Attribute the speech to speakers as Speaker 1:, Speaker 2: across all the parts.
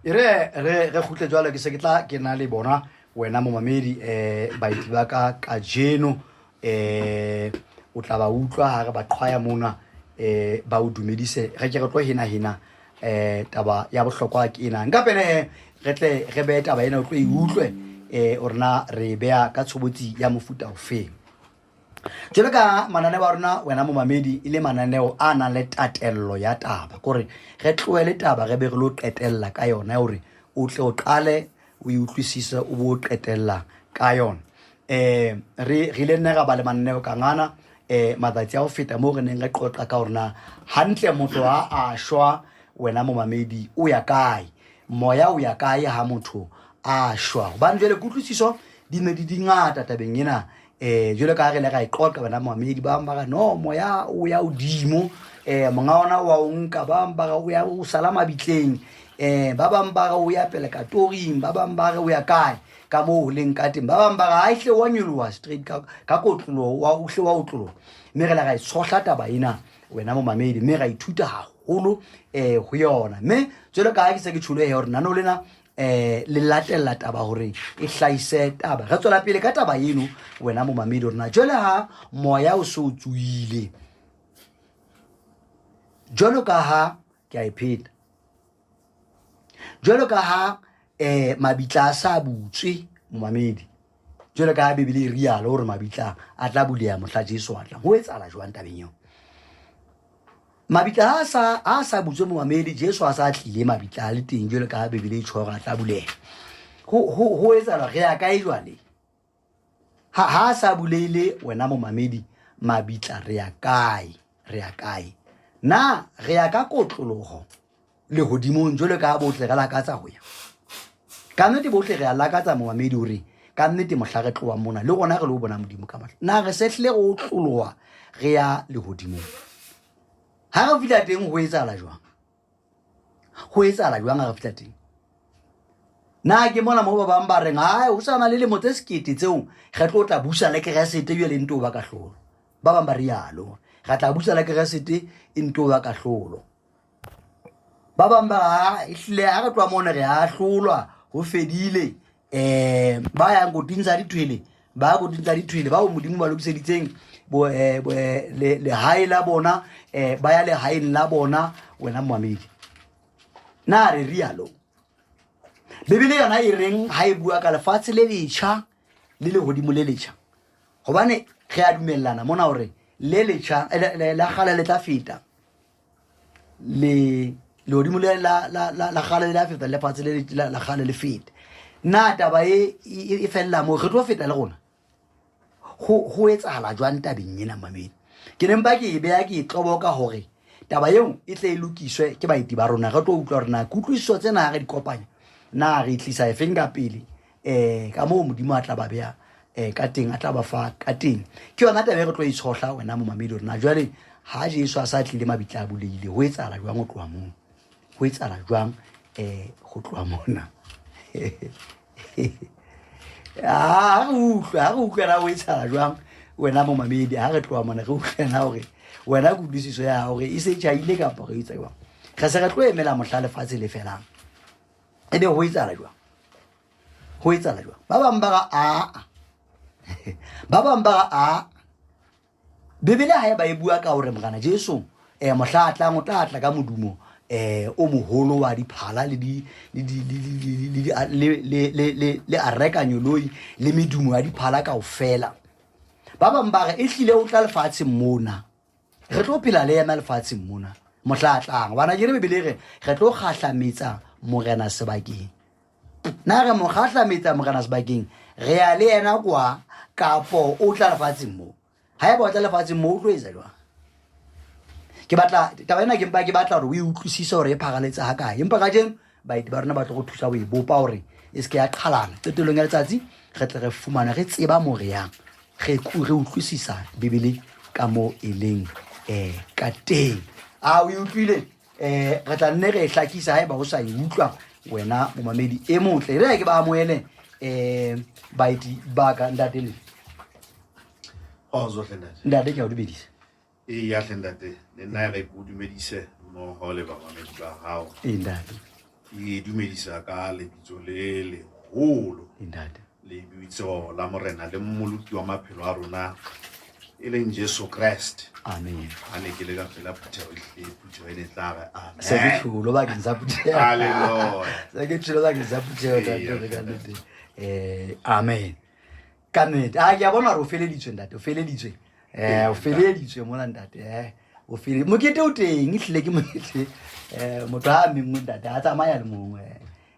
Speaker 1: E re re re kgutle jwale, ke se ke tla ke na le bona wena momamedi, baeti ba ka kajeno, o tla ba utlwa ha re ba qhwaya mona, ba o dumedise. Re ke re tlo hena hena, taba ya bohlokwa ke ena. Nka pele he re tle re behe taba ena, o tlo e utlwe, o rena re e beha ka tshobotsi ya mofuta ofeng. Jwalo ka mananeo a rona wena momamedi, e le mananeo a nang le tatello ya taba, kore re tlohele taba re be re lo qetella ka yona, hore o tle o qale o e utlwisise o bo o qetella ka yona. Re re ile nne ra ba le mananeo ka ngana, matsatsi a ho feta moo re neng re qoqa ka hore na hantle motho ha a shwa wena momamedi o ya kae, moya o ya kae ha motho a shwa. Hobane jwale kutlwisiso di ne di di ngata tabeng ena. Jwalo ka ha re ile ra e qoqa bana momamedi, ba bang ba re no moya o ya hodimo, monga ona wa o nka, ba bang ba re o ya o sala mabitleng, ba bang ba re o ya pele katoring, ba bang ba re o ya kae ka moo ho leng ka teng, ba bang ba re ha ehle wa nyoloha straight ka kotloloho, wa o hle wa otloloha. Mme re la ra e tshohla taba ena wena momamedi, mme ra ithuta haholo ho yona. Mme jwalo ka ha ke se ke tjholo he hore nano lena le latella taba hore e hlahise taba, re tswela pele ka taba eno wena momamedi, hore na jwale ha moya o se o tsoile, jwalo ka ha ke a e pheta, jwalo ka ha mabitla a sa butswe momamedi, jwalo ka ha Bibele e rialo hore mabitla a tla buleha mohla Jesu a tlang, ho etsahala jwang tabeng eo? Mabitla ha sa butswe momamedi, Jesu a sa tlile, mabitla a le teng jwalo ka ha Bibele e tjho hore a tla buleha. Ho etsahala re ya kae jwale? Ha sa buleile wena momamedi, mabitla re ya kae? Re ya kae? Na re ya ka kotloloho lehodimong jwalo ka ha bohle re lakatsa ho ya? Ka nnete bohle re a lakatsa momamedi hore ka nnete mohla re tlohang mona le rona re lo bona Modimo ka mahlo. Na re se hlile re otloloha re ya lehodimong? Ha re fihla teng ho etsahala jwang? Ho etsahala jwang ha re fihla teng? Na ke mona moo ba bang ba reng hai ho sa na le lemo tse sekete tseo re tlo tla busa le Keresete jwale nto ba kahlolo. Ba bang ba rialo, re tla busa le Keresete e nto ba kahlolo. Ba bang ba ha ehlile ha re tloha mona re a hlolwa, ho fedile. Ba yang koting tsa dithwele, ba koting tsa dithwele bao Modimo ba lokiseditseng bo, bo, lehae la bona, ba ya lehaeng la bona wena momamedi. Na re rialo? Bibele yona e reng ha e bua ka lefatshe le letjha le lehodimo le letjha? Hobane re a dumellana mona hore le letjha, la kgale le tla feta, le lehodimo le la la la la kgale le la feta, lefatshe le la la kgale le fete. Na taba e fella moo, re tlo feta le rona? Ho etsahala jwang tabeng ena mamedi? Ke ne mpa ke e beha ke e tloboka hore taba eo e tle e lokiswe ke baeti ba rona, re tlo utlwa hore na kutlwisiso tsena ha re di kopanya na re tlisa efeng ka pele, ka moo Modimo a tla ba beha ka teng, a tla ba fa ka teng. Ke yona taba e re tlo e tshohla wena momamedi, hore na jwale ha Jesu a sa tlile mabitla a bulehile, ho etsahala jwang ho tloha moo? Ho etsahala jwang ho tloha mona? Ha re utlwe, ha re utlwe na ho etsahala jwang wena momamedi, ha re tloha mona re utlwe na hore wena kutlwisiso ya hore e se tjhaile kapa re etsa jwang. Re se re tlo emela mohla lefatshe le felang, ebe ho etsahala jwang? Ho etsahala jwang? Ba bang ba re aa, ba bang ba re aa. Bibele ha e ba e bua ka hore Morena Jesu mohla a tlang o tla tla ka modumo o moholo wa diphala le di le di le le le le le le le areka nyoloi le medumo ya diphala kaofela. Ba bang ba re e hlile o tla lefatsheng mona, re tlo phela le yena lefatsheng mona mohla a tlang. Hobane akere Bibele e re re tlo kgahlametsa Morena sebakeng. Na re mo kgahlametsa Morena sebakeng, re ya le yena kwa, kapo o tla lefatsheng mo? Haeba o tla lefatsheng mo, o tlo etsa jwang? Ke batla taba ena, ke mpa ke batla hore o e utlwisise hore e pharaletse ha kae. Empa kajeno baeti ba rona ba tlo go thusa ho e bopa hore e se ke ya qhalana. Qetellong ya letsatsi re tle re fumane re tseba mo re yang, re re utlwisisa Bibele ka mo e leng ka teng. A o e utlwile? Re tla nne re e hlakisa haeba o sa e utlwa wena momamedi e motle. Re ke ba amohele baeti ba ka. Ntate le
Speaker 2: Kgotso hle ntate.
Speaker 1: Ntate, ke a o dumedisa.
Speaker 2: Eya hle ntate, le nna re ke o dumedise mmoho le bamamedi ba hao.
Speaker 1: Ee ntate.
Speaker 2: Ke dumedisa ka lebitso le leholo.
Speaker 1: Ntate.
Speaker 2: Lebitso la Morena le Mmoloki wa maphelo a rona e leng Jesu Kreste.
Speaker 1: Amen.
Speaker 2: Ha ne ke le ka pela phutheho ehlile phutheho e ne tla re amen.
Speaker 1: Se ke tsholo bakeng sa phutheho.
Speaker 2: Hallelujah.
Speaker 1: Se ke tsholo bakeng sa phutheho ntate re ka nnete. Amen. Ka nnete. A ke a bona hore o feleditswe ntate, o feleditswe. O feleditswe mona ntate. O fele mokete o teng ehlile ke mokete. Motho ha a menngwe ntate a tsamaya le mongwe.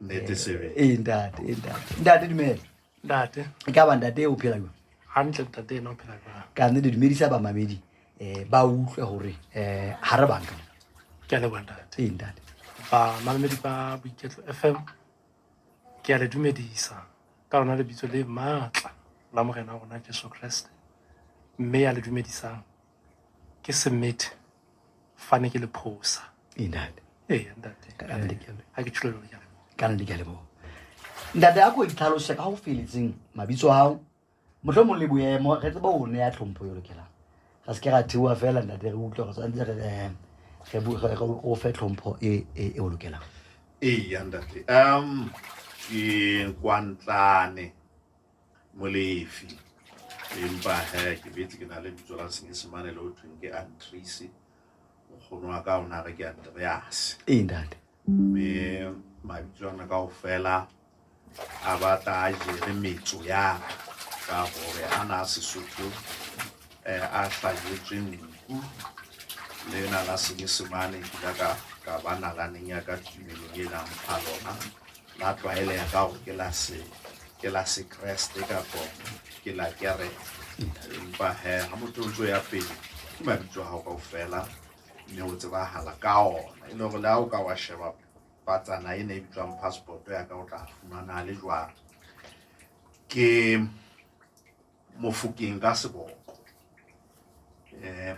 Speaker 2: Nnete sebe.
Speaker 1: Ntate, ntate. Ntate dumela.
Speaker 3: Ntate.
Speaker 1: E ka ba ntate o phela jwang?
Speaker 3: Hantle ntate ena o phela jwang?
Speaker 1: Ka nnete dumedisa bamamedi ba utlwe hore ha re bang ka.
Speaker 3: Ke a leboha ntate.
Speaker 1: Ntate.
Speaker 3: Bamamedi ba Boiketlo FM ke a le dumedisa ka lona lebitso le matla la Morena wa rona Jesu Kreste. Mme ya le dumedisang ke Semete fane ke lephosa.
Speaker 1: Ntate.
Speaker 3: Ntate.
Speaker 1: Ka nnete ke a leboha.
Speaker 3: Ha ke tsholo ke a leboha.
Speaker 1: Ka nnete ke a leboha. Ntate a ko itlhalose ka ho feletseng mabitso a hao, mohlomong le boemo, re tsebe ho neya tlhompho e lokelang. Re se ke ra theoha fela ntate re utlwe re tshwanetse re re o fe tlhompho e o lokelang.
Speaker 2: Eya ntate. Ke Kwantlane Molefi. Empa he ke betse ke na le lebitso la Senyesemane le ho thweng ke Andries. Nkgono wa ka o na re ke Andreas.
Speaker 1: Ntate.
Speaker 2: Mme mabitso ana kaofela a batla a jere metso ya ka hore ana a Sesotho a hlajetswe nku lena la Senyesemane ke la ka ba nalaneng ya ka tumelong e nang mpha lona la tlwaeleha ka hore ke la se ke la Sekreste kapo ke la kereke. Empa he ha motho o ntso ya pele ke mabitso a hao kaofela mme o tsebahala ka ona e le hore le ha o ka wa sheba patsana ena e bitswang passport ya ka o tla fumana le jwang. Ke Mofokeng ka seboko.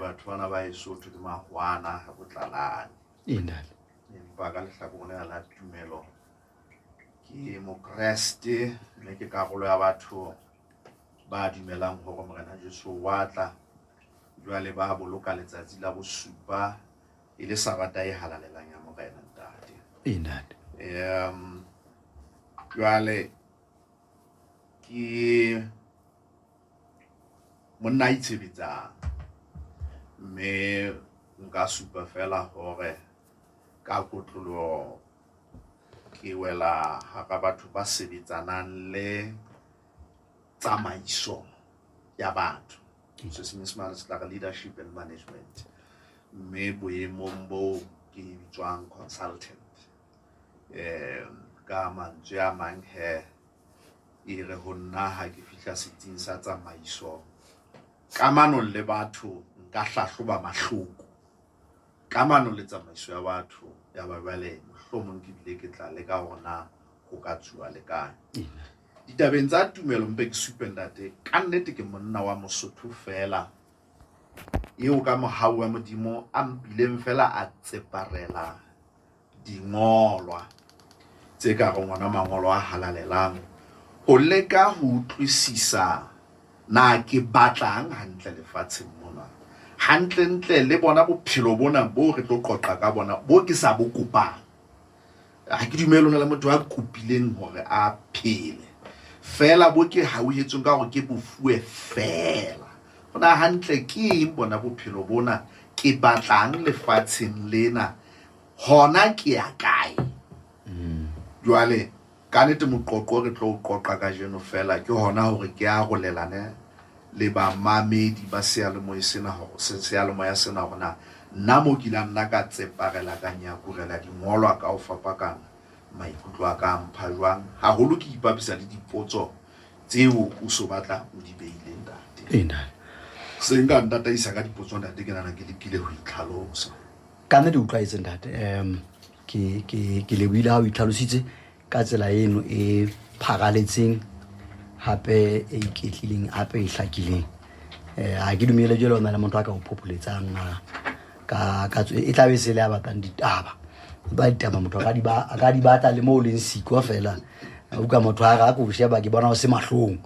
Speaker 2: Batho bana ba Esotho ke mahwana ha botlalane.
Speaker 1: Ntate.
Speaker 2: Empa ka lehlakoreng lena la tumelo ke Mokreste mme ke karolo ya batho ba dumelang hore Morena Jesu wa tla. Jwale ba boloka letsatsi la bosupa e le Sabata e halalelang ya Morena ntate.
Speaker 1: Ntate.
Speaker 2: Jwale ke monna a itshebetsang mme nka supa fela hore ka kotloloho ke wela hara batho ba sebetsanang le tsamaiso ya batho. Se Senyesemane se tla re leadership and management. Mme boemong bo ke bitswang consultant. Ka mantswe a mang he e re ho nna ha ke fihla setsing sa tsamaiso kamanong le batho nka hlahloba mahloko kamanong le tsamaiso ya batho ya ba jwale mohlomong ke bile ke tla leka hore na ho ka tsuwa le kae. Ditabeng tsa tumelo mpe ke supe ntate ka nnete ke monna wa Mosotho fela eo ka mohau wa Modimo a mpileng fela a tseparela dingolwa tse ka reng ona mangolo a halalelang ho leka ho utlwisisa na ke batlang hantle lefatsheng mona. Hantlentle le bona bophelo bona bo re tlo qoqa ka bona bo ke sa bo kopang. Ha ke dumele ho na le motho a kopileng hore a phele. Fela bo ke hauhetsweng ka hore ke bofuwe fela. Hona hantle ke eng bona bophelo bona ke batlang lefatsheng lena hona ke ya kae? Jwale ka nnete moqoqo re tlo o qoqa kajeno fela ke hona hore ke arolelane le bamamedi ba seyalemoya sena hore seyalemoya sena hore na nna mo ke ile nna ka tseparela ka nyakurela dingolwa ka ho fapakana maikutlo a ka a mpha jwang haholo ke ipapisa le dipotso tseo o so batla o di beile ntate.
Speaker 1: Ntate.
Speaker 2: Se nka ntataisa ka dipotso ntate ke nahana ke lekile ho itlhalosa.
Speaker 1: Ka nnete utlwaetse ntate. Ke lebohile ha o itlhalositse ka tsela eno e pharaletseng hape e iketlileng hape e hlakileng. Ha ke dumele jwale ho na le motho a ka o phopholetsang ka e tla be se le a batlang ditaba. Ba ditaba motho a ka di batla le mo o leng siko fela. Uka motho a re a ko sheba ke bona o se mahlong.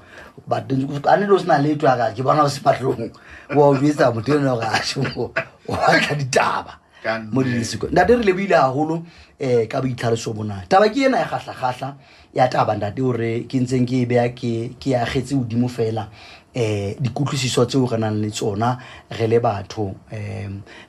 Speaker 1: But a ne le o sena letho a re ke bona o se mahlong. Wa o jwetsa motho enwa hore a o batla ditaba. Mo di leng siko. Ntate, re lebohile haholo ka boitlhaloso bona. Taba ke ena ya kgahlakgahla ya taba, ntate, hore ke ntseng ke e beha ke akgetse hodimo feela dikutlwisiso tseo re nang le tsona re le batho.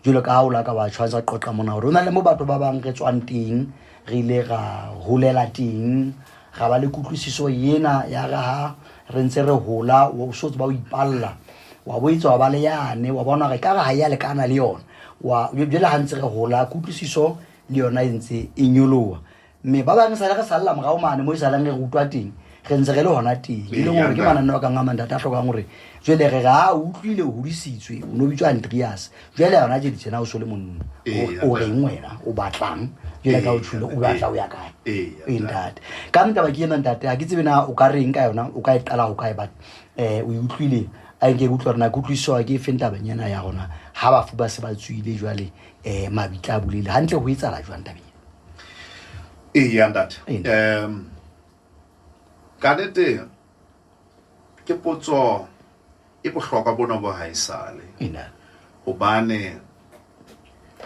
Speaker 1: Jwalo ka ha o la ka wa tshwantsha qoqa mona hore ho na le mo batho ba bang re tswang teng, re ile ra holela teng, ra ba le kutlwisiso ena ya re ha re ntse re hola, o so tseba o ipalla, wa bo etsa wa ba le yane, wa bona hore ekare ha ya lekana le yona. Wa jwale ha ntse re hola, kutlwisiso le yona e ntse e nyoloha, mme ba bang sale re salla morao mane mo e salang re rutwa teng, re ntse re le hona teng. E leng hore ke mananeo a kang a mandate a hlokang hore jwale re re ha o utlwile, o hodisitswe, o no bitswa Andreas, jwale yona je ditjena o so le monna, o reng wena o batlang jwale ka o tshwile, o batla o ya kae? Ee, ntate, ka ntaba ke ena, ntate, ha ke tsebe na o ka reng ka yona, o ka e qala ho kae, but o e utlwile, a nke ke utlwa hore na ke utlwisiswa ke efeng tabeng ena ya rona. Ha bafu ba se ba tswile jwale, mabitla a bulehile hantle, ho etsahala jwang tabeng?
Speaker 2: Eya, ntate. Ka nnete ke potso e bohlokwa bona bo haesale, hobane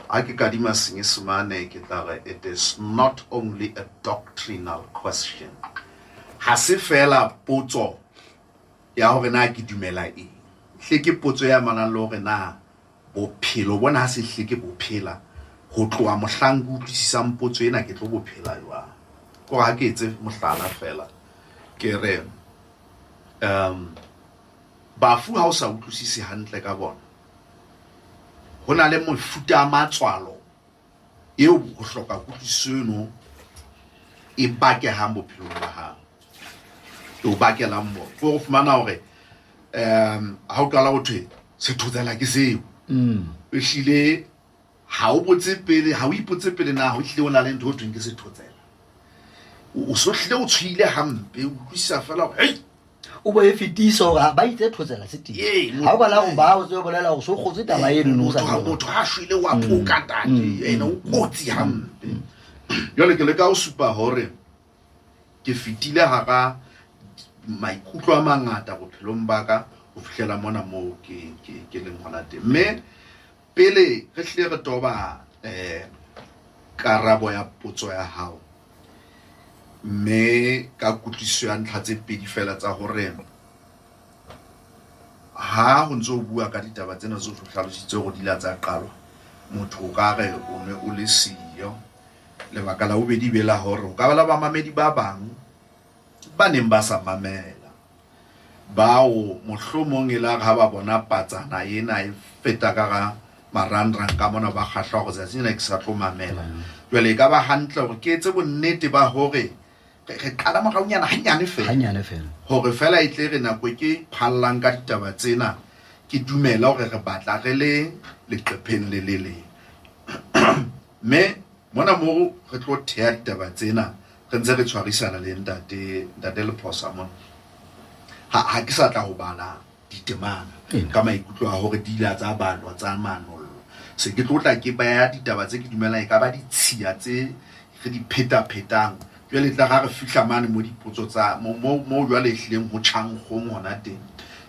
Speaker 2: ha ke kadima Senyesemane ke tla re it is not only a doctrinal question. Ha se fela potso ya hore na ke dumela eng, hle ke potso ya amanang le hore na bophelo bona ha se hle ke bophela ho tloha mohlang ke utlwisisang potso ena, ke tlo bophela jwang. Kore ha ke etse mohlala fela, ke re bafu ha o sa utlwisise hantle ka bona, ho na le mefuta ya matswalo eo ho hloka kutlwisiso eno e bakehang bophelong ba hao, e o bakelang bona. Ke go fumana hore ha o qala ho thwe sethotsela ke seo, ehlile ha o botse pele, ha o ipotse pele na ho hlile o na le ntho ho thweng ke sethotsela. O so hlile o tshohile hampe, o utlwisisa fela hore hei,
Speaker 1: o bo e fetisa hore ba itse thotsela se teng. Ha o bala go ba o tse bolela hore so kgotse taba eno no sa
Speaker 2: motho ha shwele wa phoka, ntate, ene o kotsi hampe. Jwale ke leka ho supa hore ke fetile hara maikutlo a mangata bophelong ba ka ho fihlela mona moo ke leng hona teng. Mme pele re hlile re toba karabo ya potso ya hao, mme ka kutlwisiso ya ntlha tse pedi fela tsa hore ha ho ntse o bua ka ditaba tsena tse o hlalositse hore di la tsa qalwa, motho o ka re o ne o le siyo. Lebaka la bobedi be la hore o ka ba la bamamedi ba bang ba neng ba sa mamela, bao mohlomong e la re ha ba bona patsana ena e feta ka ga marangrang ka mona, ba kgahlwa hore tsatsi lena ke sa tlo mamela. Jwale e ka ba hantle hore ke etse bonnete ba hore re qala moraonyana hanyane fela,
Speaker 1: hanyane fela,
Speaker 2: hore fela e tle re nako e ke phallang ka ditaba tsena, ke dumele hore re batla re le leqepheng le le leng. Mme mona mo re tlo thea ditaba tsena, re ntse re tshwarisana le ntate Lephosa mona, ha ke sa tla ho bala ditemana ka maikutlo a hore di ila tsa balwa tsa manollo. Se ke tlo tla ke beha ditaba tse ke dumelang e ka ba ditshiya tse re di pheta-phetang. Jwale tla ra re fihla mane mo dipotso tsa mo jwale e hlileng ho tjhang kgong hona teng,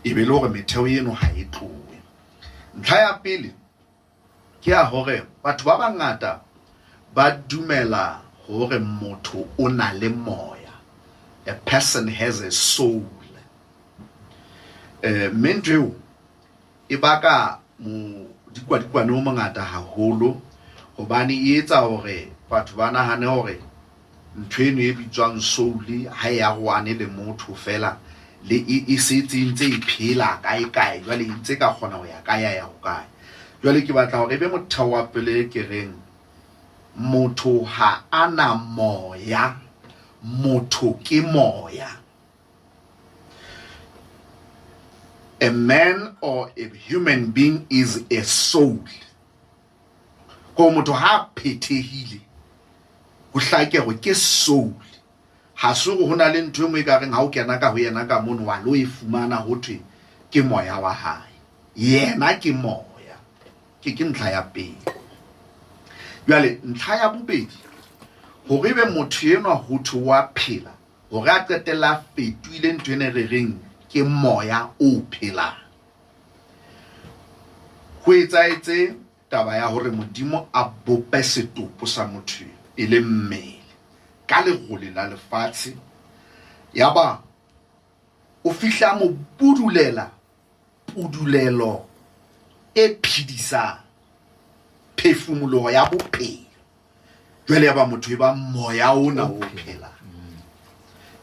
Speaker 2: e be le hore metheo eno ha e tlohe. Ntlha ya pele ke ya hore batho ba bangata ba dumela hore motho o na le moya, a person has a soul. Mme ntho eo e baka modikwadikwane o mongata haholo, hobane e etsa hore batho ba nahane hore ntho eno e bitswang soul ha e arohane le motho fela, le e setse e ntse e phela kae kae, jwale e ntse ka kgona ho ya kae ya ya ho kae. Jwale ke batla hore e be motheo wa pele ke reng motho ha a na moya, motho ke moya. A man or a human being is a soul. Ko motho ha phethehile, ho hlake hore ke soul. Ha se hore ho na le ntho e nngwe e ka reng ha o kena ka ho yena ka mono wa lo e fumana ho thwe ke moya wa hae. Yena ke moya. Ke ntlha ya pele. Jwale ntlha ya bobedi, hore ebe motho enwa ho thwe wa phela, hore a qetella a fetohile ntho ena e re reng ke moya o phelang. Ho etsahetse taba ya hore Modimo a bope setopo sa motho e le mmele ka lerole la lefatshe, yaba o fihla a mo budulela pudulelo e phedisang, phefumoloho ya bophelo. Jwale yaba motho e ba moya ona o phelang.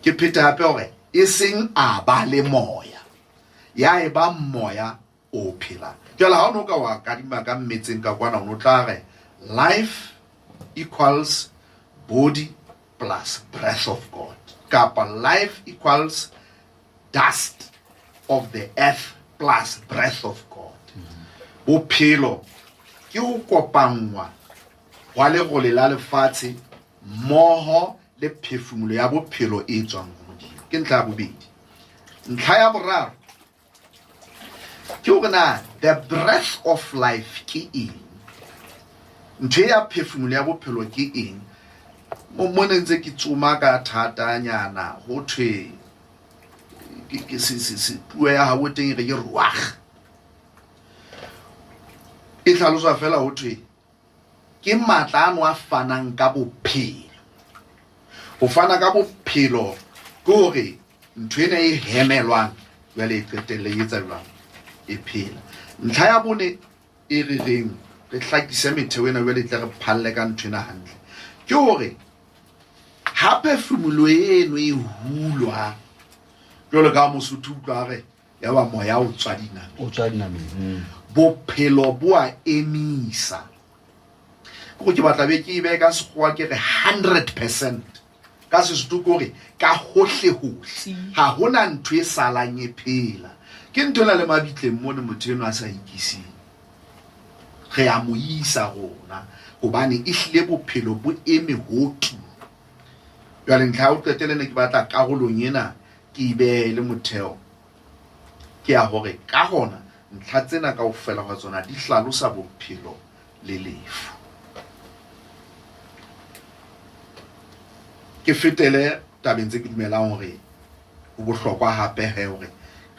Speaker 2: Ke pheta hape hore e seng a ba le moya, ya e ba moya o phelang. Jwale ha o no ka wa kadima ka mmetseng ka kwana, o no tla re life equals body plus breath of God, kapa life equals dust of the earth plus breath of God. Bophelo ke ho kopanngwa hwa lerole la lefatshe mmoho le phefumolo ya bophelo e tswang ho Modimo. Ke ntlha ya bobedi. Ntlha ya boraro ke hore na the breath of life ke eng, ntho e ya phefumolo ya bophelo ke eng. Mo ne ntse ke tsoma ka thatanyana, ho thwe puo ya hao teng e re ke ruach, e tlhaloswa fela ho thwe ke matla ano a fanang ka bophelo. Ho fana ka bophelo ke hore ntho ena e hemelwang jwale e qetelle e etsa jwang, e phela. Ntlha ya bone e re reng re hlakise metheo ena jwale e tle re phalle ka ntho ena hantle, ke hore ha phefumolo eno e hulwa jwalo ka Mosotho utlwa re ya ba moya o tswa dinameng,
Speaker 1: o tswa dinameng,
Speaker 2: bophelo bo a emisa. Ke ke batla be ke e behe ka Sekgowa ke re 100%, ka Sesotho ke hore ka hohle-hohle, ha hona ntho e salang e phela. Ke ntho ena le mabitleng mone motho eno a sa ikiseng, re a mo isa rona hobane e hlile bophelo bo eme ho tu. Jwale ntlha ya ho qetela ne ke batla karolong ena ke e behe le motheo ke ya hore ka hona ntlha tsena kaofela hwa tsona di hlalosa bophelo le lefu. Ke fetele tabeng tse ke dumelang hore ho bohlokwa hape he hore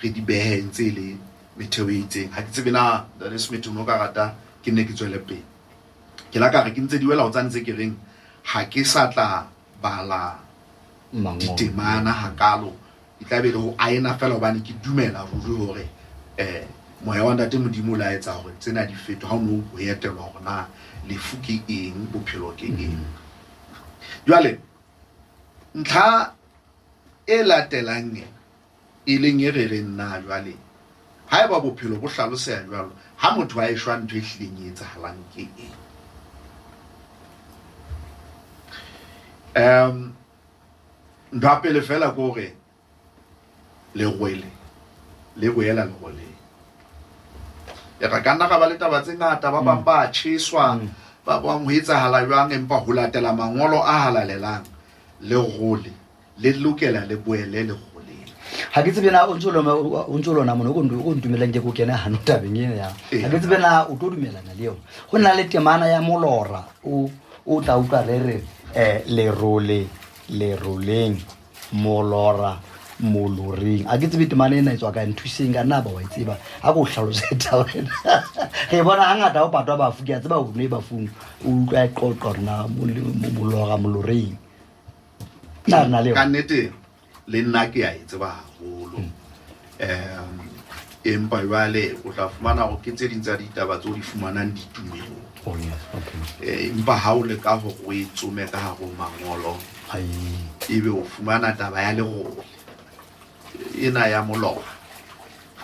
Speaker 2: re di behe ntse e le metheo e itseng. Ha ke tsebe na Ntate Smith o no ka rata ke nne ke tswele pele. Ke la ka re ke ntse di wela ho tsane tse ke reng ha ke sa tla bala ditemana hakalo, e tla be le ho aena fela hobane ke dumela ruri hore moya wa Ntate Modimo o la etsa hore tsena di fetohe ha o no ho etelwa hore na lefu ke eng, bophelo ke eng. Jwale ntlha e latelang ena e leng e re reng na jwale haeba bophelo bo hlaloseha jwalo, ha motho a eshwa ntho e hlileng e etsahalang ke eng? Ntho ya pele fela ke hore lerwele le boela lerweleng. E re ka nna ra ba le taba tse ngata, ba bang ba tjheswa, ba bang ho etsahala jwang, empa ho latela mangolo a halalelang, lerole le lokela le boele leroleng.
Speaker 1: Ha ke tsebe na o ntso lona mona, o ntumelang ke ko kena hano tabeng ena ya. Ha ke tsebe na o tlo dumelana le yona. Ho na le temana ya molora o tla utlwa re re lerole leroleng, molora moloreng. A ke tsebe temana ena e tswa kae, nthuseng ka nna ba wa e tseba. Ha ko hlalose taba ena. Re bona hangata ho patwa bafu, ke a tseba ho ne bafung, o utlwa e qoqa hore na molora moloreng. Na re na le yona?
Speaker 2: Ka nnete le nna ke a e tseba haholo. Empa jwale o tla fumana hore ke tse ding tsa ditaba tseo di fumanang ditumelong.
Speaker 1: Oh, yes, okay.
Speaker 2: Empa ha o leka hore o e tsome ka hare ho mangolo, ebe o fumana taba ya lerole ena ya molora.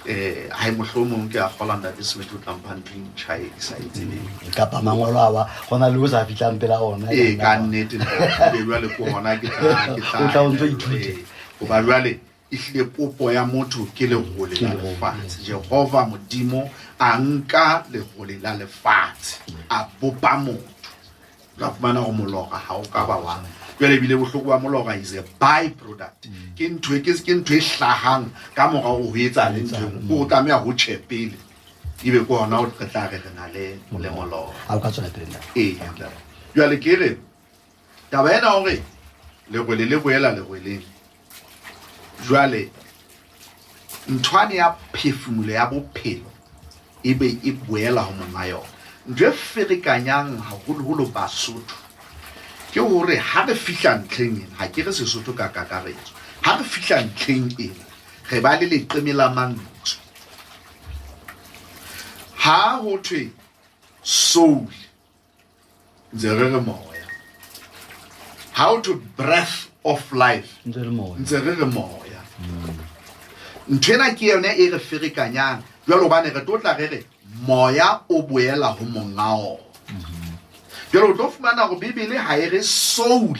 Speaker 2: Ha e mohlomong ke a kgola Ntate Smith o tla mpha ntho e ntjha e ke sa e tsebeng.
Speaker 1: Kapa mangolo a wa, ho na le o sa fihlang pela ona.
Speaker 2: Ka nnete, ntate, jwale ke hona ke tla, ke tla
Speaker 1: O tla o ntso ithute.
Speaker 2: Hoba jwale ehlile popo ya motho ke lerole la lefatshe. Jehova Modimo a nka lerole la lefatshe, a bopa motho. Tla fumana hore molora ha o ka ba wa. Jwale ebile bohloko ba molora is a by-product. Ke ntho e, ke ntho e hlahang ka mora hore ho etsahale ntho e nngwe. O tlameha ho tjhe pele. Ebe ke hona re tla re re na le molora.
Speaker 1: Ha o ka tswela pele nna.
Speaker 2: Ee. Jwale ke re taba ena hore lerwele le boela lerweleng. Jwale nthwane ya phefumolo ya bophelo e be e boela ho monga yona. Ntho e ferekanyang haholoholo Basotho ke hore ha re fihla ntlheng ena, ha ke re Sesotho ka kakaretso, ha re fihla ntlheng ena re ba le leqeme la mantswe. Ha ho thwe soul, ntse re re moya. Ha ho thwe breath of life, ntse re re moya. Ntho ena ke yone e re ferekanyang jwale, hobane re tlo tla re re moya o boela ho monga ona. Jwale o tlo fumana hore Bibele ha e re soul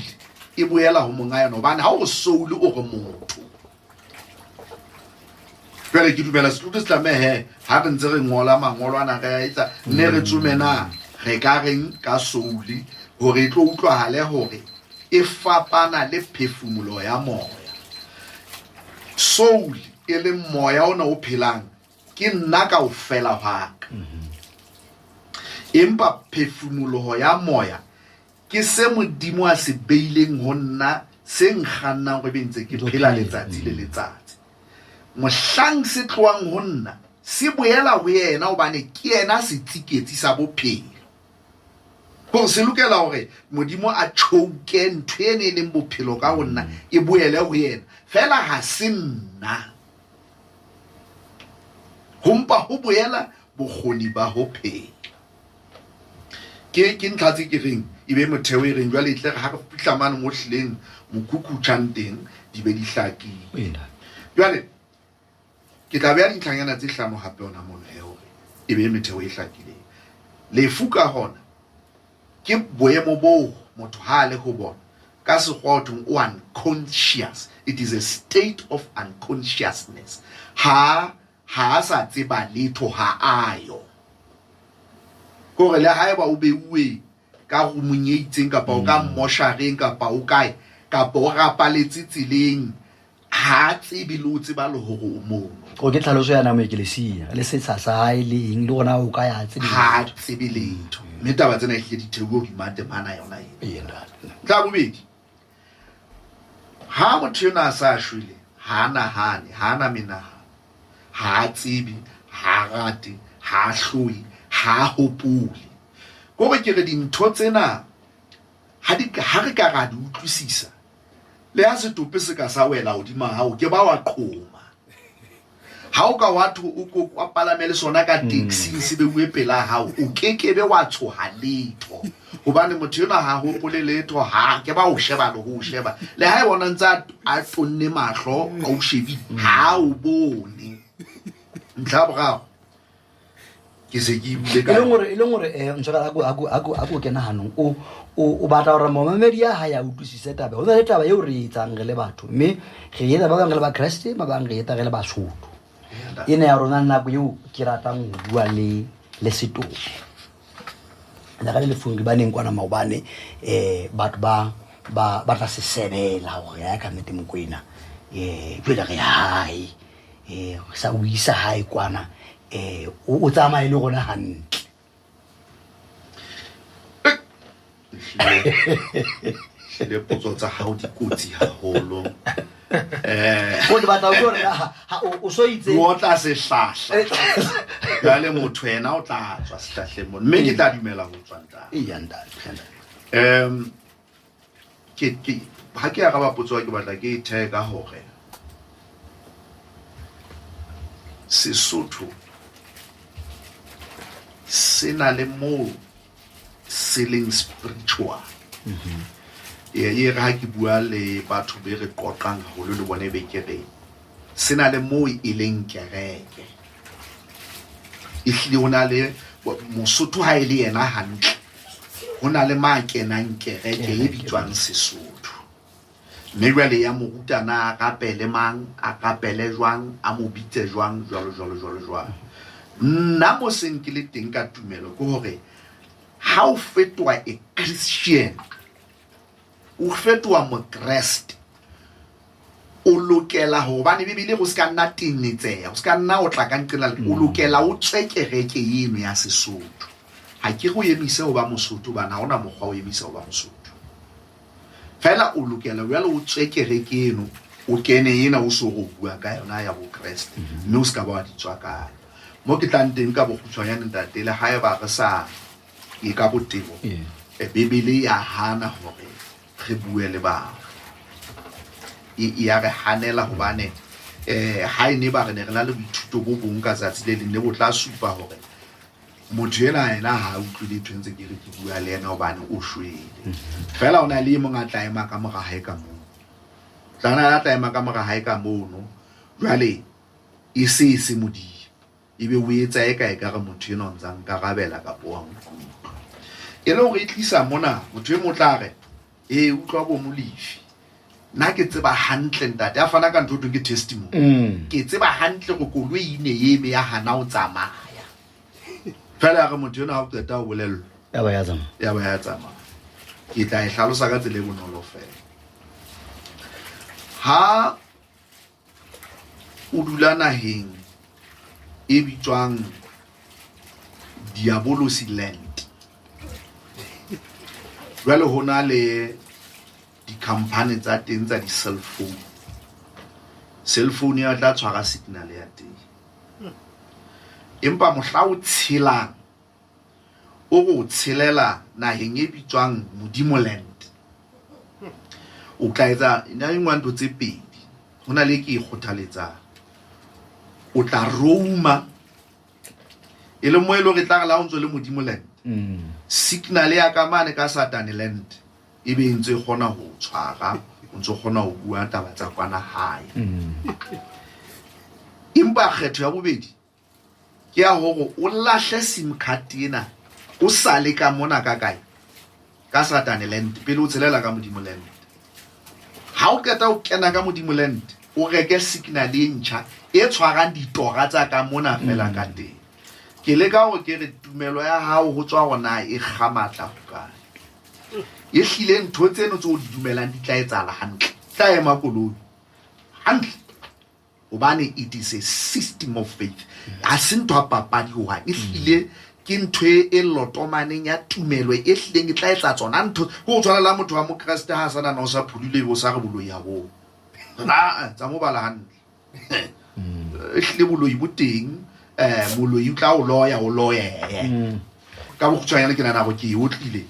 Speaker 2: e boela ho monga yona, hobane ha o re soul o re motho. Jwale ke dumela Sesotho se tlamehe ha re ntse re ngola mangolo ana re a etsa, nne re tsome na re ka reng ka soul hore e tlo utlwahale hore e fapana le phefumoloho ya moya. Soul e leng moya ona o phelang ke nna kaofela hwa ka. Empa phefumoloho ya moya ke se Modimo a se beileng ho nna, se nkgannang hore ebe ntse ke phela letsatsi le letsatsi. Mohlang se tlohang ho nna, se boela ho yena, hobane ke yena setsiketsi sa bophelo. Hore se lokela hore Modimo a tjhouke ntho eno e leng bophelo ka ho nna, e boele ho yena. Feela ha se nna. Ho mpa ho boela bokgoni ba ho phela. Ke, ke ntlha tse ke reng e be motheo e reng jwale e tle re ha re fihla mane mo hlileng mokhukhu o tjhang teng di be di hlakile. Jwale ke tla beha dintlhanyana tse hlano hape hona mono he hore e be metheo e hlakileng. Lefu ka hona ke boemo boo motho ha a le ho bona ka sekgowa ho thweng o unconscious. It is a state of unconsciousness. Ha ha a sa tseba letho, ha a yo. Ke hore le haeba o beuwe ka roomong e itseng kapa o ka mmoshareng kapa o kae kapa o rapaletse tseleng, ha a tsebe le o tseba le hore o mono.
Speaker 1: O ke tlhaloso ya nama ekelesia le setsha sa hae le eng le gona o ka ya tsebe.
Speaker 2: Ha a tsebe letho. Mme taba tsena ehlile di thehuwe hodima temana yona ena.
Speaker 1: Ee, ntate.
Speaker 2: Ntlha ya bobedi, ha motho enwa a sa shwele, ha a nahane, ha a na menahano, ha a tsebe, ha a rate, ha a hloye, ha a hopole. Ke hore ke re dintho tsena ha di, ha re ka ra di utlwisisa, le ha setope se ka sa wela hodima hao, ke ba wa qhoma. Ha o ka wa tho o ko wa palame le sona ka taxing se beuwe pela hao, o kekebe wa tshoha letho. Hobane motho enwa ha hopole letho, ha ke ba o sheba le ho o sheba. Le ha e bona ntse a tonne mahlo a o shebile, ha o bone. Ntlha ya boraro, ke se ke bule ka
Speaker 1: e leng hore e leng hore eh ntshwara ako ako ako ako kena hanong o o batla hore momamedi ya hae a utlwisise taba. Ho na le taba eo re e etsang re le batho, mme re etsa ba bang re le Bakreste, ba bang re etsa re le Basotho. Ena ya rona nako eo ke ratang ho bua le le setopo. Ne re le lefung re baneng kwana maobane, batho ba ba ba tla se sebela hore ya ka nnete Mokwena jwale re hae, sa o isa hae kwana, o tsamaye le rona hantle.
Speaker 2: Ehlile potso tsa hao di kotsi haholo.
Speaker 1: O ke batla ho hore ha o so itse
Speaker 2: o tla sehlahla. Jwale motho yena o tla tswa sehlahleng mono, mme ke tla dumela ho tswa ntate.
Speaker 1: Eya ntate, ntate.
Speaker 2: Ke ke ha ke araba potso ke batla ke e thehe ka hore Sesotho se na le moo se leng spiritual. E re ha ke bua le batho be re qoqang haholo le bone be ke re se na le moo e leng kereke. Ehlile ho na le Mosotho ha e le yena hantle, ho na le ma kenang kereke e bitswang Sesotho. Mme jwale ya mo ruta na a rapele mang, a rapele jwang, a mo bitse jwang, jwalo jwalo jwalo jwalo. Nna mo seng ke le teng ka tumelo ke hore ha o fetoha a Christian, o fetoha Mokreste, o lokela hobane Bibele go se ka nna tenetseha, o se ka nna o tla ka nqena, o lokela o tswe kereke eno ya Sesotho. Ha ke re o emise ho ba Mosotho, hobane ha hona mokgwa o emisa ho ba Mosotho. Feela o lokela jwale o tswe kereke eno, o kene ena o so go bua ka yona ya Bokreste, mme o se ka ba wa di tswakanya. Mo ke tlang teng ka bokgutshwanyane ntate, le haeba re sa E ka botebo. Bibele ya hana hore re bue le bafu. E ya re hanela hobane ha e ne ba re ne re na le boithuto bo bong ka tsatsi le leng ne bo tla supa hore motho ena ena ha a utlwe letho ntse ke re ke bua le yena hobane o shwele. Fela o na le e mong a tla ema ka mora hae ka mono. Tla na tla ema ka mora hae ka mono. Jwale e se e se Modimo. Ebe o etsa eka ekare motho enwa o ntsa nkarabela kapa wa nkutlwa. E le hore e tlisa mona motho e mong o tla re, ee utlwa bo Molefi, nna ke tseba hantle ntate a fana ka ntho thweng ke testimony. Ke tseba hantle hore koloi e ne eme ya hana ho tsamaya. Fela ya re motho enwa ha o qeta ho bolellwa,
Speaker 1: Ya ba ya tsamaya.
Speaker 2: Ya ba ya tsamaya. Ke tla e hlalosa ka tsela e bonolo fela. Ha o dula naheng e bitswang Diabolosi Land, jwale ho na le di-company tsa teng tsa di-cell phone. Cell phone ya tla tshwara signal ya teng, empa mohla o tshelang o re o tshelela naheng e bitswang Modimo Land, o tla etsa na e nngwe ya ntho tse pedi. Ho na le e ke e kgothaletsang, o tla roama e le mo e le hore e tla re le ha o ntso le Modimo Land, signal ya ka mane ka Satane Land e be e ntse e kgona ho o tshwara, o ntso kgona ho bua taba tsa kwana hae. Empa kgetho ya bobedi ke ya hore o lahle sim card ena o sa le ka mona ka kae, ka Satane Land, pele o tshelela ka Modimo Land. Ha o qeta o kena ka Modimo Land, o reke signal e ntjha e tshwarang ditora tsa ka mona fela ka teng. Ke leka hore ke re tumelo ya hao ho tswa hore na e kga matla ho kae. E hlile ntho tseno tse o di dumelang di tla etsahala hantle, tla ema koloi hantle, hobane it is a system of faith. Ha se ntho ya papadi hohang, e hlile ke ntho e lotomaneng ya tumelo e hlileng e tla etsa tsona ntho. Ke ho tshwana le ha motho wa mokreste ha a sa nana o sa phodile ebe o sa re boloi haholo. Aa, tsa mo bala hantle. E hlile boloi bo teng, moloi o tla o loya, o loyeye. Ka bokgutshwanyane ke nahana hore ke e otlile.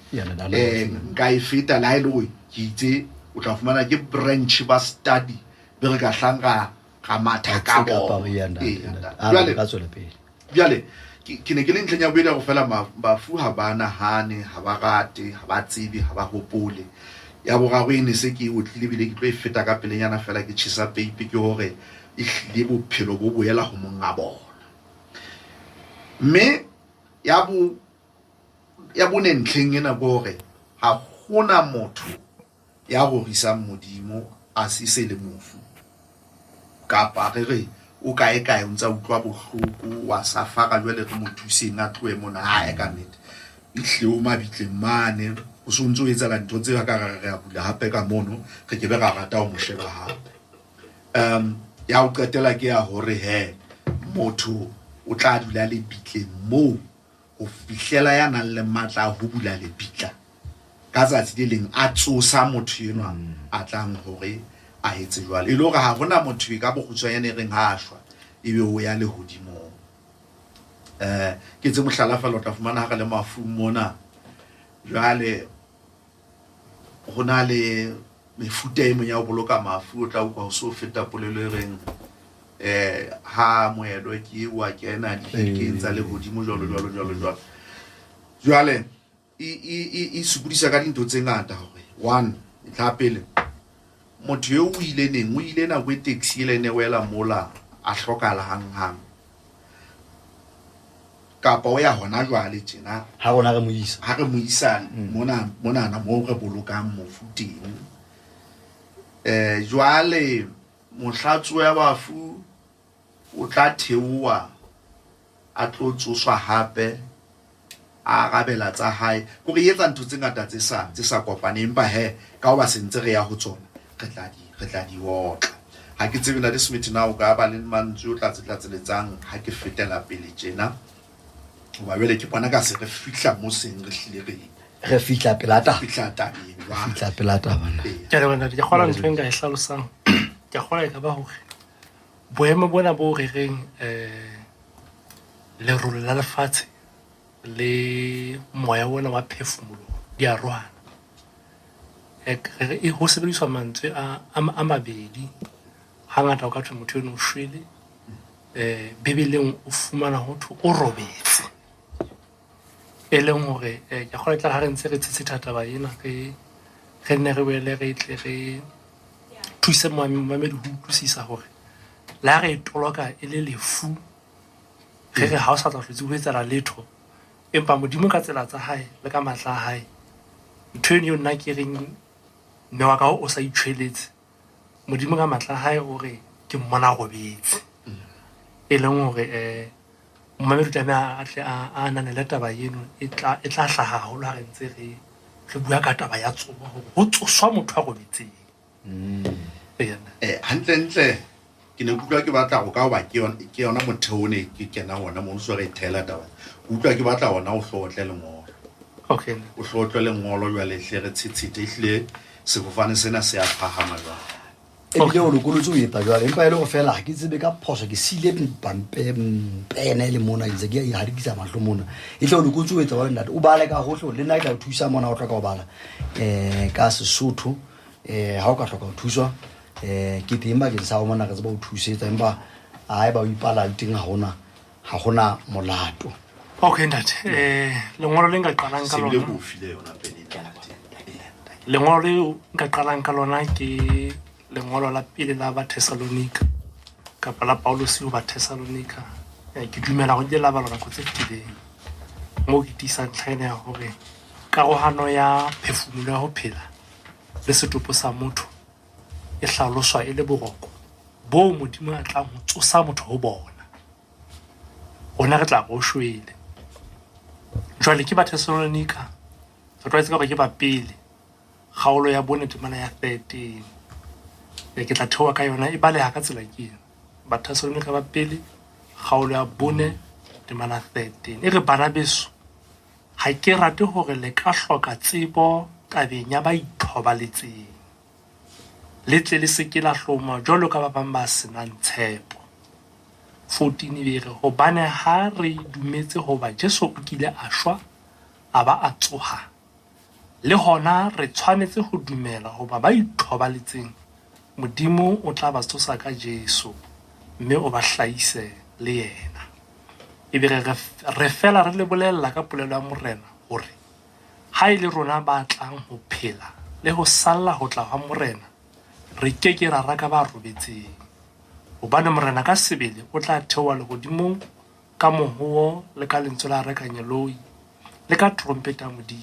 Speaker 2: Nka e feta le ha e le hore ke itse o tla fumana ke branch ba study be re ka hlang ra matha ka bona. Jwale jwale ke ne ke le ntlheng ya bobedi ya go fela bafu ha ba nahane, ha ba rate, ha ba tsebe, ha ba hopole. Ya boraro e ne se ke e otlile ebile ke tlo e feta ka pelenyana fela ke tjhesa peipe, ke hore e hlile bophelo bo boela ho monga bona. Mme ya bo ya bone ntlheng ena ke hore ha hona motho ya rorisang Modimo a se se le mofu, kapa re re o kae kae o ntsa utlwa bohloko wa safara, jwale re mo thuseng a tlohe mona. Hae ka nnete ehlile o mabitleng mane, o so ntso o etsahala ntho tse ka re re a bula hape ka mono, re ke be ra rata ho mo sheba hape. Ya ho qetela ke ya hore he motho o tla dula lebitleng moo ho fihlela ya nang le matla a ho bula lebitla ka tsatsi le leng a tsosa motho enwa a tlang hore a etse jwalo. E le hore ha hona motho e ka bokgutshwanyane e reng ha a shwa ebe o ya lehodimong. Ke tse mohlala fela o tla fumana ha re le mafung mona jwale ho na le mefuta e meng ya ho boloka mafu. O tla utlwa ho so feta polelo e reng ha moelo ke wa kena dihekeng tsa lehodimo jwalo jwalo jwalo jwalo. Jwale e sokodisa ka dintho tse ngata hore one ntlha pele motho eo o ile neng, o ile nako e taxi ele ne wela mola a hlokahala hanghang, kapa o ya hona jwale tjena
Speaker 1: ha rona re mo isa,
Speaker 2: ha re mo isa mona monana moo re bolokang mofu teng. Jwale mohlatsuo ya bafu o tla theoha a tlo tsoswa hape a arabela tsa hae. Kore e etsa ntho tse ngata tse sa kopaneng, empa he ka hoba se ntse re ya ho tsona re tla di otla. Ha ke tsebe Ntate Smith na o ka ba le mantswe o tla tse tlatseletsang ha ke fetela pele tjena, hoba jwale ke bona ka se re fihla mo seng re hlile re
Speaker 1: re fihla pela taba,
Speaker 2: fihla tabeng jwale.
Speaker 1: Fihla pela taba na.
Speaker 3: Ke a leboha ntate, ke kgolwa ntho e nka e hlalosang, ke kgolwa e ka ba hore boemo bona bo re reng lerole la lefatshe Le moya ona wa phefumoloho di arohana. Ho sebediswa mantswe a mabedi. Hangata o ka thwe motho eno o shwele. Bibeleng o fumana ho thwe o robetse. E leng hore ke a kgolwa e tlare ha re ntse re tshitshetha taba ena re re nne re boele re tle re thuse momamedi ho utlwisisa hore le ha re e toloka e le lefu re re ha o sa tla hlotse ho etsahala letho, empa Modimo ka tsela tsa hae le ka matla a hae, ntho eno eo nna ke reng mme wa ka o sa itjhweletse, Modimo ka matla a hae o re ke mmona a robetse. E leng hore momamedi o tlameha a tle a ananele taba eno e tla e tla hlaha haholo ha re ntse re re bua ka taba ya tsoho hore ho tsoswa motho a robetseng.
Speaker 2: Eh, hantlentle ke ne ke utlwa ke batla go ka hoba ke yona ke yona motheo o ne ke kena ona mono so re e theela taba ke utlwa ke batla ona o hlotle lengolo
Speaker 3: Okay.
Speaker 2: o hlotle lengolo jwale hle re tshetshete ehlile sefofane sena se a phahama jwale
Speaker 1: ebile o lokolotse o etsa jwale empa e le go fela ga ke tsebe ka phoso ke sile pene e le mona ke ntse ke hadikisa mahlo mona e tle o lokotse o etsa jwale ntate o bale ka gotlhe le nna ke tla o thusa mona o tlhoka go bala um ka Sesotho. Ha o ka hloka ho thuswa ke teng bakeng sa ho mona re tseba ho thusetsa empa haeba o ipala le teng ha hona molato.
Speaker 3: Okay ntate, lengolo le nka qalang ka
Speaker 2: Sebile
Speaker 3: lona.
Speaker 2: ko o file yona pene ena ntate.
Speaker 3: Lengolo le nka qalang ka lona ke lengolo la pele la Bathessalonika kapa la Paulus ho Bathessalonika. Ke dumela hore ke la balwa nako tse fetileng. Moo ke tiisang ntlha ena ya hore karohano ya phefumolo ya ho phela le setopo sa motho e hlaloswa e le boroko boo Modimo a tlang ho tsosa motho ho bona. Rona re tla re o shwele. Jwale ke Bathessalonika, re tlwaetse ka hore ke ba pele, kgaolo ya bone temana ya 13. Ke tla theoha ka yona e baleha ka tsela ke ena. Bathessalonika ba pele, kgaolo ya bone temana 13. E re bana beso, ha ke rate hore le ka hloka tsebo tabeng ya ba ithobaletseng, le tle le se ke la hloma jwalo ka ba bang ba se nang tshepo. 14 e be e re, hobane ha re dumetse hoba Jesu o kile a shwa a ba a tsoha, le hona re tshwanetse ho dumela hoba ba ithobaletseng Modimo o tla ba tsosa ka Jesu mme o ba hlahise le yena. Ebe re re, re fela re le bolella ka polelo ya Morena hore ha e le rona ba tlang ho phela le ho salla ho tla hwa Morena, re ke ke ra raka ba robetseng. Hobane Morena ka sebele o tla theoha lehodimong ka mohoo le ka lentswe la Arkangeloi le ka terompeta ya Modimo,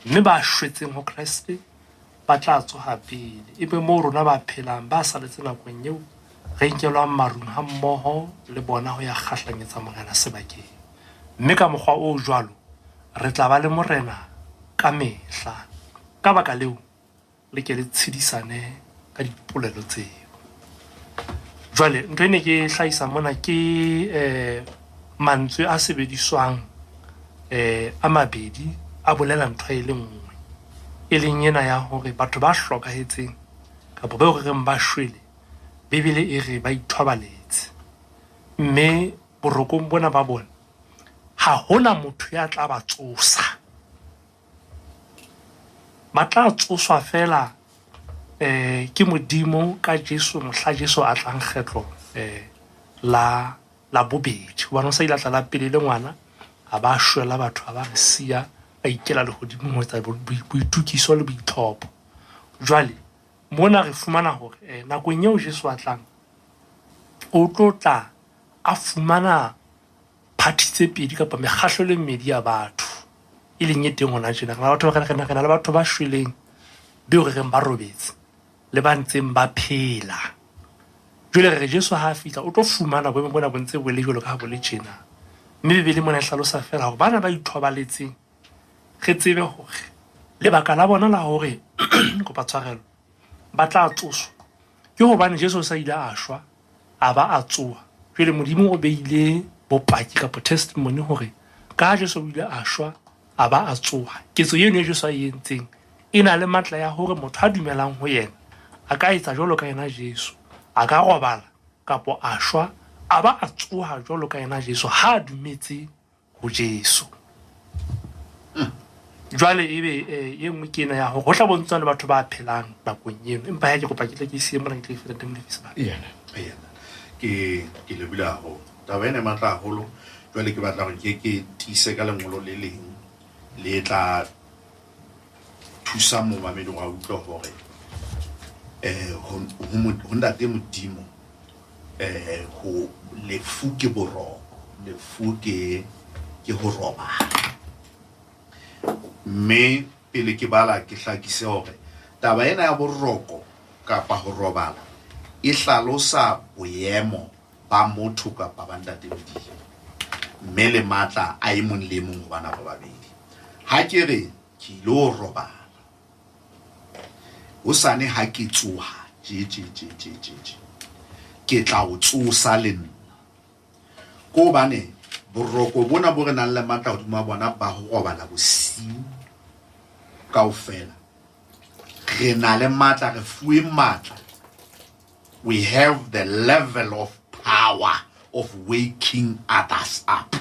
Speaker 3: mme ba shwetseng ho Kreste ba tla tsoha pele, e be moo rona ba phelang ba saletse nakong eo re nkelwang marung hammoho le bona ho ya kgahlanyetsa Morena sebakeng. Mme ka mokgwa o jwalo re tla ba le Morena ka mehla. Ka baka leo, le ke le tshedisane ka dipolelo tseo. Jwale ntho e ne ke hlahisa mona ke mantswe a sebediswang a mabedi a bolela ntho e le nngwe, e leng ena ya hore batho ba hlokahetseng kapa bao re reng ba shwele, Bibele e re ba ithobaletse. Mme borokong bona ba bona ha hona motho ya tla ba tsosa. Ba tla tsoswa feela ke Modimo ka Jesu mohla Jesu a tlang kgetlo la la bobedi. Hobane o sa ile a tla la pele le ngwana, a ba shwela batho, a ba re siya, a ikela lehodimong ho etsa boitukiso le boitlhopho. Jwale mona re fumana hore nakong eo Jesu a tlang, o tlo tla a fumana phathi tse pedi kapa mekgahlelo e mmedi ya batho e leng e teng hona tjena. Re na le batho re na le batho ba shweleng beo re reng ba robetse le ba ntseng ba phela. Jwale re re Jesu ha a fihla o tlo fumana boemo bona bo ntse bo le jwalo ka ha bo le tjena. Mme Bibele mona e hlalosa feela hore bana ba ithobaletseng re tsebe hore lebaka la bona la hore kopa tshwarelo ba tla tsoswa ke hobane Jesu o sa ile a shwa a ba a tsoha. Jwale Modimo o beile bopaki kapa testimony hore ka ha Jesu o ile a shwa a ba a tsoha, ketso eno e Jesu a e entseng e na le matla ya hore motho a dumelang ho yena a ka etsa jwalo ka yena Jesu, a ka robala kapa a shwa a ba a tsoha jwalo ka yena Jesu ha a dumetse ho Jesu. Jwale ebe e nngwe ke ena ya hore ho tla bontshwa le batho ba phelang nakong eno, empa ha ke kopa ke tle ke siye mona, ke tle ke fete teng Molefi sebaka.
Speaker 2: Yena ke ke lebile haholo taba ena e matla haholo. Jwale ke batla hore ke ke tiise ka lengolo le leng le tla thusa momamedi hore a utlwe hore ho ntate Modimo ho lefu ke boroko, lefu ke ke ho robala. Mme pele ke bala ke hlakise hore taba ena ya boroko kapa ho robala e hlalosa boemo ba motho kapa ba ntate Modimo, mme le matla a e mong le e mong ho bana ba babedi. Ha ke re ke ile ho robala, hosane ha ke tsoha tje tje tje tje tje tje, ke tla o tsosa le nna. Ke hobane boroko bona bo re nang le matla hodima bona ba ho robala bosiu kaofela, re na le matla, re fuwe matla. We have the level of power of waking others up.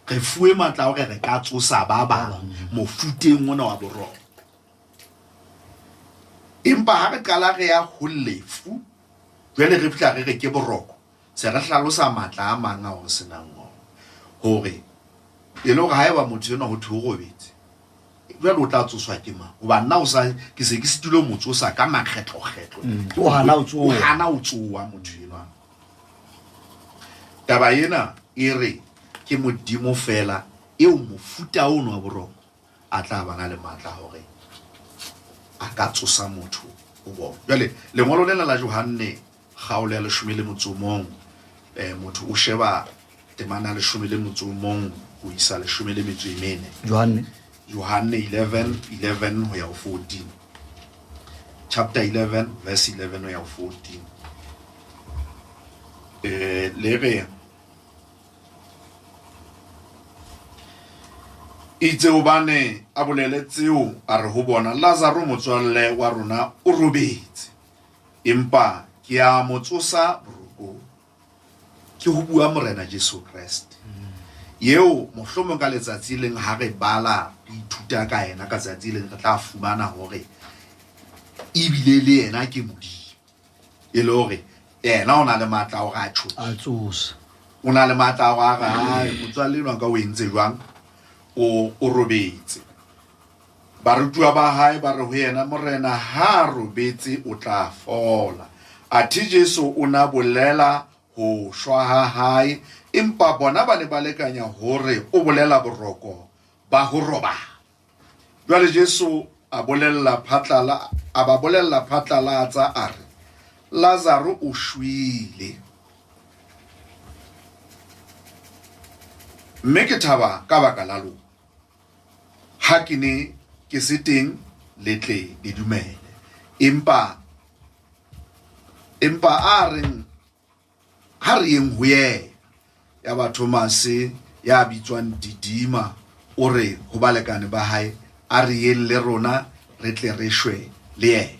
Speaker 2: Re fuwe matla a hore re ka tsosa ba bang mofuteng ona wa boroko. Empa ha re qala re ya ho lefu, jwale re fihla re re ke boroko, se re hlalosa matla a mang ao re senang ona. Hore e le hore haeba motho enwa ho thwe o robetse, jwale o tla tsoswa ke mang? Hoba nna o sa, ke se ke sitilwe ho mo tsosa ka makgetlokgetlo.
Speaker 1: O hana ho tsoha.
Speaker 2: O hana ho tsoha motho enwa. Taba ena e re ke Modimo feela eo mofuta ono wa boroko a tla bana le matla hore a ka tsosa motho ho bona. Jwale lengolo lena la Johanne kgaolo ya 11, motho o sheba temana ya 11 ho isa 14.
Speaker 1: Johanne.
Speaker 2: Johanne 11, 11 ho ya ho 14. Chapter 11 verse 11 ho ya ho 14. Le re itse hobane a bolele tseo, a re ho bona, Lazaro motswalle wa rona o robetse, empa ke a mo tsosa borokong. Ke ho bua Morena Jesu Kreste, eo mohlomong ka letsatsi leng ha re bala re ithuta ka yena, ka tsatsi leng re tla fumana hore ebile le yena ke Modimo, e le hore yena o na le matla a hore a tjho,
Speaker 1: a tsose,
Speaker 2: o na le matla a hore a re, hai motswalle enwa ka o entse jwang, o robetse. Barutuwa ba hae ba re ho yena, Morena, ha a robetse o tla fola. Athe Jesu o na bolela ho shwa ha hae, empa bona ba ne ba lekanya hore o bolela boroko ba ho robala. Jwale Jesu a bolella phatlala, a ba bolella phatlalatsa a re, Lazaro o shwele. Mme ke thaba ka baka la lona, ha ke ne ke se teng, le tle le dumele. Empa, empa a reng, ha re yeng ho yena. Yaba Thomase, ya bitswang Didima, o re ho balekane ba hae, A re yeng le rona, re tle re shwe le yena.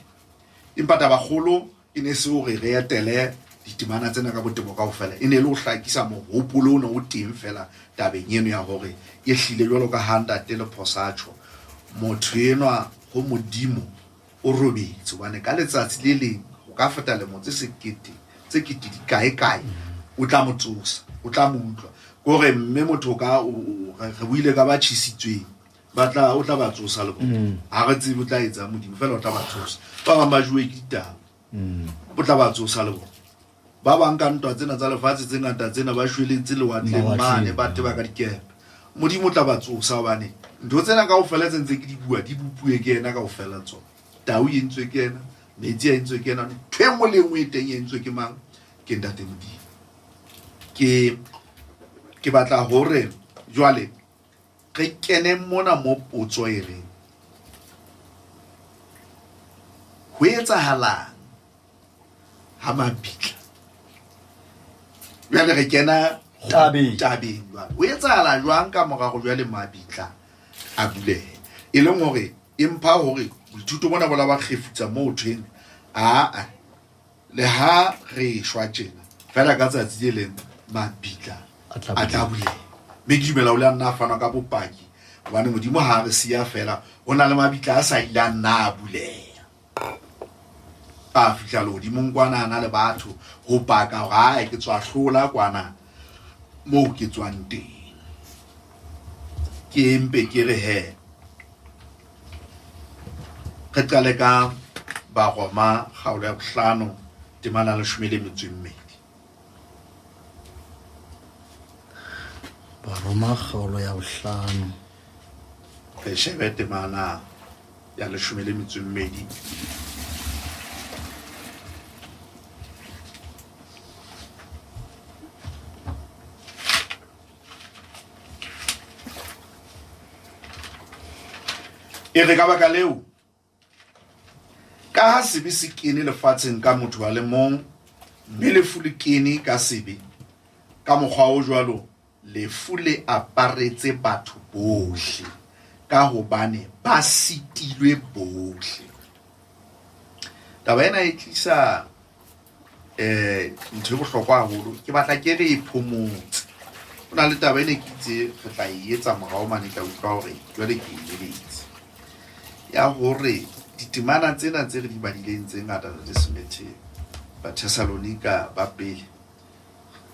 Speaker 2: Empa tabakgolo e ne se hore re etele ditemana tsena ka botebo kaofela, e ne e le ho hlakisa mohopolo ona o teng feela tabeng eno ya hore e hlile jwalo ka ha Ntate Lephosa a tjho, motho enwa ho Modimo o robetse, hobane ka letsatsi le leng ho ka feta lemo tse sekete tse kete di kae kae, o tla mo tsosa, o tla mo utlwa. Ke hore mme motho o ka, re buile ka ba tjhesitsweng, ba tla, o tla ba tsosa le bona. Ha re tsebe o tla etsang Modimo, feela o tla ba tsosa. Ba bang ba jowe ke ditaba, o tla ba tsosa le bona. Ba bang ka ntwa tsena tsa lefatshe tse ngata tsena ba shweletse lewatleng mane, ba teba ka dikepe. Modimo o tla ba tsosa, hobane ntho tsena kaofela tse ntse ke di bua di bopuwe ke yena kaofela tsona. Tau e entswe ke yena, metsi a entswe ke yena, ntho e nngwe le e nngwe e teng e entswe ke mang? Ke Ntate Modimo. Ke, ke batla hore jwale re kene mona mo potso e reng, ho etsahalang ha mabitla? Jwale re kena
Speaker 1: Tabeng.
Speaker 2: tabeng jwale. Ho etsahala jwang ka morago jwale mabitla a bulehe? E leng hore empa hore boithuto bona bo la ba kgefutsa moo thweng, aa, le ha re shwa tjena fela ka tsatsi le leng mabitla
Speaker 1: A tla
Speaker 2: a tla buleha. Mme ke dumela o le a nna a fanwa ka bopaki Hobane Modimo ha a re siya fela, ho na le mabitla a sa ilang nna a buleha. A fihla lehodimong kwana a na le batho ho paka hore ae ke tswa hlola kwana moo ke tswang teng. Ke mpe ke re he re qale ka Baroma kgaolo ya bohlano temana ya 12.
Speaker 1: Baroma kgaolo ya bohlano.
Speaker 2: Re shebe temana ya 12. E re ka baka leo, ka ha sebe se kene lefatsheng ka motho a le mong, mme lefu le kene ka sebe, ka mokgwa o jwalo lefu le aparetse batho bohle, ka hobane ba sitilwe bohle. Taba ena e tlisa eh ntho e bohlokwa haholo, ke batla ke re e phomotse. Ho na le taba ene ke itse re tla e etsa morao mane, ka utlwa hore jwale ke e lebetse, ya hore ditemana tsena tse re di badileng tse ngata Ntate Semethe, Bathessalonika ba pele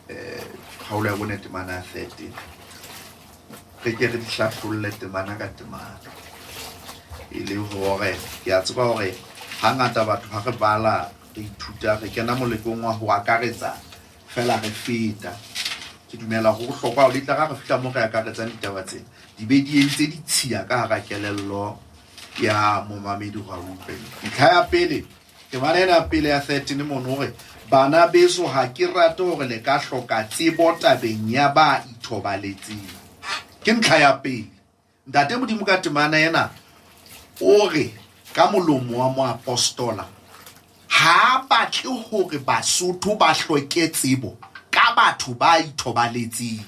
Speaker 2: kgaolo ya bone temana ya 13, re ke re di hlahlolle temana ka temana, e le hore ke a tseba hore hangata batho ha re bala re ithuta re kena molekong wa ho akaretsa fela re feta. Ke dumela ho bohlokwa hore le tla ra re fihla mo re akaretsang ditaba tsena di be di entse ditshiya ka hara kelello ya momamedi hore a utlwe. Ntlha ya pele, temana ena ya pele ya 13 mono hore bana beso ha ke rate hore le ka hloka tsebo tabeng ya ba ithobaletseng. Ke ntlha ya pele. Ntate Modimo ka temana ena o re ka molomo wa moapostola ha a batle hore Basotho ba hloke tsebo ka batho ba ithobaletseng.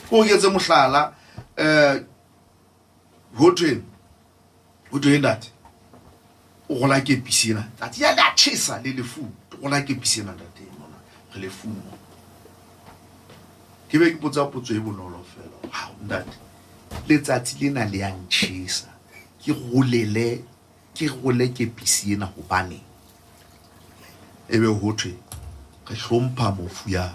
Speaker 2: Ko oketse mohlala, ho thwe ho thwe ntate o rola kepisi ena tsatsi ya la tjhesa le lefu, o rola kepisi ena ntate mona re lefung. Ke be ke potsa potso e bonolo fela, ha ntate letsatsi lena le ya ntjhesa, ke rolele ke role kepisi ena hobane ebe ho thwe re hlompha mofu ya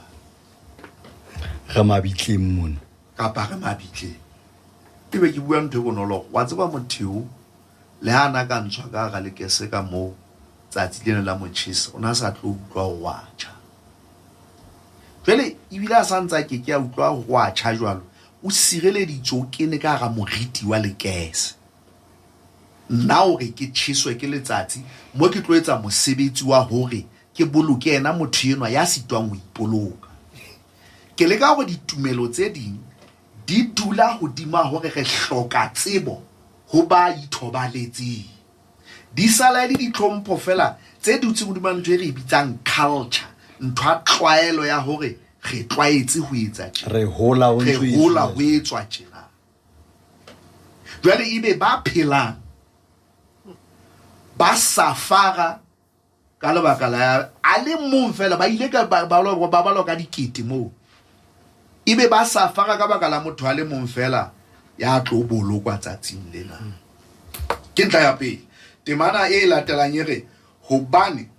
Speaker 1: re mabitleng mona
Speaker 2: kapa re mabitleng. Ebe ke bua ntho e bonolo, wa tseba motheo le ha na ka ntshwa ka hara lekese ka moo tsatsi lena la motjhesa, o na sa tlo utlwa hore wa tjha. Jwale ebile a sa ntse a ke ke a utlwa hore wa tjha jwalo, o sireleditswe, o kene ka hara moriti wa lekese. Nna hore ke tjheswe ke letsatsi mo ke tlo etsa mosebetsi wa hore ke boloke yena motho enwa ya sitwang ho ipoloka. Ke leka hore ditumelo tse ding di dula hodima hore re hloka tsebo ho ba ithobaletseng. Di sala e le ditlhompho fela tse dutseng hodima ntho e re e bitsang culture, ntho ya tlwaelo ya hore re tlwaetse ho etsa tjena.
Speaker 1: Re hola ho
Speaker 2: Re
Speaker 1: ntso etsuwa
Speaker 2: hola ho
Speaker 1: tjena.
Speaker 2: etswa tjena. Jwale ebe ba phelang ba safara ka lebaka la a le mong fela, ba ile ka ba ba balwa ka dikete moo, ebe ba safara ka baka la motho a le mong fela ya tlo bolokwa tsatsing lena. Ke ntlha ya pele. Temana e latelang e re hobane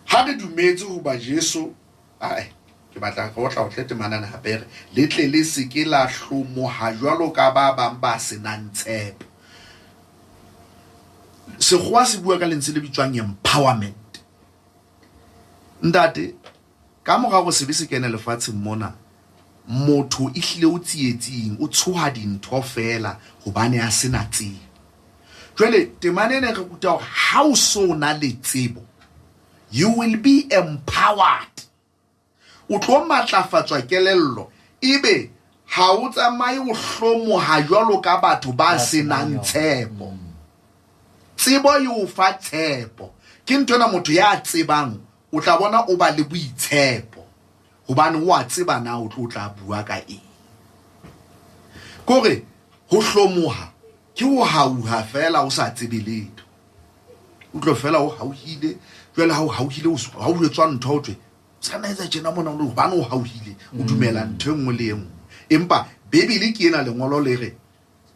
Speaker 2: ha re dumetse hoba Jesu, ae ke batla re otla otle temana ena hape e re le tle le se ke la hlomoha jwalo ka ba bang ba senang tshepo. Sekgowa se bua ka lentswe le bitswang empowerment. Ntate, ka mora hore sebe se kene lefatsheng mona, motho ehlile o tsietsing, o tshoha dintho fela hobane a sena tsebo. Jwale temana ena e re ruta hore ha o so na le tsebo, you will be empowered. O tlo matlafatswa kelello, ebe ha o tsamaye o hlomoha jwalo ka batho ba senang tshepo. Tsebo e o fa tshepo. Ke ntho ena motho ya tsebang o tla bona o ba le boitshepo hobane o a tseba na o tlo tla bua ka eng. Kore ho hlomoha ke ho hauha fela o sa tsebe letho. O tlo fela o hauhile, jwale ha o hauhile ha o jwetswa ntho ho thwe Se ka nna etsa tjena mona o le hobane o hauhile, o dumela ntho e nngwe le e nngwe. Empa Bibele ke ena lengolo le re,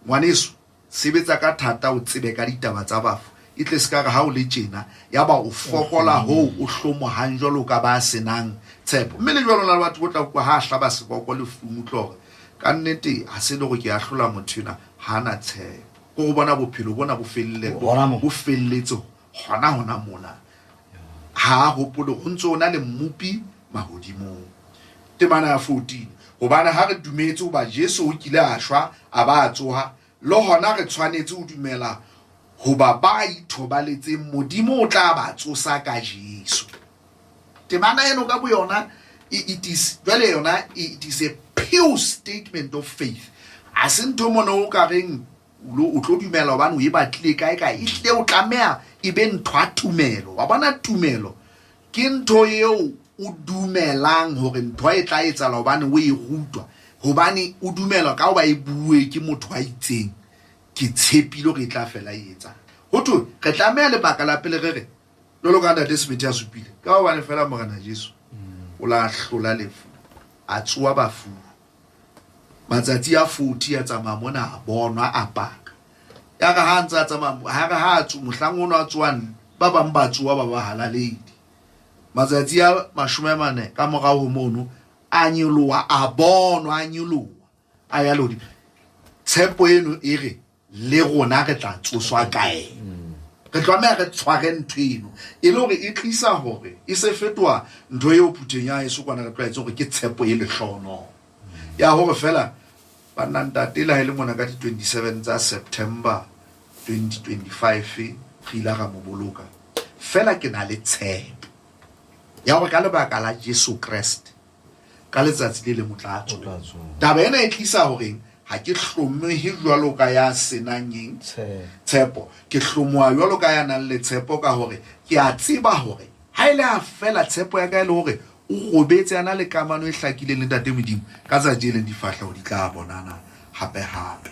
Speaker 2: ngwaneso, sebetsa ka thata o tsebe ka ditaba tsa bafu, e tle se ka re ha o le tjena yaba o fokola hoo o hlomohang jwalo ka ba senang tshepo. Mme le jwalo na le batho bo tla utlwa ha a hlaba seboko lefung, utlwa hore ka nnete ha se le hore ke ahlola motho enwa, ha na tshepo. Ko go bona bophelo bona bo felle, bo felletse hona hona mona. Ha a hopole ho ntse ho na le Mmopi mahodimong. Temana ya 14, Hobane ha re dumetse hoba Jesu o kile a shwa a ba a tsoha, le hona re tshwanetse ho dumela hoba ba ithobaletseng Modimo o tla ba tsosa ka Jesu. Temana eno ka boyona it is jwale yona it is a pure statement of faith. Ha se ntho mona o ka reng o tlo dumela hobane o e batlile kae kae, ehlile o tlameha e be ntho ya tumelo. Wa bona tumelo ke ntho eo o dumelang hore ntho e tla etsahala hobane o e rutwa, hobane o dumela ka hoba e bue ke motho a itseng, ke tshepile hore e tla fela e etsahala. Ho thwe re tlameha lebaka la pele re re jwalo ka ntate Smith a supile, ka hobane fela Morena Jesu o la hlola lefu, a tsoha bafung. Matsatsi a 40 a tsamaya mona a bonwa a paka. Ya re ha a ntse a tsamaya, ha re ha a tso, mohlang ono a tsoang, ba bang ba tsoha ba ba halaledi. Matsatsi a 40 ka morao ho mono, a nyoloha, a bonwa, a nyoloha, a ya lehodimo. Tshepo eno e re le rona re tla tsoswa ka ena. Re tlameha re tshware ntho eno e le hore e tlisa hore e se fetoha ntho eo phutheng ya heso kwana re tlwaetse hore ke tshepo e lehlohonolo ya hore fela banna ntate le ha e le mona ka di-27 tsa September 2025 re ile ra mo boloka, fela ke na le tshepo ya hore ka lebaka la Jesu Kreste ka letsatsi le leng o tla tsoha. Taba ena e tlisa horeng ha ke hlomehe jwalo ka ya senang eng tshepo, ke hlomoha jwalo ka ya nang le tshepo ka hore ke a tseba hore ha e le ha fela tshepo ya ka e le hore o robetse a na le kamano e hlakileng le Ntate Modimo, ka tsatsi e leng difahleho di tla bonana hape hape.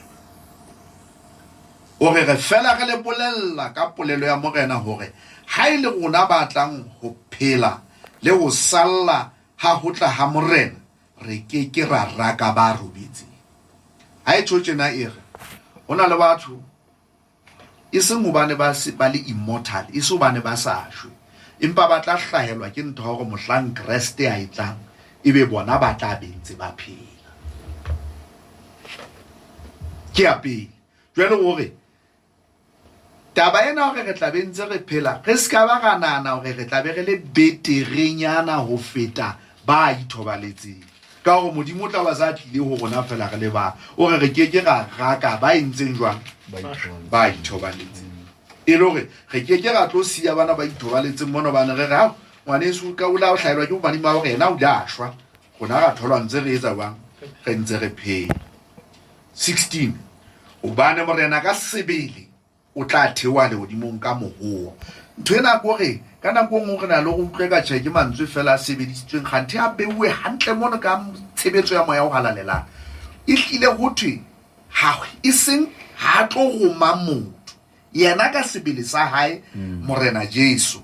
Speaker 2: O re re fela re le bolella ka polelo ya Morena hore ha e le rona ba tlang ho phela le ho salla ha ho tla ha Morena, re ke ke ra raka ba robetseng. Ha e tjho tjena e re, ho na le batho e seng hobane ba se ba le immortal, e se hobane ba sa shwe, empa ba tla hlahelwa ke ntho ya hore mohlang Kreste a e tlang, ebe bona ba tla be ntse ba phela. Ke ya pele. Jwale o re, Taba ena hore re tla be ntse re phela, re se ka ba ra nahana hore re tla be re le beterenyana ho feta ba ithobaletseng. Ka hore Modimo o tla ba sa tlile ho rona fela re le ba. O re re ke ke ra raka ba entseng jwang? Ba ithobaletseng. E le hore re ke ke ra tlo siya bana ba ithobaletseng mona hobane re re, hao, ngwaneso ka o la o hlahelwa ke bobane ba hore yena o ile a shwa. Rona ra tholwa ntse re etsa jwang? Re ntse re phela. 16 Hobane Morena ka sebele o tla theoha lehodimong ka mohoo. Ntho ena ke hore ka nako e nngwe re na le go utlwe ka tjhe ke mantswe fela a sebedisitsweng kganthe a beuwe hantle mono ka tshebetso ya moya o halalelang. E hlile ho thwe ha e seng ha a tlo roma motho, yena ka sebele sa hae Morena Jesu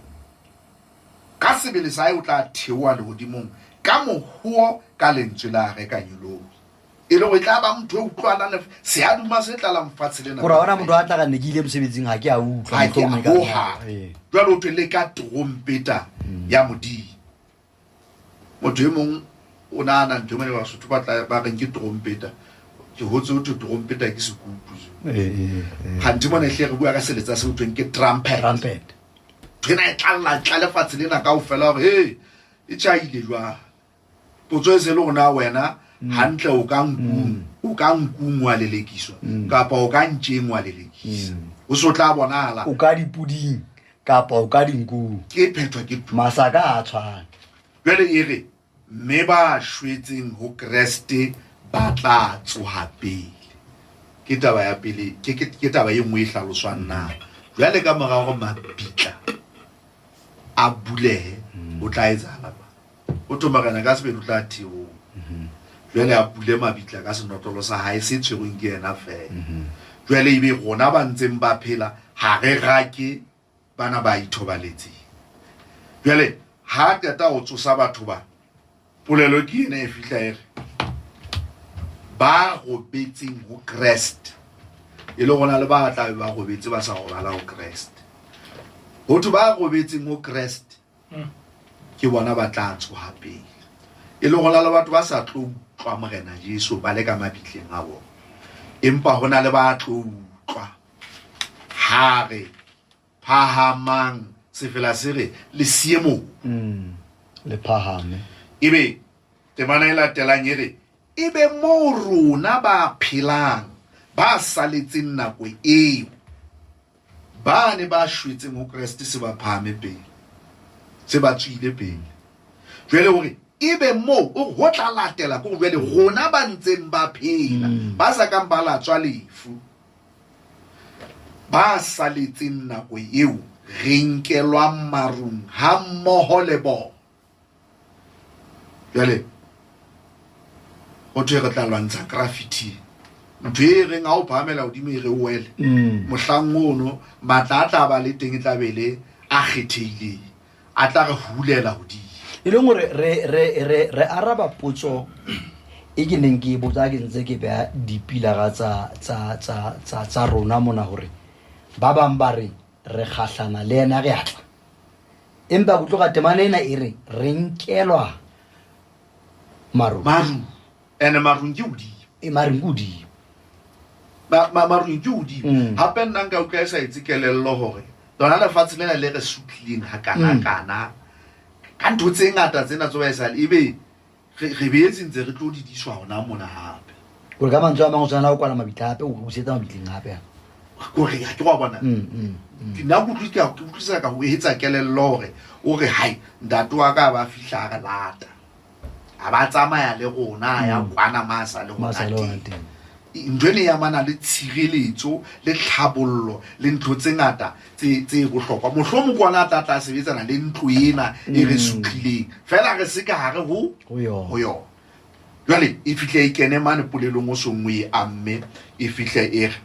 Speaker 2: ka sebele sa hae o tla theoha lehodimong ka mohoo ka lentswe la areka nyolohi. E le gore e tla ba motho e utlwalang seaduma se tlalang fatshe lena.
Speaker 1: Gore ha hona motho a tla ra ne ke ile mosebetsing ha ke a utlwa.
Speaker 2: Ha ke a hoha. Jwale o thwe le ka trompeta ya Modimo. Motho e mong o nahana ntho e mane Basotho ba tla ba reng ke trompeta. Ke hotse ho thwe trompeta ke sekupu. Kganthe mona ehlile re bua ka seletsa se ho thweng ke trumpet.
Speaker 1: Trumpet.
Speaker 2: Ntho ena e tlalla tla lefatshe lena kaofela hore hey e tjhaile jwang. Potso e se le hore na wena hantle o ka nkung, o ka nkung wa lelekiswa kapa o ka ntjeng wa lelekisa. O so tla bonahala.
Speaker 1: O ka dipuding kapa o ka dinkung.
Speaker 2: Ke phethwa ke tu.
Speaker 1: Masaka ha a tshwane.
Speaker 2: Jwale e re, mme ba shwetseng ho Kreste ba tla tsoha pele. Ke taba ya pele, ke, ke, ke taba e nngwe e hlaloswang na. Jwale ka mora hore mabitla a bulehe, ho tla etsahala jwang? O thwe Morena ka sebele o tla theoha. Jwale a bule mabitla ka senotlolo sa hae se tshwerweng ke yena feela. Jwale ebe rona ba ntseng ba phela ha re rake bana ba ithobaletseng. Jwale Ha a qeta ho tsosa batho ba, polelo ke ena e fihla e re ba robetseng ho Kreste, e le gona le ba tla be ba robetse ba sa robala ho Kreste. Ho thwe ba robetseng ho Kreste ke bona ba tla tsoha pele, e le gona le batho ba sa tlo utlwa Morena Jesu ba le ka mabitleng a bona, empa ho na le ba tlo utlwa ha re phahamang, sefela se re le siye moo.
Speaker 1: Le phahame.
Speaker 2: Ebe temana e latelang e re ebe moo rona ba phelang ba saletseng nako eo, ba ne ba shwetseng ho Kreste se ba phahame pele, se ba tswile pele. Jwale hore ebe moo o ho tla latela ke hore jwale rona ba ntseng ba phela, ba sa kang ba latswa lefu, ba saletseng nako eo re nkelwang marung hammoho le bona. Jwale ho thwe re tla lwantsha graffiti, ntho e reng ha o phahamela hodimo e re o wele. Mohlang ono matla a tla ba le teng e tla be le a kgethehileng, a tla re hulela hodimo.
Speaker 1: E leng hore re araba potso e ke neng ke e botsa ke ntse ke beha dipilara tsa rona mona, hore ba bang ba re re kgahlana le yena re atla, empa ke tloga temana ena e re re nkelwa marung.
Speaker 2: Marung, ene marung ke hodimo.
Speaker 1: E, marung ke hodimo.
Speaker 2: Marung ke hodimo. Hape nna nka utlwa e sa etse kelello hore lona lefatshe lena le re sutlileng ha kana kana ka ntho tse ngata tsena tso ba esale, ebe re beetse ntse re tlo didiswa hona mona hape.
Speaker 1: Gore ka mantswe a mangwe o tshwanela ho kwala mabitla hape, o busetsa mabitleng hape.
Speaker 2: Kore ha ke wa bona. Nna ke utlwisa, ke utlwisa ka ho etsa kelello hore o re hai ntate wa ka ba fihla a re lata, a ba tsamaya le rona ya kwana masa le
Speaker 1: Masa le
Speaker 2: hona
Speaker 1: hona
Speaker 2: teng.
Speaker 1: teng.
Speaker 2: Ntho ene e amana le tshireletso le tlhabollo le ntho tse ngata tse bohlokwa. Mohlomong ke ona a tla tla sebetsana le ntlo ena e re sutlileng, fela re se ka hare ho
Speaker 1: Ho yona.
Speaker 2: ho yona. Jwale e fihle e kene mane polelong o song o e amme, e fihle e re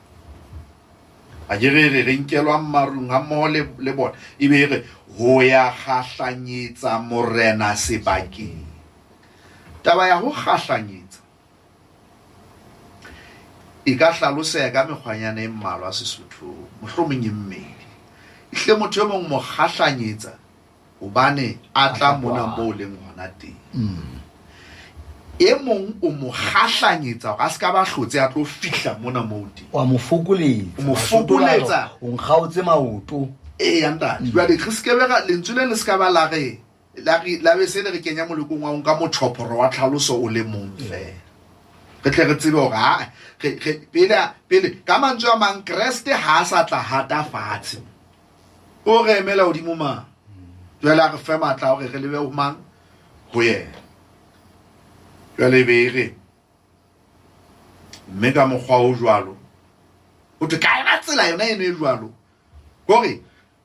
Speaker 2: a ke re re re nkelwang marung ha mmoho le bona, e be e re ho ya kgahlanyetsa Morena sebakeng. Taba ya ho kgahlanyetsa e ka hlaloseha ka mekgwanyana e mmalwa Sesothong, mohlomong e mmedi. Ehlile motho e mong mo kgahlanyetsa hobane a tla mona moo leng hona teng. E mong o mo kgahlanyetsa hore a se ka ba hlotse a tlo fihla mona moo teng.
Speaker 1: Wa mo fokoletsa.
Speaker 2: O mo fokoletsa.
Speaker 1: O nkgaotse maoto.
Speaker 2: Eya ntate. Jwale re se ke be ra, lentswe le le se ka ba la re, la re, la be se le re kenya molekong wa ho nka motjhophoro wa tlhaloso o le mong feela. Re tle re tsebe hore ha, re, re, pele, pele, ka mantswe a mang, Kreste ha a sa tla hata fatshe. O re emela hodimo mang? Jwale a re fe matla a hore re lebe ho mang? Ho yena. Jwale e be e re, mme ka mokgwa o jwalo, ho thwe ka yona tsela yona eno e jwalo, kore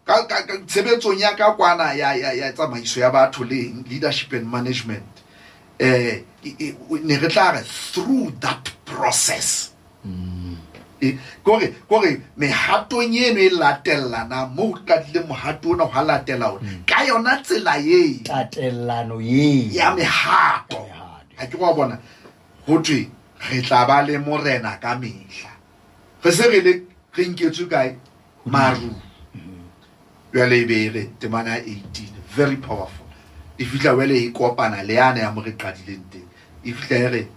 Speaker 2: ka tshebetsong ya ka kwana ya tsamaiso ya batho le leadership and management, ne re tla re through that process. Kore mehatong eno e latellana mo ho qadile mohato ona ho latela ona ka yona tsela e
Speaker 1: Tatellano ye
Speaker 2: ya mehato.
Speaker 1: Ya mehato.
Speaker 2: Ha ke wa bona ho thwe re tla ba le Morena ka mehla, re se re le re nketswe kae maru. Jwale e be e re temana ya 18, very powerful, e fihla jwale e kopana le yane ya mo re qadileng teng, e fihla e re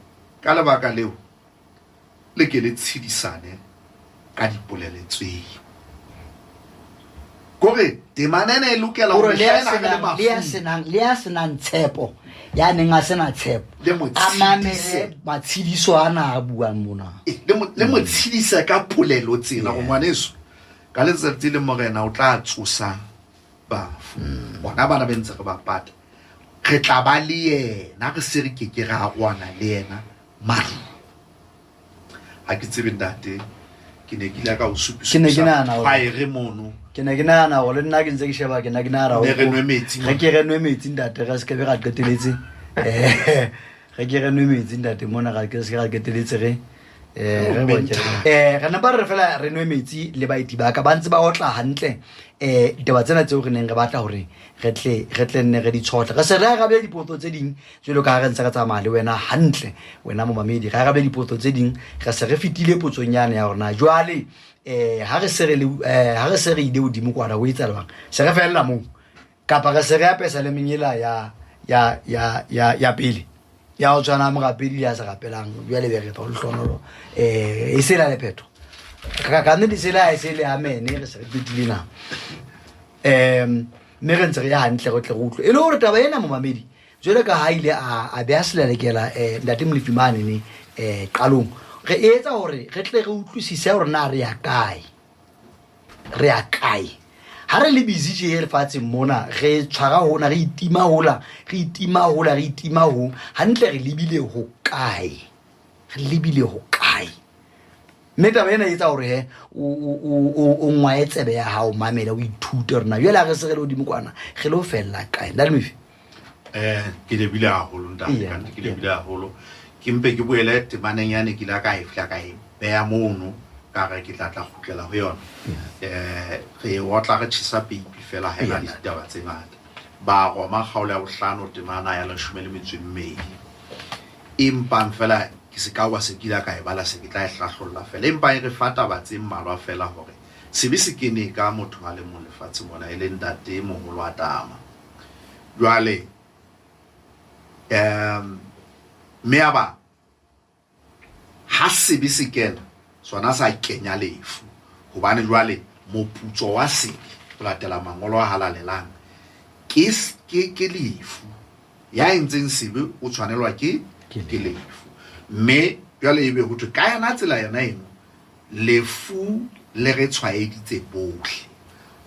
Speaker 2: ka lebaka leo le ke le tshedisane ka dipolelo tseo. Kore temana ena e lokela
Speaker 1: Hore
Speaker 2: hore
Speaker 1: le ya
Speaker 2: mehla ena re le
Speaker 1: senang, le ya
Speaker 2: mafung.
Speaker 1: senang, le ya senang tshepo, ya neng a sena tshepo,
Speaker 2: Le mo
Speaker 1: a mamele
Speaker 2: tshedise.
Speaker 1: matshediso ana a buang mona.
Speaker 2: E, le mo tshedise ka polelo tsena, hore ngwaneso, ka letsatsi le Morena o tla tsosa bafu. Bona bana ba ntse re ba pata, re tla ba le yena, re se re ke ke ra arohana le yena maru. Ha ke tsebe ntate, ke ne ke ile ka o
Speaker 1: Ke ne ke nahana hore-
Speaker 2: Kwaere mono.
Speaker 1: Ke ne ke nahana hore le nna ke ntse ke sheba, ke ne ke nahana
Speaker 2: Ne
Speaker 1: hore
Speaker 2: re nwe metsi
Speaker 1: re ke re nwe metsi ntate, re se ke be ra qeteletse. Re ke re nwe metsi ntate mona, re ke se ra qeteletse re, Eh, re bontshe. Eh, re napa re fela re nwe metsi le baeti ba ka ba ntse ba otla hantle eh ditaba tsena tseo re neng re batla hore re tle re tle nne re di tshotle re se re arabe dipotso tse ding jwalo ka ha re ntse re tsamaya le wena hantle wena momamedi re arabe dipotso tse ding re se re fetile potsong yane ya rona jwale eh ha re se re le eh, ha re se re ile hodimo kwana ho etsahalang se re fella moo kapa re se re apesa le menyela ya ya ya ya ya pele ya go tshwana morapedi le ya se rapelang jale be re tlo lehlonolo eh e sela lephetho ka ka nnete sela e se le amene re se re qetile na um mme re ntse re ya hantle re tle re utlwe e le gore taba ena momamedi jwale ka ha ile a a beha selelekela um ntate molefi mane ne um qalong re etsa gore re tle re utlwisise gore na re ya kae re ya kae ha re le busy tje lefatsheng mona re tshwara hona re itima hola re itima hola re itima ho hantle re lebile ho kae re lebile ho kae mme taba ena e etsa gore he o ngwae tsebe ya gago mamele o ithute gore na jale a re se re le godimo kwana re le o felela kae nna le mefe
Speaker 2: um ke lebile haholo ntate kannete ke lebile haholo ke mpe ke boele temaneng yane ke ile ka e fihla ka e beya mono ka re ke tla tla kgutlela ho yona um re e otla re tjhesa peipi fela ha ena le ditaba tse ngata ba roma kgaolo ya bohlano temana ya leshome le metso e mmedi empang fela ke se ka wa se kila ka e bala se ke tla e hlahlolla fela empa e re fa taba tse mmalwa fela hore sebe se kene ka motho a le mong lefatshe mona e leng ntate moholo Adama jwale um mme ya ba ha sebe se kena sona sa kenya lefu hobane jwale moputso wa sebe ho latela mangolo a halalelang ke ke ke lefu ya entseng sebe o tshwanelwa ke ke lefu mme jwale ebe ho thwe ka yona tsela yona eno lefu le re tshwaeditse bohle